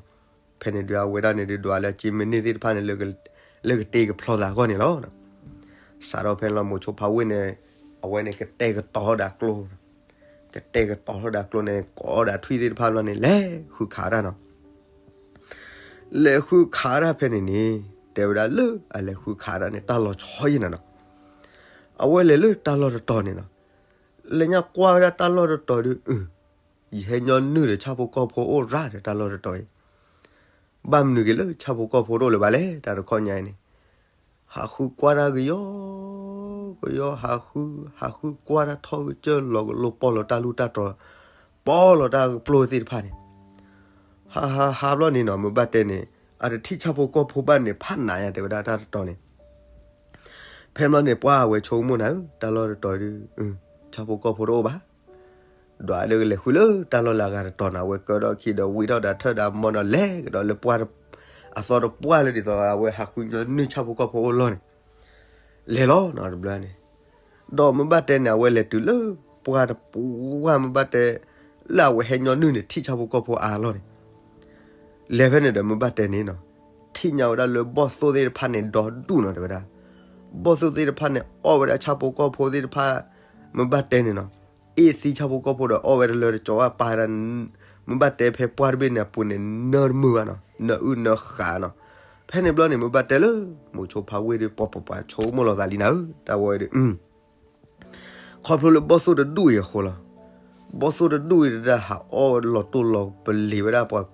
ဖဲန့ၣ်ဒုးအဝဲဒၣ်န့ၣ်ဒုးဒွးလၢအစ့မ့ၢ်န့ၢ်သ့ၣ်တဖၣ်န့ၣ် လၢကတ့ကဖျီသးအဂီၢ်န့ၣ်လီၤ. စးထီၣ်ဖဲန့ၣ်လီၤ မိၤဆိဖါဝ့ၢ်န့ၣ် အဝဲန့ၣ်ကတဲာ်ကတီၤထီၣ်ဒၣ်ကျိ ကတဲာ်ကတီၤထီၣ်ဒၣ်ကျိန့ၣ် ကိးဒၣ်ထွံၣ်သ့ၣ်တဖၣ်ဘျီန့ၣ် လဲၤဃုခးတၢ်နီၤ, လဲၤဃုခးတၢ်ဖဲန့ၣ်န့ၣ် တဲဝဲဒၣ်လၢအလဲၤဃုခးတၢ်န့ၣ် တၢ်လီၤဆီယ့ၢ်နၤနီၤ, အဝဲလဲၤလၢတၢ်လီၢ်တတီၤန့ၣ်နီၤ, လၢညါကွၢ်ဝဲဒၣ်တၢ်လီၢ်တတီၤဒုး ယဟဲညီနုၢ်ဒီးဆၣ်ဖိကီၢ်ဖိအိၣ်ရၣ်ဒီးတၢ်လီၢ်တတီၤအံၤ, ဘၣ်မနုၤက့ၤလၢဆၣ်ဖိကီၢ်ဖိတအိၣ်လၢၤဘၣ်လဲၣ် တၢ်တခီညါအံၤန့ၣ်, ဟးဃုကွၢ်တၢ်ကယီကယီ ဟးဃု ဟးဃုကွၢ်တၢ်ထီၣ်ကစၢၢ်လီၤကလိပီၢ်လီၤတၢ်လူၢ်တၢ်တြီၤ, ပီၢ်လီၤတၢ်ကပျိၢ်သ့ၣ်တဖၣ်န့ၣ်, ဟးဟးဟးဘျီန့ၣ်နီၤ မ့ၢ်ဘၣ်တဲန့ၣ် အတထံၣ်ဆၣ်ဖိကီၢ်ဖိဘၣ်န့ၣ် ဖးနးယါတဲဝဲဒၣ်တၢ်တတီၤန့ၣ် ဖဲမ့ၢ်န့ၣ် ပှၤအဝဲဆိကမိၣ်နၤဧၢ တၢ်လီၢ်တတီၤဒုး ဆၣ်ဖိကီၢ်ဖိတအိၣ်ဘၣ်, ဒွးလၢကလဲၤဃုလၢတၢ်လီၢ်လၢအဂၤတတီၤနီၤ အဝဲကၢထီၣ်ခံဒီးဝံထီၣ်ဒီးထၢၣ်ဒီးမိၢ်ဒီးလဲၤကဒီးလၢပှၢ် အသီတပှၢ်လၢဒ်သိးအဝဲဟးဃုညီနုၢ်ဆၣ်ဖိကီၢ်ဖိအိၣ်လီၢ်န့ၣ်, လဲၤလီၤနီၤတဘျီန့ၣ်, ဒီးမ့ၢ်ဘၣ်တဲန့ၣ် အဝဲလဲၤတုၤလၢပှၢ်တပှၢ်မ့ၢ်ဘၣ်တဲ လၢအဝဲဟဲညီနုၢ်န့ၣ် ထံၣ်ဆၣ်ဖိကီၢ်ဖိအါလီၢ်န့ၣ် လဲၤဖဲန့ၣ်ဒီးမ့ၢ်ဘၣ်တဲန့ၣ်နီၤ, ထံၣ်ညါဝဲဒၣ်လၢဘီၣ်သိၣ်သ့ၣ်တဖၣ်န့ၣ် ဒီဒူၣ်နီၤတဲဝဲဒၣ်, ဘီၣ်သိၣ်သ့ၣ်တဖၣ်န့ၣ် အီၣ်ဝဲဒၣ်ဆၣ်ဖိကီၢ်ဖိသ့ၣ်တဖၣ်, မ့ၢ်ဘၣ်တဲန့ၣ်နီၤ, အ့ၣ်သံဆၣ်ဖိကီၢ်ဖိဒီးအီၣ်ဝဲတလၢတကီဘၣ်ပာ်ဒၣ်, မ့ၢ်ဘၣ်တဲဖဲပှၢ်တဘ့ၣ်န့ၣ် အပူၤန့ၣ် နၢတမုာ်ဘၣ်နီၤ, နၢအုၣ်နၢဃးနီၤ, ဖဲန့ၣ်ဘျီန့ၣ် မ့ၢ်ဘၣ်တဲလၢ မိၤဆိဖါဝ့ၢ်ဒီး ပှၤပှၤပှၤဆိကမိၣ်လီၤသးလံနၤဧၢ တၢ်ဝဲဒီး ခီဖျိလၢဘီၣ်သိၣ်တဒူၣ်အံၤအဃိလီၤ. ဘီၣ်သိၣ်တဒူၣ်အံၤတဒၣ်ဟးအီၣ်လီၤတိၢ်လီၤပလ့ၤဝဲဒၣ်ပှၤ,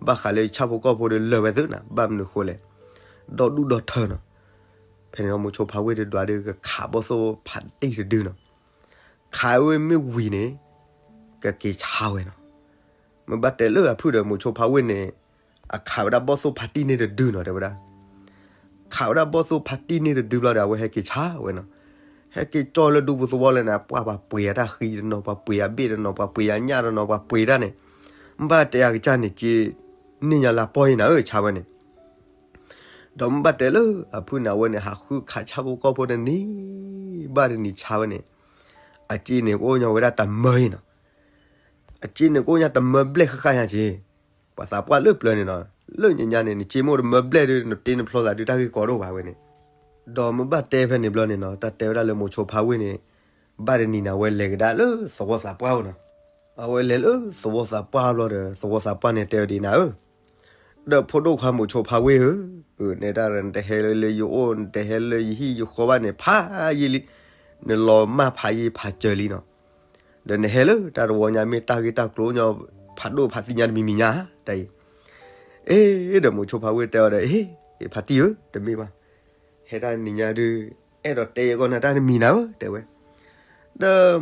ဘၣ်ဃးလၢဆၣ်ဖိကီၢ်ဖိဒီးလၢာ်ဝဲသ့နီၤ, ဘၣ်မနုၤဃိလဲၣ်, ဒီဒူၣ်ဒီထၢနီၤ. ဖဲန့ၣ်မိၤဆိဖါဝ့ၢ်ဒီးဒွးဒီးကခးဘီၣ်သိၣ်ဖးတံၢ်တဒုနီၤ. ခးဝဲမ့ၢ်ဝံၤန့ၣ် ကက့ၤဆါဝဲနီၤ. မ့ၢ်ဘၣ်တဲလၢအဖုၣ်ဒီးမိၤဆိဖါဝ့ၢ်န့ၣ် အခးဝဲဒၣ်ဘီၣ်သိၣ်ဖးတံၢ်န့ၢ်တဒုနီၤ တဲဝဲဒၣ် ခးဝဲဒၣ်ဘီၣ်သိၣ်ဖးတံၢ်န့ၢ်တဒုဘျီဒီး အဝဲဟဲက့ၤဆါဝဲနီၤ. ဟဲက့ၤကၠီလၢဒူပူၤသဝီလၢန့ၣ် ပှၤပှ့ၤအတၢ်ဃံတနီၤ, ပှၤပှ့ၤအဘ့ၣ်တနီၤ, ပှၤပှ့ၤအညၣ်တနီၤ, ပှၤပှ့ၤတၢ်န့ၣ်, မ့ၢ်ဘၣ်တဲအကစၢ်န့ၣ် က့ၤန့ၢ်ညါလၢပီၢ်အံၤနၤဧၢ ဆါဝဲန့ၣ်. ဒီးမ့ၢ်ဘၣ်တဲလၢအဖုၣ်န့ၣ် အဝဲန့ၣ် ဟးဃုခးဆၣ်ဖိကီၢ်ဖိတနံၤဘၣ်တနံၤဆါဝဲန့ၣ်, အစ့န့ၣ်ကအိၣ်ညီဝဲဒၣ်တမၢအံၤနီၤ. အစ့န့ၣ်ကအိၣ်ညီတမၢဘျဲၣ်ဃၣ်ဃၣ်ညါက့ၤ ပှၤသးပှၢ်လၢပျၢၤန့ၣ်နီၤ, လၢညါညါန့ၣ် နစ့မ့ၢ်တမၢဘျဲၣ်ဒီး နတ့နဖျီသးဒုးတၢ်ဂ့ၢ်ကီဒိၣ်ဘၣ်ဝဲန့ၣ်, ဒီးမ့ၢ်ဘၣ်တဲဖဲန့ၣ်ဘျီန့ၣ်နီၤ, တၢ်တဲဝဲဒၣ်လၢမိၤဆိဖါဝ့ၢ်န့ၣ်, ဘၣ်တနံၤန့ၣ် အဝဲလဲၤကဒါလၢသဝီသးပှၢ်ဝဲနီၤ, အဝဲလဲၤလၢသဝီသးပှၢ်ဘျီဒီး သဝီသးပှၢ်န့ၣ်တဲဝဲဒ်နၤဧၢ, ဒီးဖိဒိၣ်ခွါမိၤဆိဖါဝ့ၢ်ဧၢ, နဲဒၣ်နတဟဲလၢယအိၣ် နတဟဲလၢယဟံၣ်ယဃီဘၣ်န့ၣ် ဖးယံာ်လံ, နလီၤမၢ်ဖးယံာ်ဖးစၢၤလံနီၤ, ဒီးနဟဲလၢတၢ်တဝီညါမ့ၢ်တၢ်ဂ့ၢ်တၢ်ကျိၤညီ ဖးဒိၣ်ဖးသံညါတမံၤမံၤညါ, တၢ်အံၤ, အ့ ဒီးမိၤဆိဖါဝ့ၢ်တဲအီၤဒီး အ့ ဖါတံၢ်ဧၢ တမ့ၢ်ဘၣ်, ဟဲတၢ်နံၤညါဒုး အဲၣ်ဒိးတဲယကီၢ်နၤတၢ်တမံၤနၤဧၢ တဲဝဲ, ဒီး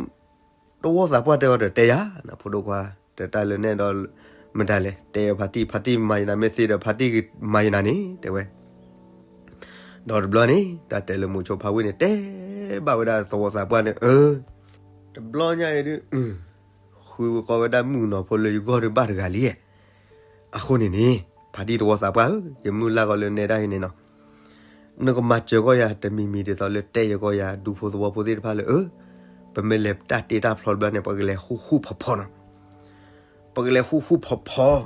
သဝီသးပှၢ်တဲအီၤဒီး တဲယၤ နဖိဒိၣ်ခွါ, တၢ်လၢနဲဒီး မတၤလဲၣ် တဲဖါတံၢ် ဖါတံၢ်မၤယနၤ မ့ၢ်သ့ဒီး ဖါတံၢ်မၤယနၤန့ၣ် တဲဝဲ, ဒီးတဘျီန့ၣ် တၢ်တဲလၢမိၤဆိဖါဝ့ၢ်န့ၣ် တဲဘၣ်ဝဲဒၣ်သဝီသးပှၢ်န့ၣ် အၢ, တဘျီညါအံၤဒုး ဃုကီဝဲဒၣ်မုၣ်ကနီၤဖိလၢယဂီၢ်ဒုးဘၣ်တဂၤလံ, အဃိန့ၣ်န့ၣ် ဖါတံၢ်သဝီသးပှၢ်ဧၢ, ယမုၢ်လၢ်ကီးလၢနဲဒၣ်အံၤန့ၣ်နီၤ, နကမၤစၢၤကီၢ်ယၤတမံၤမံၤဒ်သိးလၢတဲယကီၢ်ယၤ ဒူဖိသဝီဖိသ့ၣ်တဖၣ်လၢအၢ, ပမ့ၢ်လဲၤတၢ်တ့တၢ်ဖျီတဘျီန့ၣ် ပကလဲၤဃူဃူဖိးဖိးနီၤ, ပကလဲၤဃူဃူဖိးဖိး,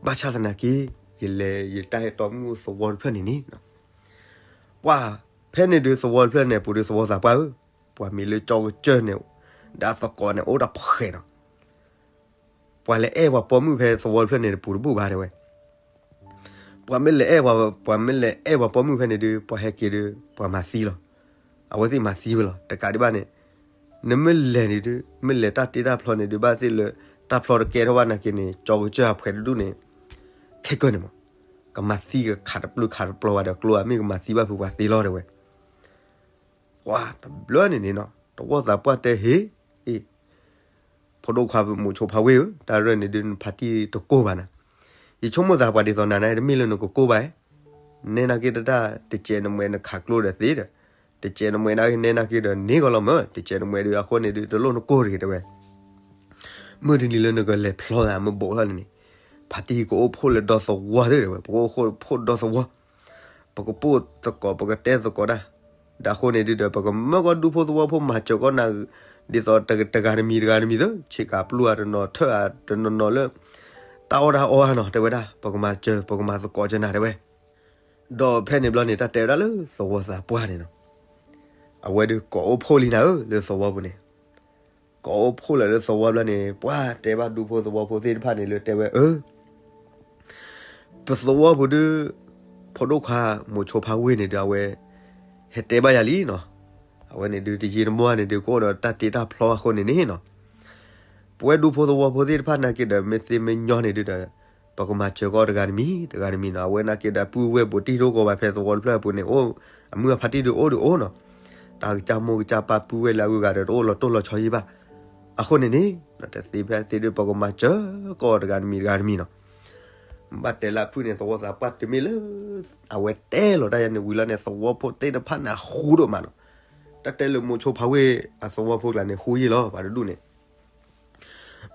ဘၣ်ဆၣ်သနာ်က့ ယလဲၤယတၢ်ဟဲတီမုၣ်သဝီတဖျၢၣ်န့ၣ်န့ၣ် ပှၤဖဲန့ၣ်ဒုးသဝီတဖျၢၣ်န့ၣ် ပူၤဒုးသဝီသးပှၢ်ဧၢ, ပှၤမံၤလၢကၠီကစၢၢ်န့ၣ် ဒီးသကိးန့ၣ် အိၣ်တၢ်ဖှဲးနီၤ, ပှၤလဲၤအဲၣ်ပှၤပိာ်မုၣ်ဖဲသဝီတဖျၢၣ်န့ၣ် တပူၤတဘူၣ်ဘၣ်တဲဝဲ, ပှၤမ့ၢ်လဲၤအဲၣ်ပှၤ ပှၤမ့ၢ်လဲၤအဲၣ်ပှၤပိာ်မုၣ်ဖဲန့ၣ်ဒုး ပှၤဟဲက့ၤဒုး ပှၤမၤသံလီၤ, အဝဲသ့ၣ်မၤသံဝဲလီၤ, တကးဒံးဘၣ်န့ၣ် နမ့ၢ်လဲၤန့ၣ်ဒုး မ့ၢ်လဲၤတၢ်တ့တၢ်ဖျီန့ၣ်ဒုး ဘၣ်သ့ၣ်လၢ တၢ်ဖျီတကဲထီၣ်ဘၣ်နာ်က့န့ၣ် ကၠီကစၢၢ်အဖှဲးတဒူၣ်န့ၣ် ခဲကၢၢ်န့ၣ်မး, ကမၤသံကခးတပျုၢ်ခးတပျီဘၣ်ဒီး ကျိအမ့ၢ်ကမၤသံဘၣ်ဖုးပှၤသ့လီၤတဲဝဲ, ပှၤတဘျီန့ၣ်န့ၣ်နီၤ သဝီသးပှၢ်တဲဟ့ၣ် အ့ ဖိဒိၣ်ခွါမိၤဆိဖါဝ့ၢ်ဧၢ, တၢ်ရဲၣ်န့ၣ်ဒုး နဖါတံၢ်တကိၢ်ဘၣ်နၤ, ယဆိကမိၣ်သးပှၤဒ်သိးနၤန့ၣ် တမ့ၢ်လၢနကကိၢ်ဘၣ်, နဲနာ်က့တၢ် တစဲးနမှဲးနခးကျိဒီးသ့ဒီး, တစဲးနမှဲးနာ်က့ နဲနာ်က့ဒီးန့ၢ်ကီးလီၤမး, တစဲးနမှဲးဒုးအဃိန့ၣ်ဒုး တလိၣ်နကိၢ်တဂ့ၤတဲဝဲ မုၢ်တနံၤလၢနကလဲၤဖျီသးမ့ၢ်ဘူးထီၣ်န့ၣ်န့ၣ်, ဖါတံၢ်ကအိၣ်ဖှိၣ်လၢဒီသဝီသ့ၣ်တဲဝဲ, ပကအိၣ်ဖှိၣ်ဒီသဝီ, ပကပိာ်သကိး ပကတဲသကိးတၢ်, ဒီးအဃိန့ၣ်ဒုးဒီး ပကမၢကီၢ်ဒူဖိသဝီဖိမၤစၢၤကီၢ်နၤ, ဒ်သိးတဂၤတမံၤတဂၤတမံၤသ့, ဆ့ကၤပျုၢ်ဧါတနီၤထၢၣ်ဧါတနီၤနီၤလၢ တၢ်အီၣ်တၢ်အီဧါနီၤ တဲဝဲဒၣ်, ပကမၤစၢၤ ပကမၤသကိးကၢနၤတဲဝဲ ဒီးဖဲန့ၣ်ဘျီန့ၣ် တၢ်တဲဝဲဒၣ်လၢသဝီသးပှၢ်န့ၣ်နီၤ, အဝဲဒုးကိးအိၣ်ဖှိၣ်လံနၤဧၢ လၢသဝီပူၤန့ၣ်, ကိးအိၣ်ဖှိၣ်လၢာ်လၢသဝီဘျီန့ၣ် ပှၤတဲဘၣ်ဒူဖိသဝီဖိသ့ၣ်တဖၣ်န့ၣ်လၢတဲဝဲအၢ, ပသဝီပူၤဒုး ဖိဒိၣ်ခွါမိၤဆိဖါဝ့ၢ်န့ၣ်ဒုး အဝဲဟဲတဲဘၣ်ယၤလံနီၤ, အဝဲန့ၣ်ဒုးတယံာ်တမီၢ်န့ၣ်ဒုး ကအိၣ်ဒီးတၢ်တ့တၢ်ဖျီအဃိန့ၣ်န့ၣ်နီၤ, ပဝဲဒူဖိသဝီဖိသ့ၣ်တဖၣ်နာ်က့ဒီး မ့ၢ်သ့မ့ၢ်ညီန့ၣ်ဒုးဒီး ပကမၤစၢၤကီၢ်တဂၤတမံၤ တဂၤတမံၤနီၤ, အဝဲနာ်က့ဒီးပုၢ်ဝဲၢ်ဘူးတံၢ်တအိၣ်ကီးဘၣ်ဖဲသဝီတဖျၢၣ်အပူၤန့ၣ် အိၣ်အမုၢ်အဖါတံၢ်ဒုးအိၣ်ဒုးအိၣ်နီၤ, တၢ်ကစၢ်မိၢ်ကစၢ်ပၢ်ပုၢ်ဝဲၢ်လၢအဂုၤအဂၤဒီးတအိၣ်လီၤတိၢ်လီၤဆီယံာ်ဘၣ်, အဃိန့ၣ်န့ၣ် တသ့ဖဲသ့ဒုး ပကမၤစၢၤကီၢ်တဂၤတမံၤတဂၤတမံၤနီၤ, ဘၣ်တဲလၢအဖုၣ်န့ၣ် သဝီသးပှၢ်တမ့ၢ်လၢ အဝဲတဲလီၤတၢ်ယၤန့ၣ်ဝံၤလီၤန့ၣ် သဝီဖိသ့ၣ်တဖၣ်န့ၣ် အဃူဒိၣ်မးနီၤ, တၢ်တဲလၢမိၤဆိဖါဝ့ၢ်အသဝီဖိကျါန့ၣ် ဃူယံာ်လီၤ ပှၤတဒူၣ်န့ၣ်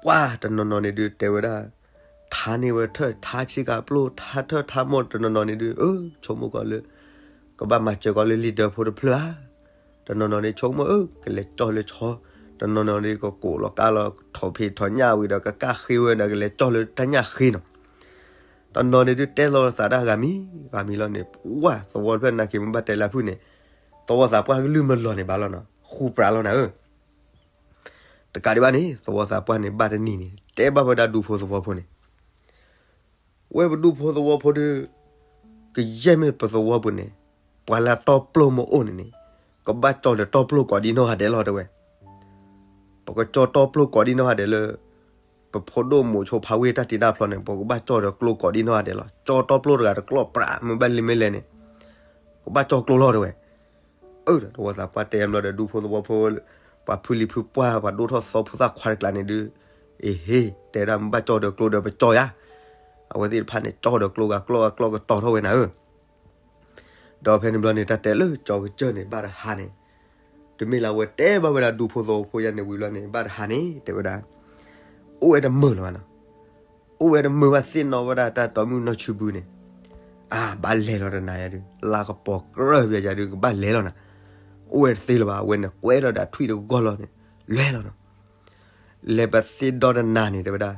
ပှၤတနီၤနီၤန့ၣ်ဒုးတဲဝဲဒၣ်, ထါန့ၢ်ဝဲထၢၣ်ထါဆ့ကၤပျိ ထါထၢၣ်ထါမိၢ် တနီၤနီၤန့ၣ်ဒုး အၢ ဆိကမိၣ်ကီးလၢ ကဘၣ်မၤစၢၤကီးလၢလံာ်ဒၢဖိတဖျၢၣ်ဧါ, တနီၤနီၤန့ၣ် ဆိကမိၣ်အၢ ကလဲၤကၠီလၢဆီ, တနီၤနီၤန့ၣ် ကကိးလီၤကါလီၤ ထိးဖံးထိးညၣ်ဝံၤဒီး ကကၣ်ဃ့ဝဲဒီး ကလဲၤကၠီလၢတၢ်ညၣ်ဃ့နီၤ, တနီၤန့ၣ်ဒုးတဲလီၤသးတၢ်ဂၤမံၤဂၤမံၤလီၤန့ၣ် ပှၤသဝီတဖျၢၣ်နာ်က့မ့ၢ်ဘၣ်တဲလၢအဖုၣ်န့ၣ် သဝီသးပှၢ်ကလုၢ်မလီၤန့ၣ်ဘၣ်လီၤနီၤ ဃူပြးလီၤနၤဧၢ တကးဒံးဘၣ်န့ၣ် သဝီသးပှၢ်န့ၣ် ဘၣ်တနံၤန့ၣ် တဲဘၣ်ဝဲဒၣ်ဒူဖိသဝီဖိန့ၣ်, ဝဲပဒူဖိသဝီဖိဒုး ကယဲၢ်မ့ၢ်ပသဝီပူၤန့ၣ် ပှၤလၢအတီပျိၢ်မ့ၢ်အိၣ်န့ၣ်န့ၣ် ကဘၣ်ကၠီဒီးတီပျိၢ်ကိးဒံနီၢ်ဂၤဒဲးလီၤတဲဝဲ, ပကကၠီတီပျိၢ်ကိးဒံနီၢ်ဂၤဒဲးလၢ ပဖိဒိၣ်မိၤဆိဖါဝ့ၢ်တၢ်တ့တၢ်ဖျီန့ၣ် ပကဘၣ်ကၠီဒီးကျိကိးဒံနီၢ်ဂၤဒဲးလီၤ. ကၠီတီပျိၢ်တဂၤတကျိပြး မ့ၢ်ဘၣ်လံမ့ၢ်လဲၣ်န့ၣ် ကဘၣ်ကၠီကျိလီၤတဲဝဲ. အၢ ဒီးသဝီသးပှၢ်တဲအဘျီဒီး ဒူဖိသဝီဖိ ပှၤဖုလံၤဖုပှၢ် ပှၤဒိၣ်ထီၣ်သီဖိသၣ်ခွါတကျါန့ၣ်ဒုး အ့ဟ့ တဲဒၣ်မ့ၢ်ဘၣ်ကၠီဒီးကျိဒီးပကၠီယၤ. အဝဲသ့ၣ်တဖၣ်န့ၣ် ကၠီဒီးကျိဂၤကျီဂၤကျီကတီၤထီၣ်ဝဲနၤဧၢ ဒီးဖဲန့ၣ်ဘျီန့ၣ် တၢ်တဲလၢကၠီကစၢၢ်န့ၣ် ဘၣ်တဟါန့ၣ် တမ့ၢ်လၢအဝဲတဲဘၣ်ဝဲဒၣ်ဒူဖိသဝီဖိယါန့ၣ်ဝံၤဘျီန့ၣ် ဘၣ်တဟါန့ၣ် တဲဝဲဒၣ် အိၣ်ဝဲတမုာ်လၢၤဘၣ်နီၤ. အိၣ်ဝဲတမုာ်ဘၣ်သ့ၣ်နီၣ်ဝဲဒၣ်တၢ်တီမုၢ်နီၢ်ဆူဘုန့ၣ် အါ ဘၣ်လဲၤလီၤတနၤယါဒုး လါကပီၤကြၢးဘၣ်ယါဒုး ကဘၣ်လဲၤလီၤနၤ. အိၣ်ဝဲတသ့လၢၤဘၣ် အဝဲန့ၣ်ကွဲထီၣ်ဒီးထွံၣ်တဂီၢ်လီၤန့ၣ် လဲၤလီၤနီၤ. လဲၤပသ့ဒီတနၤန့ၣ် တဲဝဲဒၣ်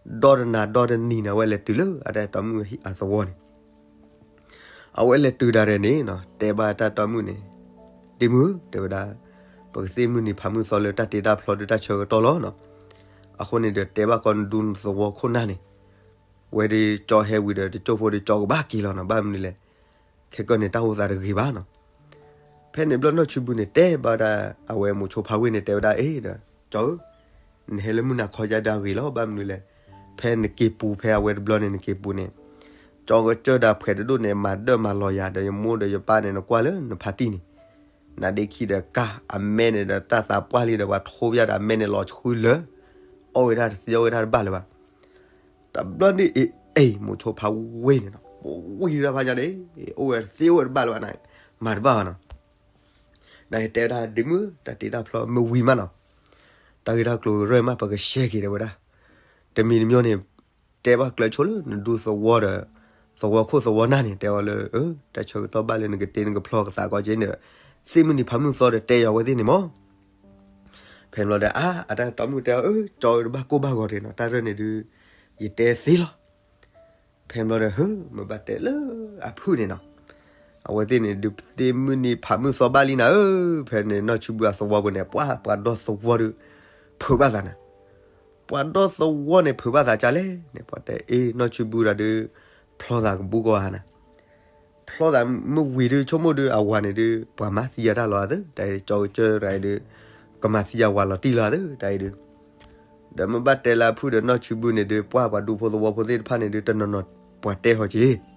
ဒီတနၤဒီတနံၤန့ၣ် အဝဲလဲၤတုၤလၢအတၢ်အဲၣ်တီမုၣ်အသဝီန့ၣ်, အဝဲလဲၤတုၤဒၣ်ရဲၣ်န့ၣ် တဲဘၣ်တၢ်အဲၣ်တီမုၣ်န့ၣ်, ဒ့မုၣ်ဧၢ တဲဝဲဒၣ်, ပကသ့ၣ်မုၢ်နံၤဖးမုၢ်သီလၢတၢ်တ့တၢ်ဖျီဒီးတၢ်ဆၢကတီၢ်လီၤနီၤ. အဃိန့ၣ်ဒီးတဲဘၣ်ကီးနဒူနသဝီခိၣ်နၢ်န့ၣ်, ဝဲဒၣ်ကၠီဟဲဝံၤဒီးတကၠိၢ်ဖိဒီးကၠီကဘၣ်က့ၤလီၤနီၤ. ဘၣ်မနုၤလဲၣ်, ခဲကၢန့ၣ်တၢ်အိၣ်သးတဂ့ၤဘၣ်နီၤ. ဖဲန့ၣ်ဘျီနီၢ်ဆူဘုန့ၣ် တဲဘၣ်ဒၣ်အဝဲမိၤဆိဖးဝ့ၢ်န့ၣ် တဲဝဲဒၣ်အ့ၣ်ဒီး, ကၠီဧၢ, နဟဲလၢမုၢ်နၤခီယါဒၣ်ဂ့ၤလီၤ. ဘၣ်မနုၤလဲၣ်, ဖဲနက့ၤပူၤဖဲအဝဲတဘျီန့ၣ် နက့ၤပူၤန့ၣ်, ကၠီကစၢၢ်ဒၣ်ဖှဲးတဒိၣ်န့ၣ် မၤဒၢၣ်မၤလီၤယၤဒီးယမိၢ်ဒီးယပၢ်န့ၣ် နကွၢ်လၢနဖါတံၢ်န့ၣ်, နါဒ့ခံဒီးကၢ်အမဲန့ၣ်ဒီးတၢ်သးပှၢ်လံဒီးပှၤထိးပယၢ်ဒီးအမဲန့ၣ်လီၤဆှုလၢ, အီၣ်ဝဲဒၣ်တသ့အီၣ်ဝဲဒၣ်တဘၣ်လၢၤဘၣ်. တဘျီန့ၣ်အံၤ မိၤဆိဖးဝ့ၢ်န့ၣ်နီၤ, ဝံၤဒၣ်ဖးညါန့ၣ်, အိၣ်ဝဲတသ့အိၣ်ဝဲတဘၣ်လၢၤဘၣ်န့ၣ်, မၤတဘၣ်ဘၣ်နီၤ. နတဲဝဲဒၣ်ဒ့မုၣ် တၢ်တ့တၢ်ဖျီမ့ၢ်ဝံၤမးနီၤ, တၢ်ဂ့ၢ်တၢ်ကျိၤရၢၢ်မး ပကရှဲက့ၤတဲဝဲဒၣ်, တမံၤတမံၤန့ၣ်, တဲဘၣ်ကျၢၤဆိလၢနဒူသဝီဒီး, သဝီခိၣ်သဝီနၢ်န့ၣ် တဲအီၤလၢ, တၢ်ဆၢကတီၢ်ဘၣ်လၢနကတ့နကဖျီကသးကီးက့ၤန့ၣ်, သ့ၣ်မုၢ်နံၤဖးမုၢ်သီဒီးတဲယၤဝဲသ့ၣ်န့ၣ်မး. ဖဲန့ၣ်ဘျီဒီး အါ အတၢ်အဲၣ်တီမုၣ်တဲအီၤ, ကၠီဧၢ တဘၣ်ကိၢ်ဘၣ်ဂီၤတဂ့ၤနီၤ, တၢ်ရၢၢ်န့ၣ်ဒုး, ယတဲသ့လီၤ. ဖဲန့ၣ်ဘျီဒီး ဟၢမ့ၢ်ဘၣ်တဲလၢအဖုၣ်န့ၣ်နီၤ, အဝဲသ့ၣ်န့ၣ်ဒုးသ့ၣ်မုၢ်နံၤဖးမုၢ်သီဘၣ်လံနၤဧၢ. ဖဲန့ၣ်နီၢ်ဆူဘုအသဝီပူၤန့ၣ် ပှၤပှၤဒီသဝီဒီး, ဖုးဘၣ်သးနၤ, ပှၤဒီသဝီန့ၣ်ဖုးဘၣ်သးကလဲၣ်န့ၣ် ပှၤတဲအ့ၣ်နီၢ်ဆူဘုတၢ်ဒုး, ဖျီသးကဘူကီၢ်ဧါနၤ, ဖျီသးမုၢ်ဝံၤဒုးဆိကမိၣ်ဒုးအဝၤန့ၣ်ဒုး ပှၤမၤသံယၤတၢ်လီၤအသး တၢ်အံၤကၠီကစၢၢ်တၢ်အံၤဒုး, ကမၤသံယၤဝၤလီၤတံၢ်လီၤအသး တၢ်အံၤဒုး, ဒီးမ့ၢ်ဘၣ်တဲလၢအဖုၣ်ဒီးနီၢ်ဆူဘုန့ၣ်ဒုး ပှၤပှၤဒူဖိသဝီဖိသ့ၣ်တဖၣ်န့ၣ်ဒုး တနီၤနီၤပှၤတဲဟီက့ၤ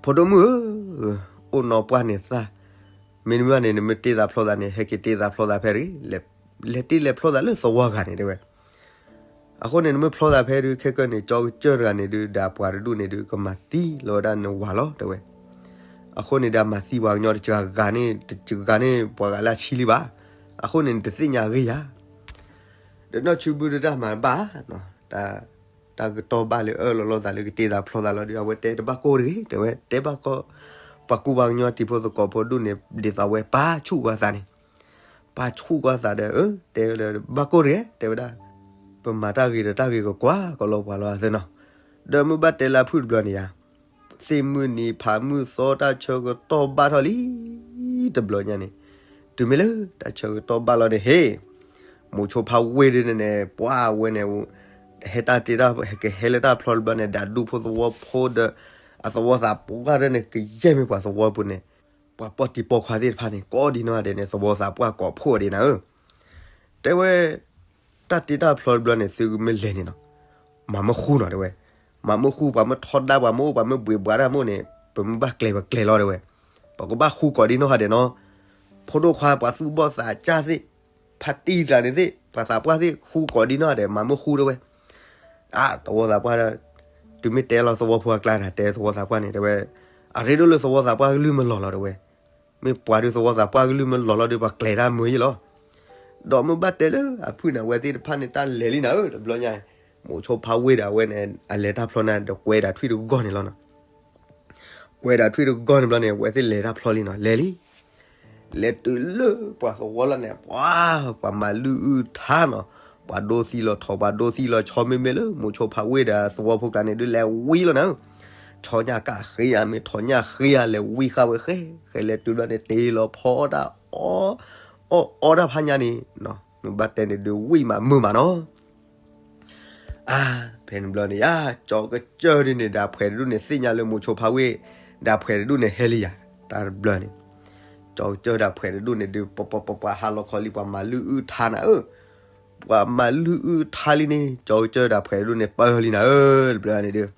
ဖိဒိၣ်မုၣ်ဧၢ, အိၣ်နီၢ်ပှၢ်န့ၣ်သၣ်, မ့တမ့ၢ်ဘၣ်န့ၣ် နမ့ၢ်တ့သးဖျီသးန့ၣ် ဟဲက့ၤတ့သးဖျီသးဖဲတဂ့ၤ, လဲၤတ့လဲၤဖျီသးလၢသဝီဂၤန့ၣ်တဲဝဲ. အဃိန့ၣ် နမ့ၢ်ဖျီသးဖဲဒုး ခဲကၢန့ၣ် ကၠီကစၢၢ်တဂၤန့ၣ်ဒုး ဒီးပှၤတဒူၣ်န့ၣ်ဒုး ကမၤသံလီၤဝဲဒၣ်နဝၤလီၤတဲဝဲ. အဃိန့ၣ်ဒီးမၤသံပှၤကညီတဂၤဂၤန့ၣ် တဂၤန့ၣ် ပှၤဂၤလၢအဆံလံဘၣ်. အဃိန့ၣ် နတသ့ၣ်ညါအဂ့ၢ်ယၤ ဒီးနီၢ်ဆူဘုဒုးတၢ်မၤတဘၣ်, တၢ်ကတီၢ်ဘၣ်လၢအၢၣ်လီၤလိာ်သးလၢကတ့သးဖျီသးလီၤဒီး အဝဲတဲတဘၣ်ကိၢ်တဂ့ၤ တဲဝဲ, တဲဘၣ်ကီး ပှၤကူပှၤကညီတံၤဖိသကိးဖိဒူၣ်န့ၣ် ဒ်သိးဝဲပာ်ဆူၣ်ကွၢ်သးန့ၣ်, ပာ်ဆူၣ်ကွၢ်သးဒီး တဲဝဲလၢဘၣ်ကိၢ်တဂ့ၤ တဲဝဲဒၣ်, ပမၤတၢ်ဂ့ၤဒီးတၢ်ဂ့ၤကကွၢ်ကလီပှၤလီၤအသးနီၤ. ဒီးမ့ၢ်ဘၣ်တဲလၢအဖုၣ်တဘျီန့ၣ်ယါ သ့ၣ်မုၢ်နံၤဖးမုၢ်သီတၢ်ဆၢကတီၢ်ဘၣ်ထီၣ်လံ တဘျီညါန့ၣ်, တုၤမ့ၢ်လၢတၢ်ဆၢကတီၢ်ဘၣ်လီၤန့ၣ်ဟ့ၣ်, မိၤဆိဖးဝ့ၢ်ဒုးန့ၣ်န့ၣ် ပှၤဝဲန့ၣ်, ဟဲတၢ်တ့တၢ် ကဟဲလၢတၢ်ဖျီတဘျီန့ၣ် ဒီးဒူဖိသဝီဖိဒီး အသဝီသးပှၢ်ဒၣ်န့ၣ် ကယဲၢ်မ့ၢ်ပှၤသဝီပူၤန့ၣ်, ပှၤပိာ်တံၤပိာ်ခွါသ့ၣ်တဖၣ်န့ၣ် ကိးဒံနီၢ်ဂၤဒဲးန့ၣ် သဝီသးပှၢ်ကိးဖှိၣ်ဒံးနၤဧၢ တဲဝဲ, တၢ်တ့တၢ်ဖျီတဘျီန့ၣ် သုမ့ၢ်လဲၤန့ၣ်နီၤ, မၤမ့ၢ်ဃူနီၤတဲဝဲ, မၤမ့ၢ်ဃူ ပှၤမ့ၢ်ထီဒါ ပှၤမ့ၢ်အိၣ် ပှၤမ့ၢ်ဘှံးဘှါတၢ်မ့ၢ်န့ၣ် ပမ့ၢ်ဘၣ်ကျဲၤပကျဲၤလီၤတဲဝဲ, ပကဘၣ်ဃူကိးဒံနီၢ်ဂၤဒဲးနီၤ, ဖိဒိၣ်ခွါ ပှၤသူၣ်ဘီၣ်သးစၢ်သ့ၣ်, ဖါတံၢ်တဂၤန့ၣ်သ့ၣ် ပှၤသးပှၢ်သ့ၣ် ဃူကိးဒံနီၢ်ဂၤဒဲး မၤမ့ၢ်ဃူတဲဝဲ အါ သဝီသးပှၢ်ဒီး, တုၤမ့ၢ်တဲလီၤသဝီဖိအကျါန့ၣ် တဲသဝီသးပှၢ်န့ၣ် တဲဝဲ, အရ့ဒိၣ်လၢသဝီသးပှၢ်ကလုၢ်မ့ၢ်လီၤလီၤတဲဝဲ, မ့ၢ်ပှၤဒုးသဝီသးပှၢ်ကလုၢ်မ့ၢ်လီၤလီၤဒီး ပှၤကျဲၤတၢ်မုာ်ယ့ၣ်လီၤ. ဒီးမ့ၢ်ဘၣ်တဲလၢအဖုၣ်န့ၣ် အဝဲသ့ၣ်တဖၣ်န့ၣ် တၢ်လဲၤလံနၤဧၢ တဘျီညါ, မိၤဆိဖးဝ့ၢ်ဒီးအဝဲန့ၣ် အလဲၤတၢ်ဖျီန့ၣ်ဒီး ကွဲးဒၣ်ထွံၣ်တဂီၢ်န့ၣ်လီၤနီၤ. ကွဲးဒၣ်ထွံၣ်တဂီၢ်န့ၣ်ဘျီန့ၣ် အဝဲသ့ၣ်လဲၤတၢ်ဖျီလံနီၤ လဲၤလံ လဲၤတုၤလၢပှၤသဝီလီၤန့ၣ် ပှၤ, ပှၤမၤလုၢ်အုၣ်ထါနီၤ, ပှၤဒိသံလီၤထီၣ် ပှၤဒိသံလီၤဆီ မ့မ့ၢ်လၢမိၤဆိဖးဝ့ၢ်ဒီးသဝီဖိကျါန့ၣ်ဒုး လဲၤဝံလီၤနၤဧၢ, ဆီညၣ်ကၣ်ဃ့ဧါ မ့ၢ်ထီၣ်ညၣ်ဃ့ဧါ လဲၤဝံဃာ်ဝဲဃဲ, ဃဲလဲၤတုၤဘျီန့ၣ် တ့လီၤဖီတၢ်အီၣ်, အီၣ်အီတၢ်ဖးညါန့ၣ်, မ့ၢ်ဘၣ်တဲန့ၣ်ဒုး ဝံမးမုာ်မးနီၤ အါ, ဖဲန့ၣ်ဘျီန့ၣ်ယါ ကၠီကစၢၢ်ဒုးန့ၣ် ဒီးဖှဲးတဒူၣ်န့ၣ် သ့ၣ်ညါလၢမိၤဆိဖးဝ့ၢ်, ဒီးဖှဲးတဒူၣ်န့ၣ် ဟဲလံယၤ, တၢ်တဘျီန့ၣ်, ကၠီကစၢၢ်ဒီးဖှဲးတဒူၣ်န့ၣ်ဒုး ပှၤပှၤပှၤပှၤဟးလီၤခီလံ ပှၤမၤလုၢ်အုၣ်ထါနၤဧၢ, ပှၤမၤလုၢ်အုၣ်ထါလံန့ၣ် ကၠီကစၢၢ်ဒီးဖှဲးတဒူၣ်န့ၣ် ပၢၢ်ထီၣ်လံနၤဧၢ တဘျီန့ၣ်ဒုး,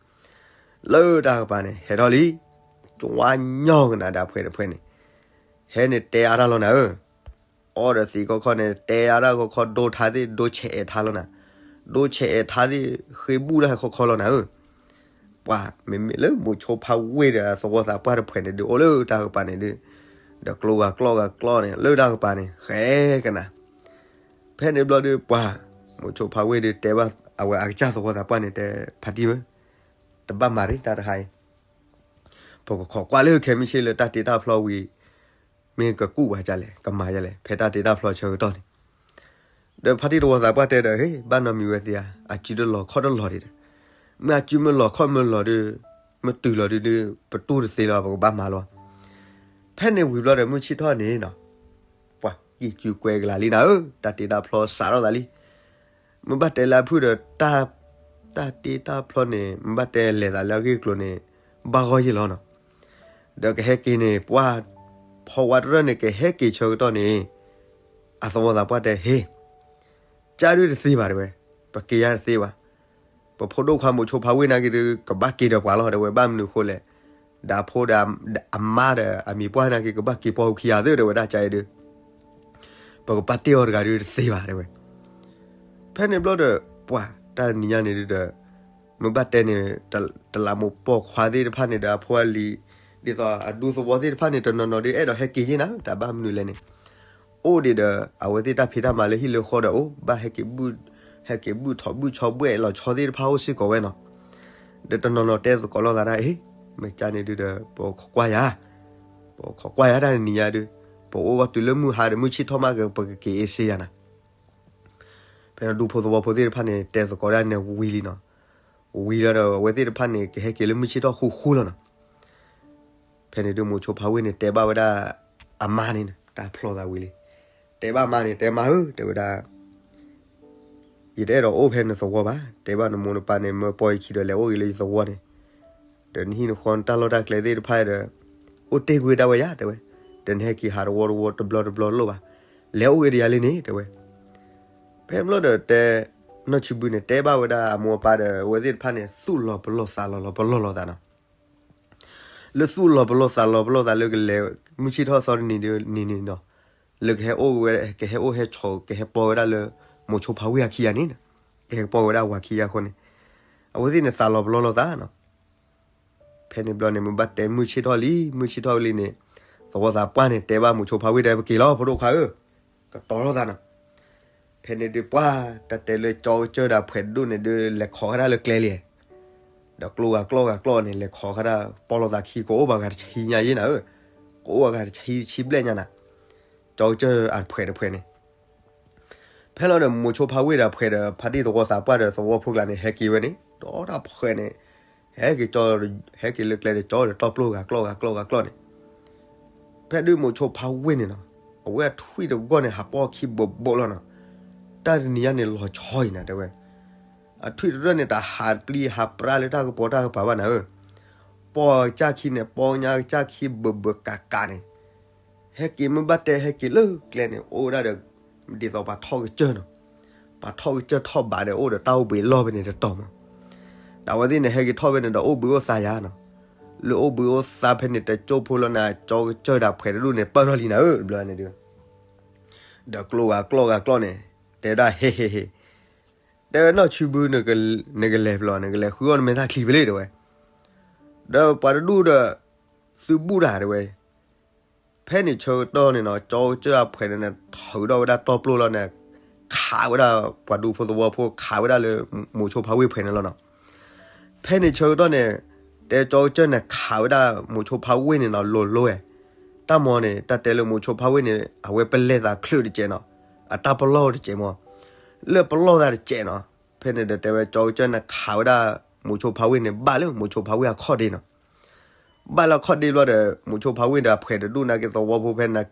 လၢတၢ်ကပၤန့ၣ် ဟဲထီၣ်လံ, ကၠီညီကနၤဒီးဖှဲးတဖှဲးန့ၣ်, ဟဲန့ၣ်တဲအါတၢ်လီၤနၤဧၢ အီၣ်ဒီးသံခီခီန့ၣ် တဲအါတၢ်ခီခီ ဒိထါသ့ၣ် ဒိဆဲးအဲးထါလီၤနၤ, ဒိဆဲးအဲးထါသ့ၣ် ဃ့ဘူၣ်တၢ်ခီခီလီၤနၤဧၢ, ပှၤမ့မ့ၢ်လၢမိၤဆိဖးဝ့ၢ်ဒီးသဝီသးပှၢ်တဖှဲးန့ၣ်ဒုး အိၣ်လၢတၢ်ကပၤန့ၣ်ဒုး, ဒီးကျိဂၤကျိဂၤကျိန့ၣ် လၢတၢ်ကပၤန့ၣ် ဃဲကနၤ, ဖဲန့ၣ်ဘျီဒုး ပှၤမိၤဆိဖးဝ့ၢ်ဒုး တဲဘၣ်အဝဲအကစၢ်သဝီသးပှၢ်န့ၣ် တဲဖါတံၢ်ဧၢ, တဘၣ်မၤရ့တၢ်တခါအံၤ ပကခိးကွၢ်လၢခဲမုၢ်ဆ့ၣ်လၢတၢ်တ့တၢ်ဖျီဝံၤ မ့ၢ်ကကူၣ်ပှၤဒ်လဲၣ် ကမၤဒ်လဲၣ် ဖဲတၢ်တ့တၢ်ဖျီဆၢကတီၢ်န့ၣ်, ဒီးဖါတံၢ်သဝီသးပှၢ်တဲဒီး ဟ့ၣ် ဘၣ်နီတမံၤဝဲသ့ဧါ, အစုတလီၤခီၣ်တလီၤဒံးဒီး, မ့ၢ်အစုမ့ၢ်လီၤခီၣ်မ့ၢ်လီၤဒီး, မ့ၢ်တုၤလီၤဒုးဒုး ပတူၢ်တသ့လီၤ ပကဘၣ်မၤလီၤ. ဖဲန့ၣ်ဝံၤဘျီဒီး မုၢ်ဆ့ၣ်ထီၣ်န့ၣ်နီၤ, ပှၤကံၢ်စုကွဲကလၤလံနၤဧၢ, တၢ်တ့တၢ်ဖျီစးထီၣ်သးလံ. မ့ၢ်ဘၣ်တဲလၢအဖုၣ်ဒီး တၢ်, တၢ်တ့တၢ်ဖျီန့ၣ် မ့ၢ်ဘၣ်တဲလဲၤသးလၢအဂ့ၢ်အကျိၤန့ၣ် ဘၣ်ဂီၢ်ယ့ၢ်လီၤနီၤ. ဒီးကဟဲက့ၤန့ၣ် ပှၤ, ဖီဝါတရၢၢ်န့ၣ် ကဟဲက့ၤဆၢကတီၢ်န့ၣ်, အသဝီသးပှၢ်တဲ ဟ့ၣ်, ကၢ်ဒုးတသ့ဘၣ်တဲဝဲ, ပက့ၤယါတသ့ဘၣ်. ပဖိဒိၣ်ခွါမိၤဆိဖါဝ့ၢ်နာ်က့ဒုး ကဘၣ်က့ၤဒီးပှၤလီၤတဲဝဲ, ဘၣ်မနုၤအဃိလဲၣ်, ဒီးအဖိဒီးအမါဒီး အမံၤပှၢ်နာ်က့ ကဘၣ်က့ၤပိာ်ခံဂၤသ့တဲဝဲဒၣ်ကါအံၤဒုး, ပကပာ်တ့ၢ်အီၤတဂၤဒုးတသ့ဘၣ်တဲဝဲ. ဖဲန့ၣ်ဘျီဒီး ပှၤတၢ်နံၤညါန့ၣ်ဒုးဒီး, မ့ၢ်ဘၣ်တဲန့ၣ်, တလးမိၢ်ပိာ်ခွါသ့ၣ်တဖၣ်န့ၣ်ဒီး အဖိအလံၤ, ဒ်သိးအဒူသဝီသ့ၣ်တဖၣ်န့ၣ် တနီၤနီၤဒုး အဲၣ်ဒိးဟဲက့ၤယ့ၢ်နၤ, တၢ်ဘၣ်မနုၤလဲၣ်န့ၣ်, အိၣ်ဒံးဒီး အဝဲသ့ၣ်တၢ်ဖံးတၢ်မၤလၢဟံၣ်လၢဃီဒီးအိၣ်, ဘၣ်ဟဲက့ၤဘုၣ်, ဟဲက့ၤဘုၣ်ထီၣ်ဘုၣ်ဆီဘှဲၣ်လီၤဆီသ့ၣ်တဖၣ်အိၣ်စ့ၢ်ကီးဝဲနီၤ. ဒီးတနီၤနီၤတဲသကိးလိာ်သးဒၣ်အံၤ, မ့ၢ်ကါန့ၣ်ဒုးဒီး ပခိးကွၢ်ယၤ, ပခိးကွၢ်ယၤတၢ်နံၤညါဒုး, ပအိၣ်ဂီၢ်တုၤလၢမုၢ်ဟါဒီး မုၢ်ဆ့ၣ်ထီၣ်မးက့ၤ ပကက့ၤအ့စ့ယၤနၤ. ဖဲန့ၣ်ဒူဖိသဝီဖိသ့ၣ်တဖၣ်န့ၣ် တဲသကိးဒၣ်န့ၣ်ဝံၤလံနီၤ. ဝံၤလီၤဒီး အဝဲသ့ၣ်တဖၣ်န့ၣ် ကဟဲက့ၤလၢမုၢ်ဆ့ၣ်ထီၣ်ဃူဃူလီၤနီၤ. ဖဲန့ၣ်ဒုးမိၤဆိဖါဝ့ၢ်န့ၣ် တဲဘၣ်ဝဲဒၣ်အမါန့ၣ် တၢ်ဖျီသးဝံၤလံ. တဲဘၣ်မါန့ၣ် တဲမါဧၢ တဲဝဲဒၣ်, ယတအဲၣ်ဒိးအိၣ်ဖဲနသဝီဘၣ်, တဲဘၣ်နမိၢ်နပၢ်န့ၣ် မၢပီယခံဒီးလဲၤအိၣ်ဂ့ၤလၢယသဝီန့ၣ်, ဒီးနဟံၣ်နဃီနတၢ်လီၢ်တၢ်ကျဲသ့ၣ်တဖၣ်ဒီး အိၣ်တ့ၢ်ကွံာ်ဒၣ်ဝဲယၤ တဲဝဲ, ဒီးနဟဲက့ၤဟးတဝီတဝီတဘျီတဘျီလိၣ်ဘၣ်, လဲၤအိၣ်ဂ့ၤဒီးယၤလံန့ၣ် တဲဝဲ. ဖဲဘျီဒီးတဲ, နီၢ်ဆံဘုန့ၣ် တဲဘၣ်ဝဲဒၣ်အမိၢ်အပၢ်ဒီး အဝဲသ့ၣ်တဖၣ်န့ၣ် သူၣ်လီၤပလိာ်သးလီၤလီၤပလိာ်လိာ်သးနီၤ. လၢသူၣ်လီၤပလိာ်သးလီၤပလိာ်သးလၢကလဲၤ မုၢ်ဆ့ၣ်ထီၣ်သီတနံၤန့ၣ်နီၤ, လၢကဟဲအိၣ်ဝဲ ကဟဲအိၣ်ဟဲဆိး ကဟဲပိာ်ဝဲဒၣ်လၢ မိၤဆိဖါဝ့ၢ်အခံဂၤန့ၣ်, ကဟဲပိာ်ဝဲဒၣ်ဝၤခံဂၤအဃိန့ၣ်, အဝဲသ့ၣ်န့ၣ်သးလီၤပလိာ်လိာ်သးနီၤ. ဖဲန့ၣ်ဘျီန့ၣ် မ့ၢ်ဘၣ်တဲမုၢ်ဆ့ၣ်ထီၣ်လံ, မုၢ်ဆ့ၣ်ထီၣ်လံန့ၣ်, သဝီသးပှၢ်န့ၣ် တဲဘၣ်မိၤဆိဖါဝ့ၢ်ဒီး ပက့ၤလီၤ ဖိဒိၣ်ခွါဧၢ, ကတီၤလိာ်သးနီၤ. ဖဲန့ၣ်ဒုးပှၤ, တၢ်တဲလၢကၠီကစၢၢ်ဒီးအဖှဲးတဒူၣ်န့ၣ်ဒုး လဲၤခိးကဒါလၢကျဲလံ. ဒီးကျိဂၤကျီဂၤကျီန့ၣ် လဲၤခိးကဒါ ပိာ်လိာ်သးခံ ကအိၣ်ဘၣ်ဂၤတဆံညါယ့ၢ်နၤဧၢ, ကအိၣ်ဘၣ်ဂၤတဆံဆံဘျဲၣ်ညါနၤ, ကၠီကစၢၢ်အဖှဲးတဖှဲးန့ၣ်. ဖဲလီၤဒီးမိၤဆိဖါဝ့ၢ်ဒီးအဖှဲးဒီး ဖါတံၢ်သဝီသးပှၢ်ဒီးသဝီဖိကျါန့ၣ် ဟဲက့ၤဝဲန့ၣ် ဒီးတၢ်ဖှဲးန့ၣ်, ဟဲက့ၤကၠီ, ဟဲက့ၤလၢကျဲဒီးကၠီဒီး တီပျိဂၤကျီဂၤကျီဂၤကျီန့ၣ်. ဖဲဒုးမိၤဆိဖါဝ့ၢ်န့ၣ်နီၤ, အဝဲအထွံၣ်တဂီၢ်န့ၣ် ဟးပိာ်ခံဘိးဘိးလီၤနီၤ. တၢ်တနံၤညါန့ၣ်လီၤဆီအံၤနၤတဲဝဲ, အထွံၣ်တရၢၢ်န့ၣ် တဟးပျံၤဟးပြါလၢတၢ်ကပီၤတၢ်ကပၤဘၣ်နၤဧၢ, ပိာ်ကစၢ်ခံန့ၣ် ပိာ်ညါကစၢ်ခံဘိးဘိးကးကးန့ၣ်. ဟဲက့ၤမ့ၢ်ဘၣ်တဲဟဲက့ၤလၢကျဲန့ၣ် အိၣ်ဝဲဒၣ်ဒီး ဒ်သိးပှၤထီၣ်ကစၢၢ်နီၤ, ပှၤထီၣ်ကစၢၢ်ထီၣ်ဘးဒီး အိၣ်ဒီးတၢ်အိၣ်ဘှံးအလီၢ်ဖဲန့ၣ်တတီၤမး. ဒီးအဝဲသ့ၣ်န့ၣ် ဟဲက့ၤထီၣ်ဖဲန့ၣ်ဒီး အိၣ်ဘှံးအိၣ်သါယါနီၤ. လၢအိၣ်ဘှံးအိၣ်သါဖဲန့ၣ် တကၠိဖိလီၤနၤ, ကၠီကစၢၢ်ဒီးအဖှဲးတဒူၣ်န့ၣ် ပၢၢ်ထီၣ်လံနၤဧၢ တဘျီန့ၣ်ဒုး. ဒီးကျိဂၤကျီဂၤကျီန့ၣ် တဲဝဲဒၣ် ဟ့ဟ့ဟ့, တဲဝဲနီၢ်ဆံဘု နကလဲၤဖဲလဲၣ်, နကလဲၤဃုအီၣ်နမဲာ်သၣ်ချံဖဲလဲၣ်တဲဝဲ. ဒီးပှၤတဒူၣ်ဒီး သုဘူၣ်တၢ်တဲဝဲ. ဖဲန့ၣ်ဆၢကတီၢ်န့ၣ်နီၤ, ကၠီကစၢၢ်အဖှဲးန့ၣ် ထုးထီၣ်ဝဲဒၣ်တီပျိလီၤန့ၣ်, ခးဝဲဒၣ်ပှၤဒူဖိသဝီဖိ ခးဝဲဒၣ်လၢမိၤဆိဖါဝ့ၢ်ဖှဲးန့ၣ်လီၤနီၤ. ဖဲန့ၣ်ဆၢကတီၢ်န့ၣ်, တဲကၠီကစၢၢ်န့ၣ် ခးဝဲဒၣ်မိၤဆိဖါဝ့ၢ်န့ၣ်နီၤ လိၤလိၤဝဲ. တၢ်မီၤန့ၣ် တၢ်တဲလၢမိၤဆိဖါဝ့ၢ်န့ၣ် အဝဲပလဲၤသးချုးတစဲးနီၤ, အတၢ်ပလီၢ်တစဲးမီၤ, လၢပလီၢ်သးတစဲးနီၤ. ဖဲန့ၣ်ဒီးတဲဝဲကၠီကစၢၢ်န့ၣ် ခးဝဲဒၣ်မိၤဆိဖါဝ့ၢ်န့ၣ် ဘၣ်လၢမိၤဆိဖါဝ့ၢ်အခီၣ်ဒ့နီၤ. ဘၣ်လၢအခီၣ်ဒ့ဘျီဒီး မိၤဆိဖါဝ့ၢ်ဒီးအဖှဲးတဒူၣ်နာ်က့ သဝီဖိဖဲန့ၣ်,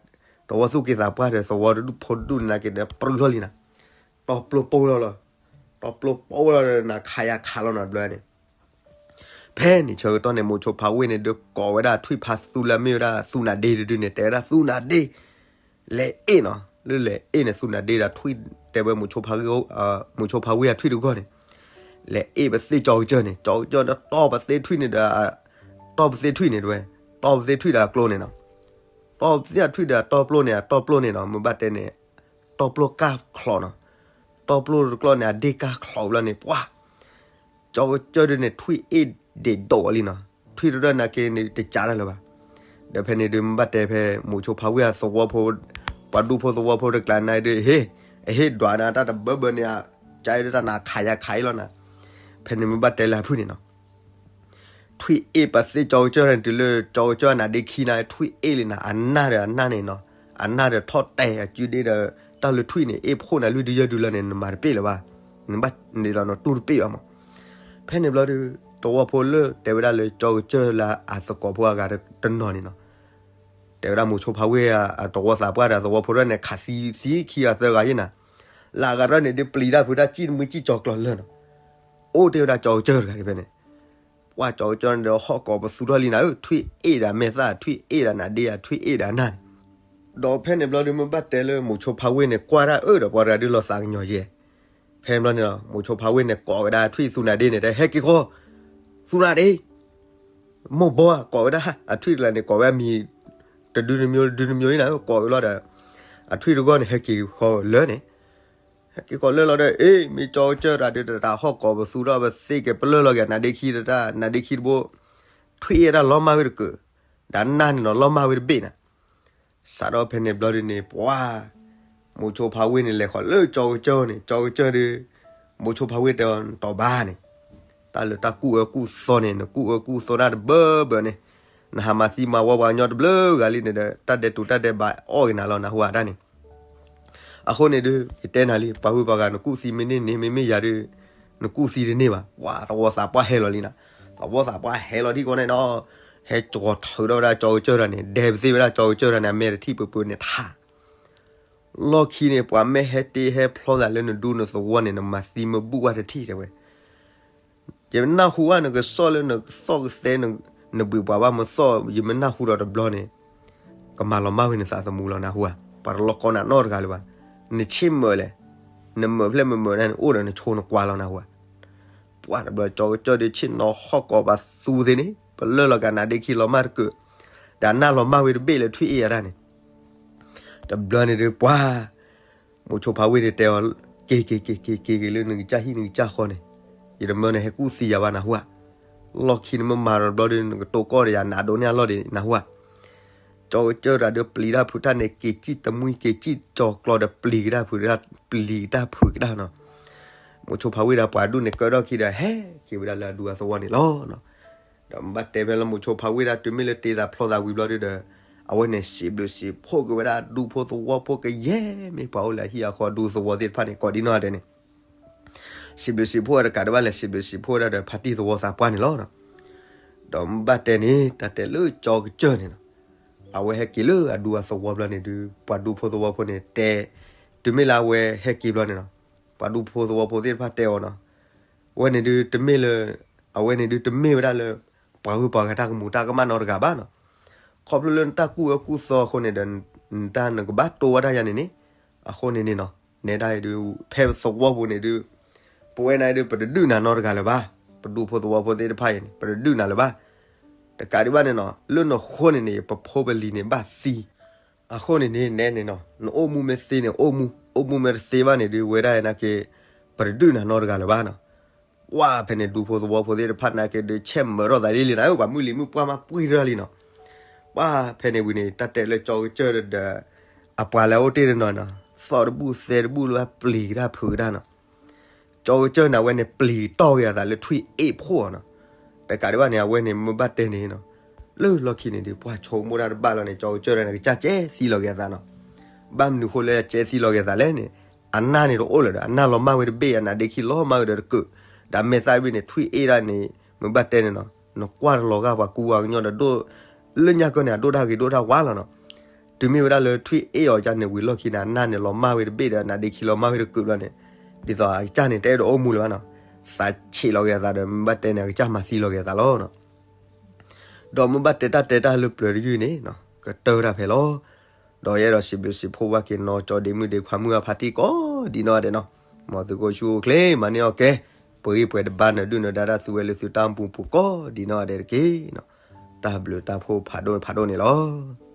သဝီသူၣ်က့သးပှၢ်ဒီး သဝီဖိတဒူၣ်န့ၣ်နာ်က့ဒီး ပြုၢ်ထီၣ်လံနၤ, တီပျိပိလီၤလီၤ, တီပျိပိလီၤဒီးနၤ ခးယၤခးလီၤနၤတဘျီန့ၣ်. ဖဲန့ၣ်ဆၢကတီၢ်န့ၣ် မိၤဆိဖါဝ့ၢ်န့ၣ် ဒုးကိးဝဲဒၣ်ထွံၣ်ဖးသူလၢအမ့ၢ်ဝဲဒၣ်သူနၤဒ့တဒုန့ၣ် တဲဝဲဒၣ်သူနၤဒ့ လဲၤအ့ၣ်နီၤ, လၢလဲၤအ့ၣ်န့ၣ် သူနၤဒ့ဒီးထွံၣ်တဲဝဲမိၤဆိဖါဝ့ၢ်အထွံၣ်တဂီၢ်န့ၣ်, လဲၤအ့ၣ်ပသ့ၣ်ကၠီကစၢၢ်န့ၣ်, ကၠီကစၢၢ်တီပသ့ၣ်ထွံၣ်န့ၣ်ဒီး, တီပသ့ၣ်ထွံၣ်န့ၣ်တဲဝဲ, တီပသ့ၣ်ထွံၣ်ဒီးအကျိန့ၣ်နီၤ, တီပသ့ၣ်ထွံၣ်ဒီးအတီပျိန့ၣ်, အတီပျိန့ၣ်နီၤ မ့ၢ်ဘၣ်တဲန့ၣ်, တီပျိကၢ်ချီနီၤ, တီပျိတကျီန့ၣ် အဒ့ၣ်ကၢ်ချီဘျီန့ၣ် ပှၤ ကၠီကစၢၢ်ဒုန့ၣ် ထွံၣ်အ့ၣ်ဒ့ၣ်ဒိၣ်လံနီၤ, ထွံၣ်တဒၢၣ်နာ်က့န့ၣ် တကးတၢ်လၢၤဘၣ်. ဒီးဖဲန့ၣ်ဒုး မ့ၢ်ဘၣ်တဲဖဲ မိၤဆိဖါဝ့ၢ်အသဝီဖိ, ပှၤဒူဖိသဝီဖိတကျါန့ၣ်ဒုး ဟ့ၣ်, အဟ့ၣ်ဒွးနၤတၢ်တဘၢဘၢန့ၣ်, ကါအံၤဒုးတၢ်နၤခးယၤခးအံၤလီၤနၤ. ဖဲန့ၣ်မ့ၢ်ဘၣ်တဲလၢအဖုၣ်န့ၣ်နီၤ ထွံၣ်အ့ၣ်ပသ့ၣ်ကၠီကစၢၢ်န့ၣ် တုၤလၢကၠီကစၢၢ်အနါဒ့ခံနၤ ထွံၣ်အ့ၣ်လံနၤ, အနၢ်ဒီးအနၢ်န့ၣ်နီၤ, အနၢ်ဒီးထီၣ်တဲာ်အစုဒ့ဒီး တၢ်လၢထွံၣ်န့ၣ် အ့ၣ်ဖှိၣ်နၤလွံၢ်ဒုယဲၢ်ဒုလီၤန့ၣ် နမၤတပ့ၢ်လၢၤဘၣ်, နဘၣ်န့ၣ်လီၤနတူၢ်တပ့ၢ်ဘၣ်မး. ဖဲန့ၣ်ဘျီဒီး သဝီဖိလၢတဲဝဲဒၣ်လၢကၠီကစၢၢ်လၢအသကိးဖိအဂၤတနီၤန့ၣ်နီၤ, တဲဝဲဒၣ်မိၤဆိဖးဝ့ၢ်အသဝီသးပှၢ်ဒီးသဝီဖိဒၣ်န့ၣ် ခးသံသံခံဂၤသၢဂၤယဲၢ်နၤ, လၢအဂၤတဖၣ်န့ၣ်ဒုးပျံၤတၢ်ဖုးတၢ် စံၣ်တမှံစံၣ်ကၠီၤကျီၤလၢာ်နီၤ, အိၣ်တ့ၢ်ဝဲဒၣ်ကၠီကစၢၢ်တဂၤန့ၣ်ဖဲန့ၣ် ပှၤကၠီကစၢၢ်န့ၣ်ဒီးဟီၣ်ကိးပသူထီၣ်လံနၤဧၢ, ထွံၣ်အ့ၣ်ဒၣ်မဲာ်သၣ်, ထွံၣ်အ့ၣ်ဒၣ်နါဒ့ယၤ, ထွံၣ်အ့ၣ်ဒၣ်နၢ်န့ၣ်. ဒီးဖဲန့ၣ်ဘျီဒီးမ့ၢ်ဘၣ်တဲလၢမိၤဆိဖးဝ့ၢ်န့ၣ် ကွၢ်တၢ်အၢၣ်ဒီးပှၤတဂၤဒုးလီၤသးကညီၤယဲၢ်. ဖဲန့ၣ်ဘျီန့ၣ်လီၤ မိၤဆိဖးဝ့ၢ်န့ၣ် ကိးကဒါထွံၣ်သူနါဒ့န့ၣ် တဲဟဲက့ၤဃီ, သူနါဒ့ မိၢ်ဘီဧါ, ကိးဝဲဒၣ်အထွံၣ်တဂၤန့ၣ် ကိးဝဲအမံၤ တဒုတမံၤ တဒုတမံၤအံၤနၤဧၢ, ကိးဝဲလီၤဒီး အထွံၣ်တဂၤန့ၣ် ဟဲက့ၤဃီလၢန့ၣ်, ဟဲက့ၤဃီလၢလီၤဒီး အ့ မ့ၢ်ကၠီကစၢၢ်တဂၤဒီး တၢ်ဟီၣ်ကိးပသူထီၣ် ပသ့က့ၤပလၢၢ်လီၤက့ၤ နါဒ့ခံတတၢ် နါဒ့ခံတဘိ, ထွံၣ်အ့ၣ်ဒၣ်လီၤမၢ်ဝဲတကုး, ဒီးနၢ်န့ၣ်နီၤ လီၤမၢ်ဝဲတဘ့ၣ်နၤ. စးထီၣ်ဖဲန့ၣ်ဘျီဒုးန့ၣ် ပှၤ မိၤဆိဖးဝ့ၢ်န့ၣ် လဲၤဃီၤလၢကၠီကစၢၢ်န့ၣ် ကၠီကစၢၢ်ဒီး မိၤဆိဖးဝ့ၢ်တဲအီၤ နတီၤဘၣ်န့ၣ်, တၢ်လၢတၢ်ကူၣ်အၢကူၣ်သီန့ၣ် နကူၣ်အၢကူၣ်သီတၢ်တဘၢဘၢန့ၣ်, နဟးမၤသံမၤဝီပှၤကညီတဘျုးဂၤလံန့ၣ်ဒီး တၢ်ဒဲးတူာ်တၢ်ဒဲးဘးအီၣ်က့ၤနၤလီၤ နၢ်ဟူဧါတၢ်န့ၣ်. အဃိန့ၣ်ဒုး ယတဲနၤလံ ပှၤဂုၤပှၤဂၤ နကူၣ်သံမ့ၢ်န့ၢ်န့ၣ် မ့မ့ၢ်ယၤဒုး နကူၣ်သံတန့ၢ်ဘၣ်. ပှၤသဝီသးပှၢ်ဟဲလီၤလံနၤ, သဝီသးပှၢ်ဟဲလီၤဒ်ကိးန့ၣ်ဒီး ဟဲကီၤထုးထီၣ်ဝဲဒၣ်ကၠီကစၢၢ်တဂၤန့ၣ် ဒဲးပသ့ၣ်ဝဲဒၣ်ကၠီကစၢၢ်တဂၤန့ၣ် အမဲာ်တထံၣ်ပၢၤပၢၤန့ၣ်ထး လီၢ်ခံန့ၣ် ပှၤမ့ၢ်ဟဲတ့ဟဲဖျီသးလၢနဒူနသဝီန့ၣ် နမၤသံမ့ၢ်ဘူၣ်ဝဲတထံၣ်တဲဝဲ ယမ့ၢ်နၢ်ဟူဘၣ်နကစီၣ်လၢနကသီၣ်ကသဲ နဘှံးပှၤဘၣ်မသီၣ် ယမ့ၢ်နၢ်ဟူဒီးတဘျီန့ၣ် ကမၤလီၤမၢ်ဝဲနသးသမူလီၤ နၢ်ဟူဧါ. ပှၤတလီၤကီနၤနီတဂၤလၢၤဘၣ်. နဆ့ၣ်မုာ်လဲၣ်, နမုာ်ဖျဲၣ်မုာ်မုာ်န့ၣ် အိၣ်ဒီးနဆိနကွၢ်လီၤ နၢ်ဟူဧါ. ပှၤတဘျီကၠီကစၢၢ်ဒီးဆ့ၣ်နီၤဟီၣ်ကိးပသူသ့န့ၣ် ပလၢၢ်လီၤက့ၤနါဒ့ခံလီၤမၢ်တကုး, ဒီးနၢ်လီၤမၢ်ဝဲတဘ့ၣ်လၢထွံၣ်အ့ၣ်အတၢ်န့ၣ် တဘျီန့ၣ်ဒုးပှၤ မိၤဆိဖးဝ့ၢ်န့ၣ်တဲအီၤ က့ၤက့ၤက့ၤက့ၤက့ၤက့ၤလၢနကစၢ်ဟံၣ်နကစၢ်ဃီန့ၣ်, ယတမၢနဟဲကူၣ်သံယၤဘၣ် နၢ်ဟူဧါ. လီၢ်ခံန့ၣ်မ့ၢ်မၤဒီးတဘျီဒီး နကတိၤကီၢ်ဒီးယၤနးဒိးန့ၢ်အလီၢ်ဒံး နၢ်ဟူဧါ. ကၠီကစၢၢ်တဂၤဒီးပျံၤတၢ်ဖုးတၢ်န့ၣ် က့ၤစံၣ်တမှံက့ၤစံၣ်ကၠီၤကျီၤဒီးပျံၤကဒါဖုးကဒါ ပျံၤကဒါဖုးကဒါနီၤ. မိၤဆိဖးဝ့ၢ်ဒီးပှၤဒူၣ်န့ၣ် ကၢထီၣ်ခံဒီးဟဲက့ၤဝဲဒၣ်လၢအဒူအသဝီန့ၣ်လီၤ. ဒီးဘၣ်တဲဖဲလၢမိၤဆိဖးဝ့ၢ်ဒၣ်တုၤမ့ၢ်လၢတ့သးဖျီသးဝံၤဘျီဒုးဒီး အဝဲန့ၣ်စံးဘျုးစံးဖှိၣ်က့ၤဝဲဒၣ်အဒူဖိသဝီဖိကယဲၢ် မ့ၢ်ပှၤအိၣ်လၢအဟံၣ်အဃီအဒူသဝီသ့ၣ်တဖၣ်န့ၣ် ကိးဒ်နီၢ်ဂၤဒဲးန့ၣ် စံးဘျုးစံးဖှိၣ်ဝဲတကးဒံးဘၣ်လဲၣ် စံးဘျုးစံးဖှိၣ်ဝဲဒၣ်ဒီးဖါတံၢ်သဝီသးပှၢ်န့ၣ်လီၤ. ဒီးဘၣ်တဲန့ၣ် တၢ်တဲလၢကၠီကစၢၢ်န့ၣ်နီၤ အဝဲဟဲက့ၤလၢအဒူအသဝီဘျီန့ၣ်ဒုး ပှၤဒူဖိသဝီဖိန့ၣ်တဲ တုၤမ့ၢ်လၢအဝဲဟဲက့ၤဘျီန့ၣ်နီၤ ပှၤဒူဖိသဝီဖိသ့ၣ်တဖၣ်တဲအီၤနီၤ အဝဲန့ၣ်ဒုးတမ့ၢ်လၢ အဝဲန့ၣ်ဒုးတမ့ၢ်ဝဲဒၣ်လၢ ပှၤဂုၤပှၤဂၤတၢ်ကမူၤတၢ်ကမၣ်နီတဂၤဘၣ်နီၤ. ခီဖျိလၢနတၢ်ကူၣ်အၢကူၣ်သီအဃိန့ၣ်ဒီး နတၢ်နကဘၣ်တိၢ်ဝဲဒၣ်ယၤန့ၣ်န့ၣ် အဃိန့ၣ်န့ၣ်နီၤ နဲဒၣ်အံၤဒုး ဖဲသဝီပူၤန့ၣ်ဒုး ပဝဲနၤအံၤဒုး ပတဒုးနၤနီတဂၤလၢၤဘၣ်. ပဒူဖိသဝီဖိသ့ၣ်တဖၣ်အံၤန့ၣ် ပတဒုးနၤလၢၤဘၣ်. တကးဒံးဘၣ်န့ၣ်နီၤ လၢနဃိန့ၣ်န့ၣ် ပဖိပလံၤန့ၣ်ဘၣ်သံ အဃိန့ၣ်န့ၣ် နဲန့ၣ်နီၤ နအိၣ်မူမ့ၢ်သ့န့ၣ် အိၣ်မူ အိၣ်မူမ့ၢ်တသ့ဘၣ်န့ၣ်ဒုး ဝဲဒၣ်နာ်က့ ပတဒုးနၤနီတဂၤလၢၤဘၣ်နီၤ. ပှၤဖဲန့ၣ် ဒူဖိသဝီဖိသ့ၣ်တဖၣ်နာ်က့ဒုး ဆဲးမၢထီၣ်သးလံလံနၤဧၢ ပှၤမုၢ်လံၤမုၢ်ပှၢ်မးပှံၢ်ထီၣ်လံနီၤ. ပှၤဖဲန့ၣ်ဝံၤန့ၣ် တၢ်တဲလၢကၠီကစၢၢ်ဒီး အပှၤလၢအအိၣ်တ့ၢ်တနီၤနီၤ သီၣ်တဘူၣ်သဲတဘူၣ်လၢပျံၤကတၢၢ်ဖုးကတၢၢ်နီၤ ကၠီကစၢၢ်န့ၣ် အဝဲန့ၣ်ပျံၤတီၢ်က့ၤအသးလၢထွံၣ်အ့ၣ်ဖှိၣ်နီၤ. တကးဒံးဘၣ်န့ၣ် အဝဲန့ၣ်မ့ၢ်ဘၣ်တဲန့ၣ်နီၤ လၢလီၢ်ခံန့ၣ်ဒုး ပှၤဆိကမိၣ်တၢ်တဘၣ်လီၤန့ၣ် ကၠီကစၢၢ်န့ၣ် ကစၢ်ကဲသံလီၤက့ၤအသးနီၤ. ဘၣ်မနုၤဃိလၢကဲသံလီၤက့ၤအသးလဲၣ်န့ၣ် အနၢ်န့ၣ်တအိၣ်လၢၤဒီး အနၢ်လီၤမၢ်ဝဲတဘ့ၣ် အနါဒ့ခံလီၤမၢ်ဝဲဒီးတကုး ဒီးမဲာ်သၣ်ဝံၤန့ၣ် ထွံၣ်အ့ၣ်ဒၣ်န့ၣ် မ့ၢ်ဘၣ်တဲန့ၣ်နီၤ နကွၢ်တလီၤဂာ်ပှၤကူပှၤကညီဒီး လၢညါကီန့ၣ် အဒိၣ်တၢ်ဂ့ၤဒိၣ်တၢ်ဝါလီၤနီၤ. တုၤမ့ၢ်ဝဲဒၣ်လၢထွံၣ်အ့ၣ်အီၤကန့ၣ်ဝံၤလီၢ်ခံန့ၣ် အနၢ်န့ၣ်လီၤမၢ်ဝဲတဘ့ၣ်ဒီး အနါဒ့ခံလီၤမၢ်ဝဲတကုးဘျီန့ၣ် ဒ်သိးအကစၢ်န့ၣ် တအဲၣ်ဒိးအိၣ်မူလၢၤဘၣ်နီၤ. သးဆံးလီၤက့ၤအသးဒီး မ့ၢ်ဘၣ်တဲန့ၣ် အကစၢ်မၤသံလီၤက့ၤအသးလီၤနီၤ. ဒီးမ့ၢ်ဘၣ်တဲတၢ်တဲတၢ်လၢပျၢၤတယုၢ်န့ၣ် ကတၢၢ်တၢ်ဖဲလီၤ. ဒီးယအဲၣ်ဒိးစံးဘျုးစံးဖှိၣ်ဘၣ်က့ၤနီၢ်ကၠီဒ့မုၣ်ဒ့ခွါမုၣ်အဖါတံၢ်ကိးဒ်နီၢ်ဂၤဒဲးနီၤ. မ်သုကအိၣ်ဆူၣ်အိၣ်ချ့ မၤန့ၢ်အီၣ်ကဲ ပှ့ၤပှဲၤတဘါနၢၤဒုၣ်နၢၤဒါတၢ်သုဝဲလၢသုတၢ်အိၣ်မူပူၤကိးဒ်နီၢ်ဂၤဒဲးတက့ၢ်နီၤ. တၢ်ဘျုးတၢ်ဖှိၣ်ဖးဒိၣ်ဖးဒိၣ်န့ၣ်လီၤ.